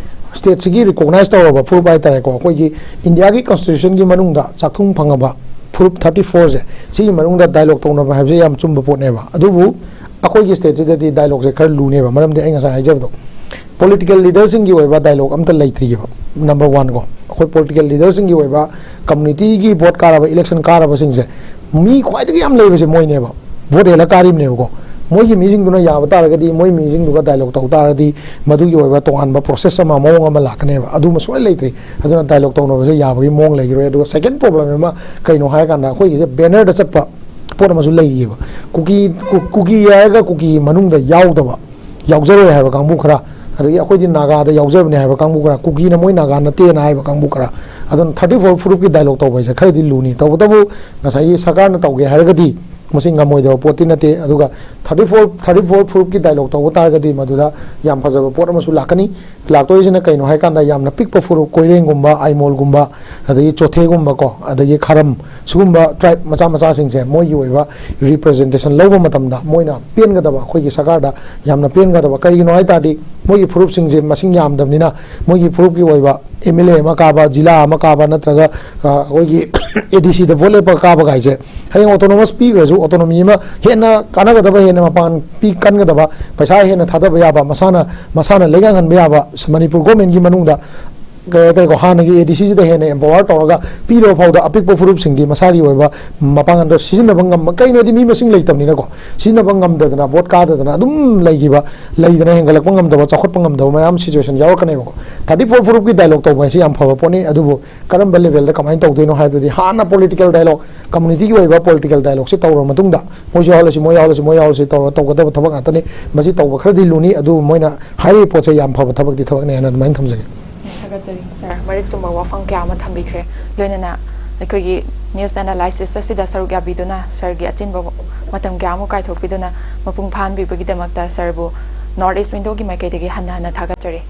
ꯁ꯭ꯇꯦꯠꯁꯤꯒꯤ ꯔꯤꯀꯣꯛꯅꯥꯏꯖ ꯇꯧꯔꯕ ꯐꯨꯔꯨꯞ ꯍꯥꯏ ꯇꯥꯔꯦꯀꯣ, ꯑꯩꯈꯣꯏꯒꯤ ꯏꯟꯗꯤꯌꯥꯒꯤ ꯀꯣꯟꯁꯇꯤꯇ꯭ꯌꯨꯁꯟꯒꯤ ꯃꯅꯨꯡꯗ ꯆꯥꯛꯊꯨꯡ ꯐꯪꯉꯕ ꯐꯨꯔꯨꯞ ꯊꯥꯔꯇꯤ ꯐꯣꯔꯁꯦ, ꯁꯤꯒꯤ ꯃꯅꯨꯡꯗ ꯗꯥꯏꯂꯣꯒ ꯇꯧꯅꯕ ꯍꯥꯏꯕꯁꯦ ꯌꯥꯝ ꯆꯨꯝꯕ ꯄꯣꯠꯅꯦꯕ꯫ ꯑꯗꯨꯕꯨ ꯑꯩꯈꯣꯏꯒꯤ ꯁ꯭ꯇꯦꯠꯁꯤꯗꯗꯤ ꯗꯥꯏꯂꯣꯒꯁꯦ ꯈꯔ ꯂꯨꯅꯦꯕ, ꯃꯔꯝꯗꯤ ꯑꯩ ꯉꯁꯥꯏ ꯍꯥꯏꯖꯕꯗꯣ, ꯄꯣꯂꯤꯇꯤꯀꯦꯜ ꯂꯤꯗꯔꯁꯤꯡꯒꯤ ꯑꯣꯏꯕ ꯗꯥꯏꯂꯣꯒ ꯑꯝꯇ ꯂꯩꯇ꯭ꯔꯤꯑꯕ꯫ ꯅꯝꯕꯔ ꯋꯥꯟ ꯀꯣ, ꯑꯩꯈꯣꯏ ꯄꯣꯂꯤꯇꯤꯀꯦꯜ ꯂꯤꯗꯔꯁꯤꯡꯒꯤ ꯑꯣꯏꯕ, ꯀꯝꯃꯨꯅꯤꯇꯤꯒꯤ ꯚꯣꯠ ꯀꯥꯔꯕ, ꯏꯂꯦꯛꯁꯟ ꯀꯥꯔꯕꯁꯤꯡꯁꯦ, ꯃꯤ ꯈ꯭ꯋꯥꯏꯗꯒꯤ ꯌꯥꯝ ꯂꯩꯕꯁꯦ ꯃꯣꯏꯅꯦꯕ꯫ ꯚꯣꯠ ꯍꯦꯜꯂ ꯀꯥꯔꯤꯕꯅꯦꯕꯀꯣ꯫ ꯃꯣꯏꯒꯤ ꯃꯤꯁꯤꯡꯗꯨꯅ ꯌꯥꯕ ꯇꯥꯔꯒꯗꯤ, ꯃꯣꯏ ꯃꯤꯁꯤꯡꯗꯨꯒ ꯗꯥꯏꯂꯣꯒ ꯇꯧ ꯇꯥꯔꯗꯤ, ꯃꯗꯨꯒꯤ ꯑꯣꯏꯕ ꯇꯣꯉꯥꯟꯕ ꯄ꯭ꯔꯣꯁꯦꯁ ꯑꯃ, ꯃꯑꯣꯡ ꯑꯃ ꯂꯥꯛꯀꯅꯦꯕ꯫ ꯑꯗꯨꯃ ꯁꯨꯡꯂꯩ ꯂꯩꯇ꯭ꯔꯤ꯫ ꯑꯗꯨꯅ ꯗꯥꯏꯂꯣꯒ ꯇꯧꯅꯕꯁꯦ ꯌꯥꯕꯒꯤ ꯃꯑꯣꯡ ꯂꯩꯈꯤꯔꯣꯏ꯫ ꯑꯗꯨꯒ ꯁꯦꯀꯦꯟ ꯄ꯭ꯔꯣꯕ꯭ꯂꯦꯝ ꯑꯃ ꯀꯩꯅꯣ ꯍꯥꯏꯔꯀꯥꯟꯗ, ꯑꯩꯈꯣꯏꯒꯤꯁꯦ ꯕꯦꯅꯔꯗ ꯆꯠꯄ ꯄꯣꯠ ꯑꯃꯁꯨ ꯂꯩꯔꯤꯑꯕ꯫ ꯀꯨꯀꯤ, ꯀꯨ-, ꯀꯨꯀꯤ ꯍꯥꯏꯔꯒ ꯀꯨꯀꯤ ꯃꯅꯨꯡꯗ ꯌꯥꯎꯗꯕ, ꯌꯥꯎꯖꯔꯣꯏ ꯍꯥꯏꯕ ꯀꯥꯡꯕꯨ ꯈꯔ, ꯑꯗꯒꯤ ꯑꯩꯈꯣꯏꯗꯤ ꯅꯥꯒꯥꯗ ꯌꯥꯎꯖꯕꯅꯦ ꯍꯥꯏꯕ ꯀꯥꯡꯕꯨ ꯈꯔ, ꯀꯨꯀꯤꯅ ꯃꯣꯏ ꯅꯥꯒꯥ ꯅꯠꯇꯦꯅ ꯍꯥꯏꯕ ꯀꯥꯡꯕꯨ ꯈꯔ꯫ ꯑꯗꯨꯅ ꯊꯥꯔꯇꯤ ꯐꯣꯔ ꯐꯨꯔꯨꯞꯀꯤ ꯗꯥꯏꯂꯣꯒ ꯇꯧꯕ ꯍꯥꯏꯁꯦ ꯈꯔꯗꯤ ꯂꯨꯅꯤ꯫ ꯇꯧꯕꯇꯕꯨ ꯉꯁꯥꯏꯒꯤ ꯁꯔꯀꯥꯔꯅ ꯇꯧꯒꯦ ꯍꯥꯏꯔꯒꯗꯤ ꯃꯁꯤ ꯉꯝꯃꯣꯏꯗꯕ ꯄꯣꯠꯇꯤ ꯅꯠꯇꯦ꯫ ꯑꯗꯨꯒ ꯊꯥꯔꯇꯤ ꯐꯣꯔ, ꯊꯥꯔꯇꯤ ꯐꯣꯔ ꯐꯨꯔꯨꯞꯀꯤ ꯗꯥꯏꯂꯣꯒ ꯇꯧꯕ ꯇꯥꯔꯒꯗꯤ ꯃꯗꯨꯗ ꯌꯥꯝ ꯐꯖꯕ ꯄꯣꯠ ꯑꯃꯁꯨ ꯂꯥꯛꯀꯅꯤ꯫ ꯂꯥꯛꯇꯣꯏꯁꯤꯅ ꯀꯩꯅꯣ ꯍꯥꯏꯀꯥꯟꯗ, ꯌꯥꯝꯅ ꯄꯤꯛꯄ ꯐꯨꯔꯨꯞ, ꯀꯣꯏꯔꯦꯡꯒꯨꯝꯕ, ꯑꯥꯏꯃꯣꯜꯒꯨꯝꯕ, ꯑꯗꯒꯤ ꯆꯣꯊꯦꯒꯨꯝꯕꯀꯣ, ꯑꯗꯒꯤ ꯈꯥꯔꯝ, ꯁꯤꯒꯨꯝꯕ ꯇ꯭ꯔꯥꯏꯕ ꯃꯆꯥ ꯃꯆꯥꯁꯤꯡꯁꯦ ꯃꯣꯏꯒꯤ ꯑꯣꯏꯕ ꯔꯤꯄ꯭ꯔꯖꯦꯟꯇꯦꯁꯟ ꯂꯧꯕ ꯃꯇꯝꯗ ꯃꯣꯏꯅ ꯄꯦꯟꯒꯗꯕ, ꯑꯩꯈꯣꯏꯒꯤ ꯁꯔꯀꯥꯔꯗ ꯌꯥꯝꯅ ꯄꯦꯟꯒꯗꯕ꯫ ꯀꯩꯒꯤꯅꯣ ꯍꯥꯏ ꯇꯥꯔꯗꯤ, ꯃꯣꯏꯒꯤ ꯐꯨꯔꯨꯞꯁꯤꯡꯁꯦ ꯃꯁꯤꯡ ꯌꯥꯝꯗꯕꯅꯤꯅ, ꯃꯣꯏꯒꯤ ꯐꯨꯔꯨꯞꯀꯤ ꯑꯣꯏꯕ ꯑꯦꯝ ꯑꯦꯜ ꯑꯦ ꯑꯃ ꯀꯥꯕ, ꯖꯤꯂꯥ ꯑꯃ ꯀꯥꯕ, ꯅꯠꯇ꯭ꯔꯒ, ꯑ, ꯑꯩꯈꯣꯏꯒꯤ ꯑꯦ ꯗꯤ ꯁꯤꯗ ꯚꯣꯠ ꯂꯦꯞꯄ ꯀꯥꯕ ꯀꯥꯏꯁꯦ, ꯍꯌꯦꯡ ꯑꯣꯇꯣꯅꯣꯃꯁ ꯄꯤꯈ꯭ꯔꯁꯨ, ꯑꯣꯇꯣꯅꯣꯃꯤ ꯑꯃ ꯍꯦꯟꯅ ꯀꯥꯟꯅꯒꯗꯕ, ꯍꯦꯟꯅ ꯃꯄꯥꯟ ꯄꯤ ꯀꯟꯒꯗꯕ, ꯄꯩꯁꯥ ꯍꯦꯟꯅ ꯊꯥꯗꯕ ꯌꯥꯕ, ꯃꯁꯥꯅ ꯃꯁꯥꯅ ꯂꯩꯉꯥꯛꯍꯟꯕ ꯌꯥꯕ, ꯃꯅꯤꯄꯨꯔ ꯒꯣꯔꯃꯦꯟꯒꯤ ꯃꯅꯨꯡꯗ ꯀ-, ꯀꯩꯀꯣ, ꯍꯥꯟꯅꯒꯤ ꯑꯦ ꯗꯤ ꯁꯤꯁꯤꯗ ꯍꯦꯟꯅ ꯑꯦꯝꯄꯥꯋꯔ ꯇꯧꯔꯒ ꯄꯤꯔꯕ ꯐꯥꯎꯗ ꯑꯄꯤꯛꯄ ꯐꯨꯔꯨꯞꯁꯤꯡꯒꯤ ꯃꯁꯥꯒꯤ ꯑꯣꯏꯕ ꯃꯄꯥꯡꯒꯜꯗꯣ ꯁꯤꯖꯤꯟꯅꯕ ꯉꯝꯕ, ꯀꯩꯅꯣꯗꯤ ꯃꯤ ꯃꯁꯤꯡ ꯂꯩꯇꯕꯅꯤꯅꯀꯣ, ꯁꯤꯖꯤꯟꯅꯕ ꯉꯝꯗꯗꯅ, ꯚꯣꯠ ꯀꯥꯗꯗꯅ ꯑꯗꯨꯝ ꯂꯩꯈꯤꯕ, ꯂꯩꯗꯅ ꯍꯦꯟꯒꯠꯂꯛꯄ ꯉꯝꯗꯕ, ꯆꯥꯎꯈꯠꯄ ꯉꯝꯗꯕ ꯃꯌꯥꯝ ꯁꯤꯆꯨꯋꯦꯁꯟ ꯌꯥꯎꯔꯛꯀꯅꯦꯕꯀꯣ꯫ ꯊꯥꯔꯇꯤ ꯐꯣꯔ ꯐꯨꯔꯨꯞꯀꯤ ꯗꯥꯏꯂꯣꯛ ꯇꯧꯕ ꯍꯥꯏꯁꯤ ꯌꯥꯝ ꯐꯕ ꯄꯣꯠꯅꯤ, ꯑꯗꯨꯕꯨ ꯀꯔꯝꯕ ꯂꯦꯚꯦꯜꯗ ꯀꯃꯥꯏꯅ ꯇꯧꯗꯣꯏꯅꯣ ꯍꯥꯏꯕꯗꯨꯗꯤ ꯍꯥꯟꯅ ꯄꯣꯂꯤꯇꯤꯀꯦꯜ ꯗꯥꯏꯂꯣꯛ, ꯀꯝꯃꯨꯅꯤꯇꯤꯒꯤ ꯑꯣꯏꯕ ꯄꯣꯂꯤꯇꯤꯀꯦꯜ ꯗꯥꯏꯂꯣꯛꯁꯦ ꯇꯧꯔꯕ ꯃꯇꯨꯡꯗ, ꯃꯣꯏꯁꯨ ꯌꯥꯎꯍꯜꯂꯁꯤ, ꯃꯣꯏ ꯌꯥꯎꯍꯜꯂꯁꯤ, ꯃꯣꯏ ꯌꯥꯎꯍꯜꯂꯁꯤ ꯇꯧꯔꯒ ꯇꯧꯒꯗꯕ ꯊꯕꯛ ꯉꯥꯛꯇꯅꯤ꯫ ꯃꯁꯤ ꯇꯧꯕ ꯈꯔꯗꯤ ꯂꯨꯅꯤ, ꯑꯗꯨꯕꯨ ꯃꯣꯏꯅ ꯍꯥꯏꯔꯤꯕ ꯄꯣꯠꯁꯦ ꯌꯥꯝ ꯐꯕ ꯊꯕꯛꯇꯤ ꯊꯕꯛꯅꯤ ꯍꯥꯏꯅ ꯑꯗꯨꯃꯥꯏꯅ ꯊꯝꯖꯒꯦ꯫ ꯊꯥꯒꯠꯆꯔꯤ ꯁꯥꯔ, ꯃꯔꯤꯛ ꯆꯨꯝꯕ ꯋꯥꯐꯝ ꯀꯌꯥ ꯑꯃ ꯊꯝꯕꯤꯈ꯭ꯔꯦ꯫ ꯂꯣꯏꯅꯅ ꯑꯩꯈꯣꯏꯒꯤ ꯅ꯭ꯌꯨꯁ ꯑꯦꯅꯥꯂꯥꯏꯁꯤꯁ ꯑꯁꯤꯗ ꯁꯔꯨꯛ ꯌꯥꯕꯤꯗꯨꯅ ꯁꯥꯔꯒꯤ ꯑꯆꯤꯟꯕ ꯃꯇꯝ ꯀꯌꯥ ꯑꯃ ꯀꯥꯏꯊꯣꯛꯄꯤꯗꯨꯅ ꯃꯄꯨꯡ ꯐꯥꯍꯟꯕꯤꯕꯒꯤꯗꯃꯛꯇ ꯁꯥꯔꯕꯨ ꯅꯣꯔꯠ ꯏꯁ ꯋꯤꯟꯗꯣꯒꯤ ꯃꯥꯏꯀꯩꯗꯒꯤ ꯍꯟꯅ ꯍꯟꯅ ꯊꯥꯒꯠꯆꯔꯤ꯫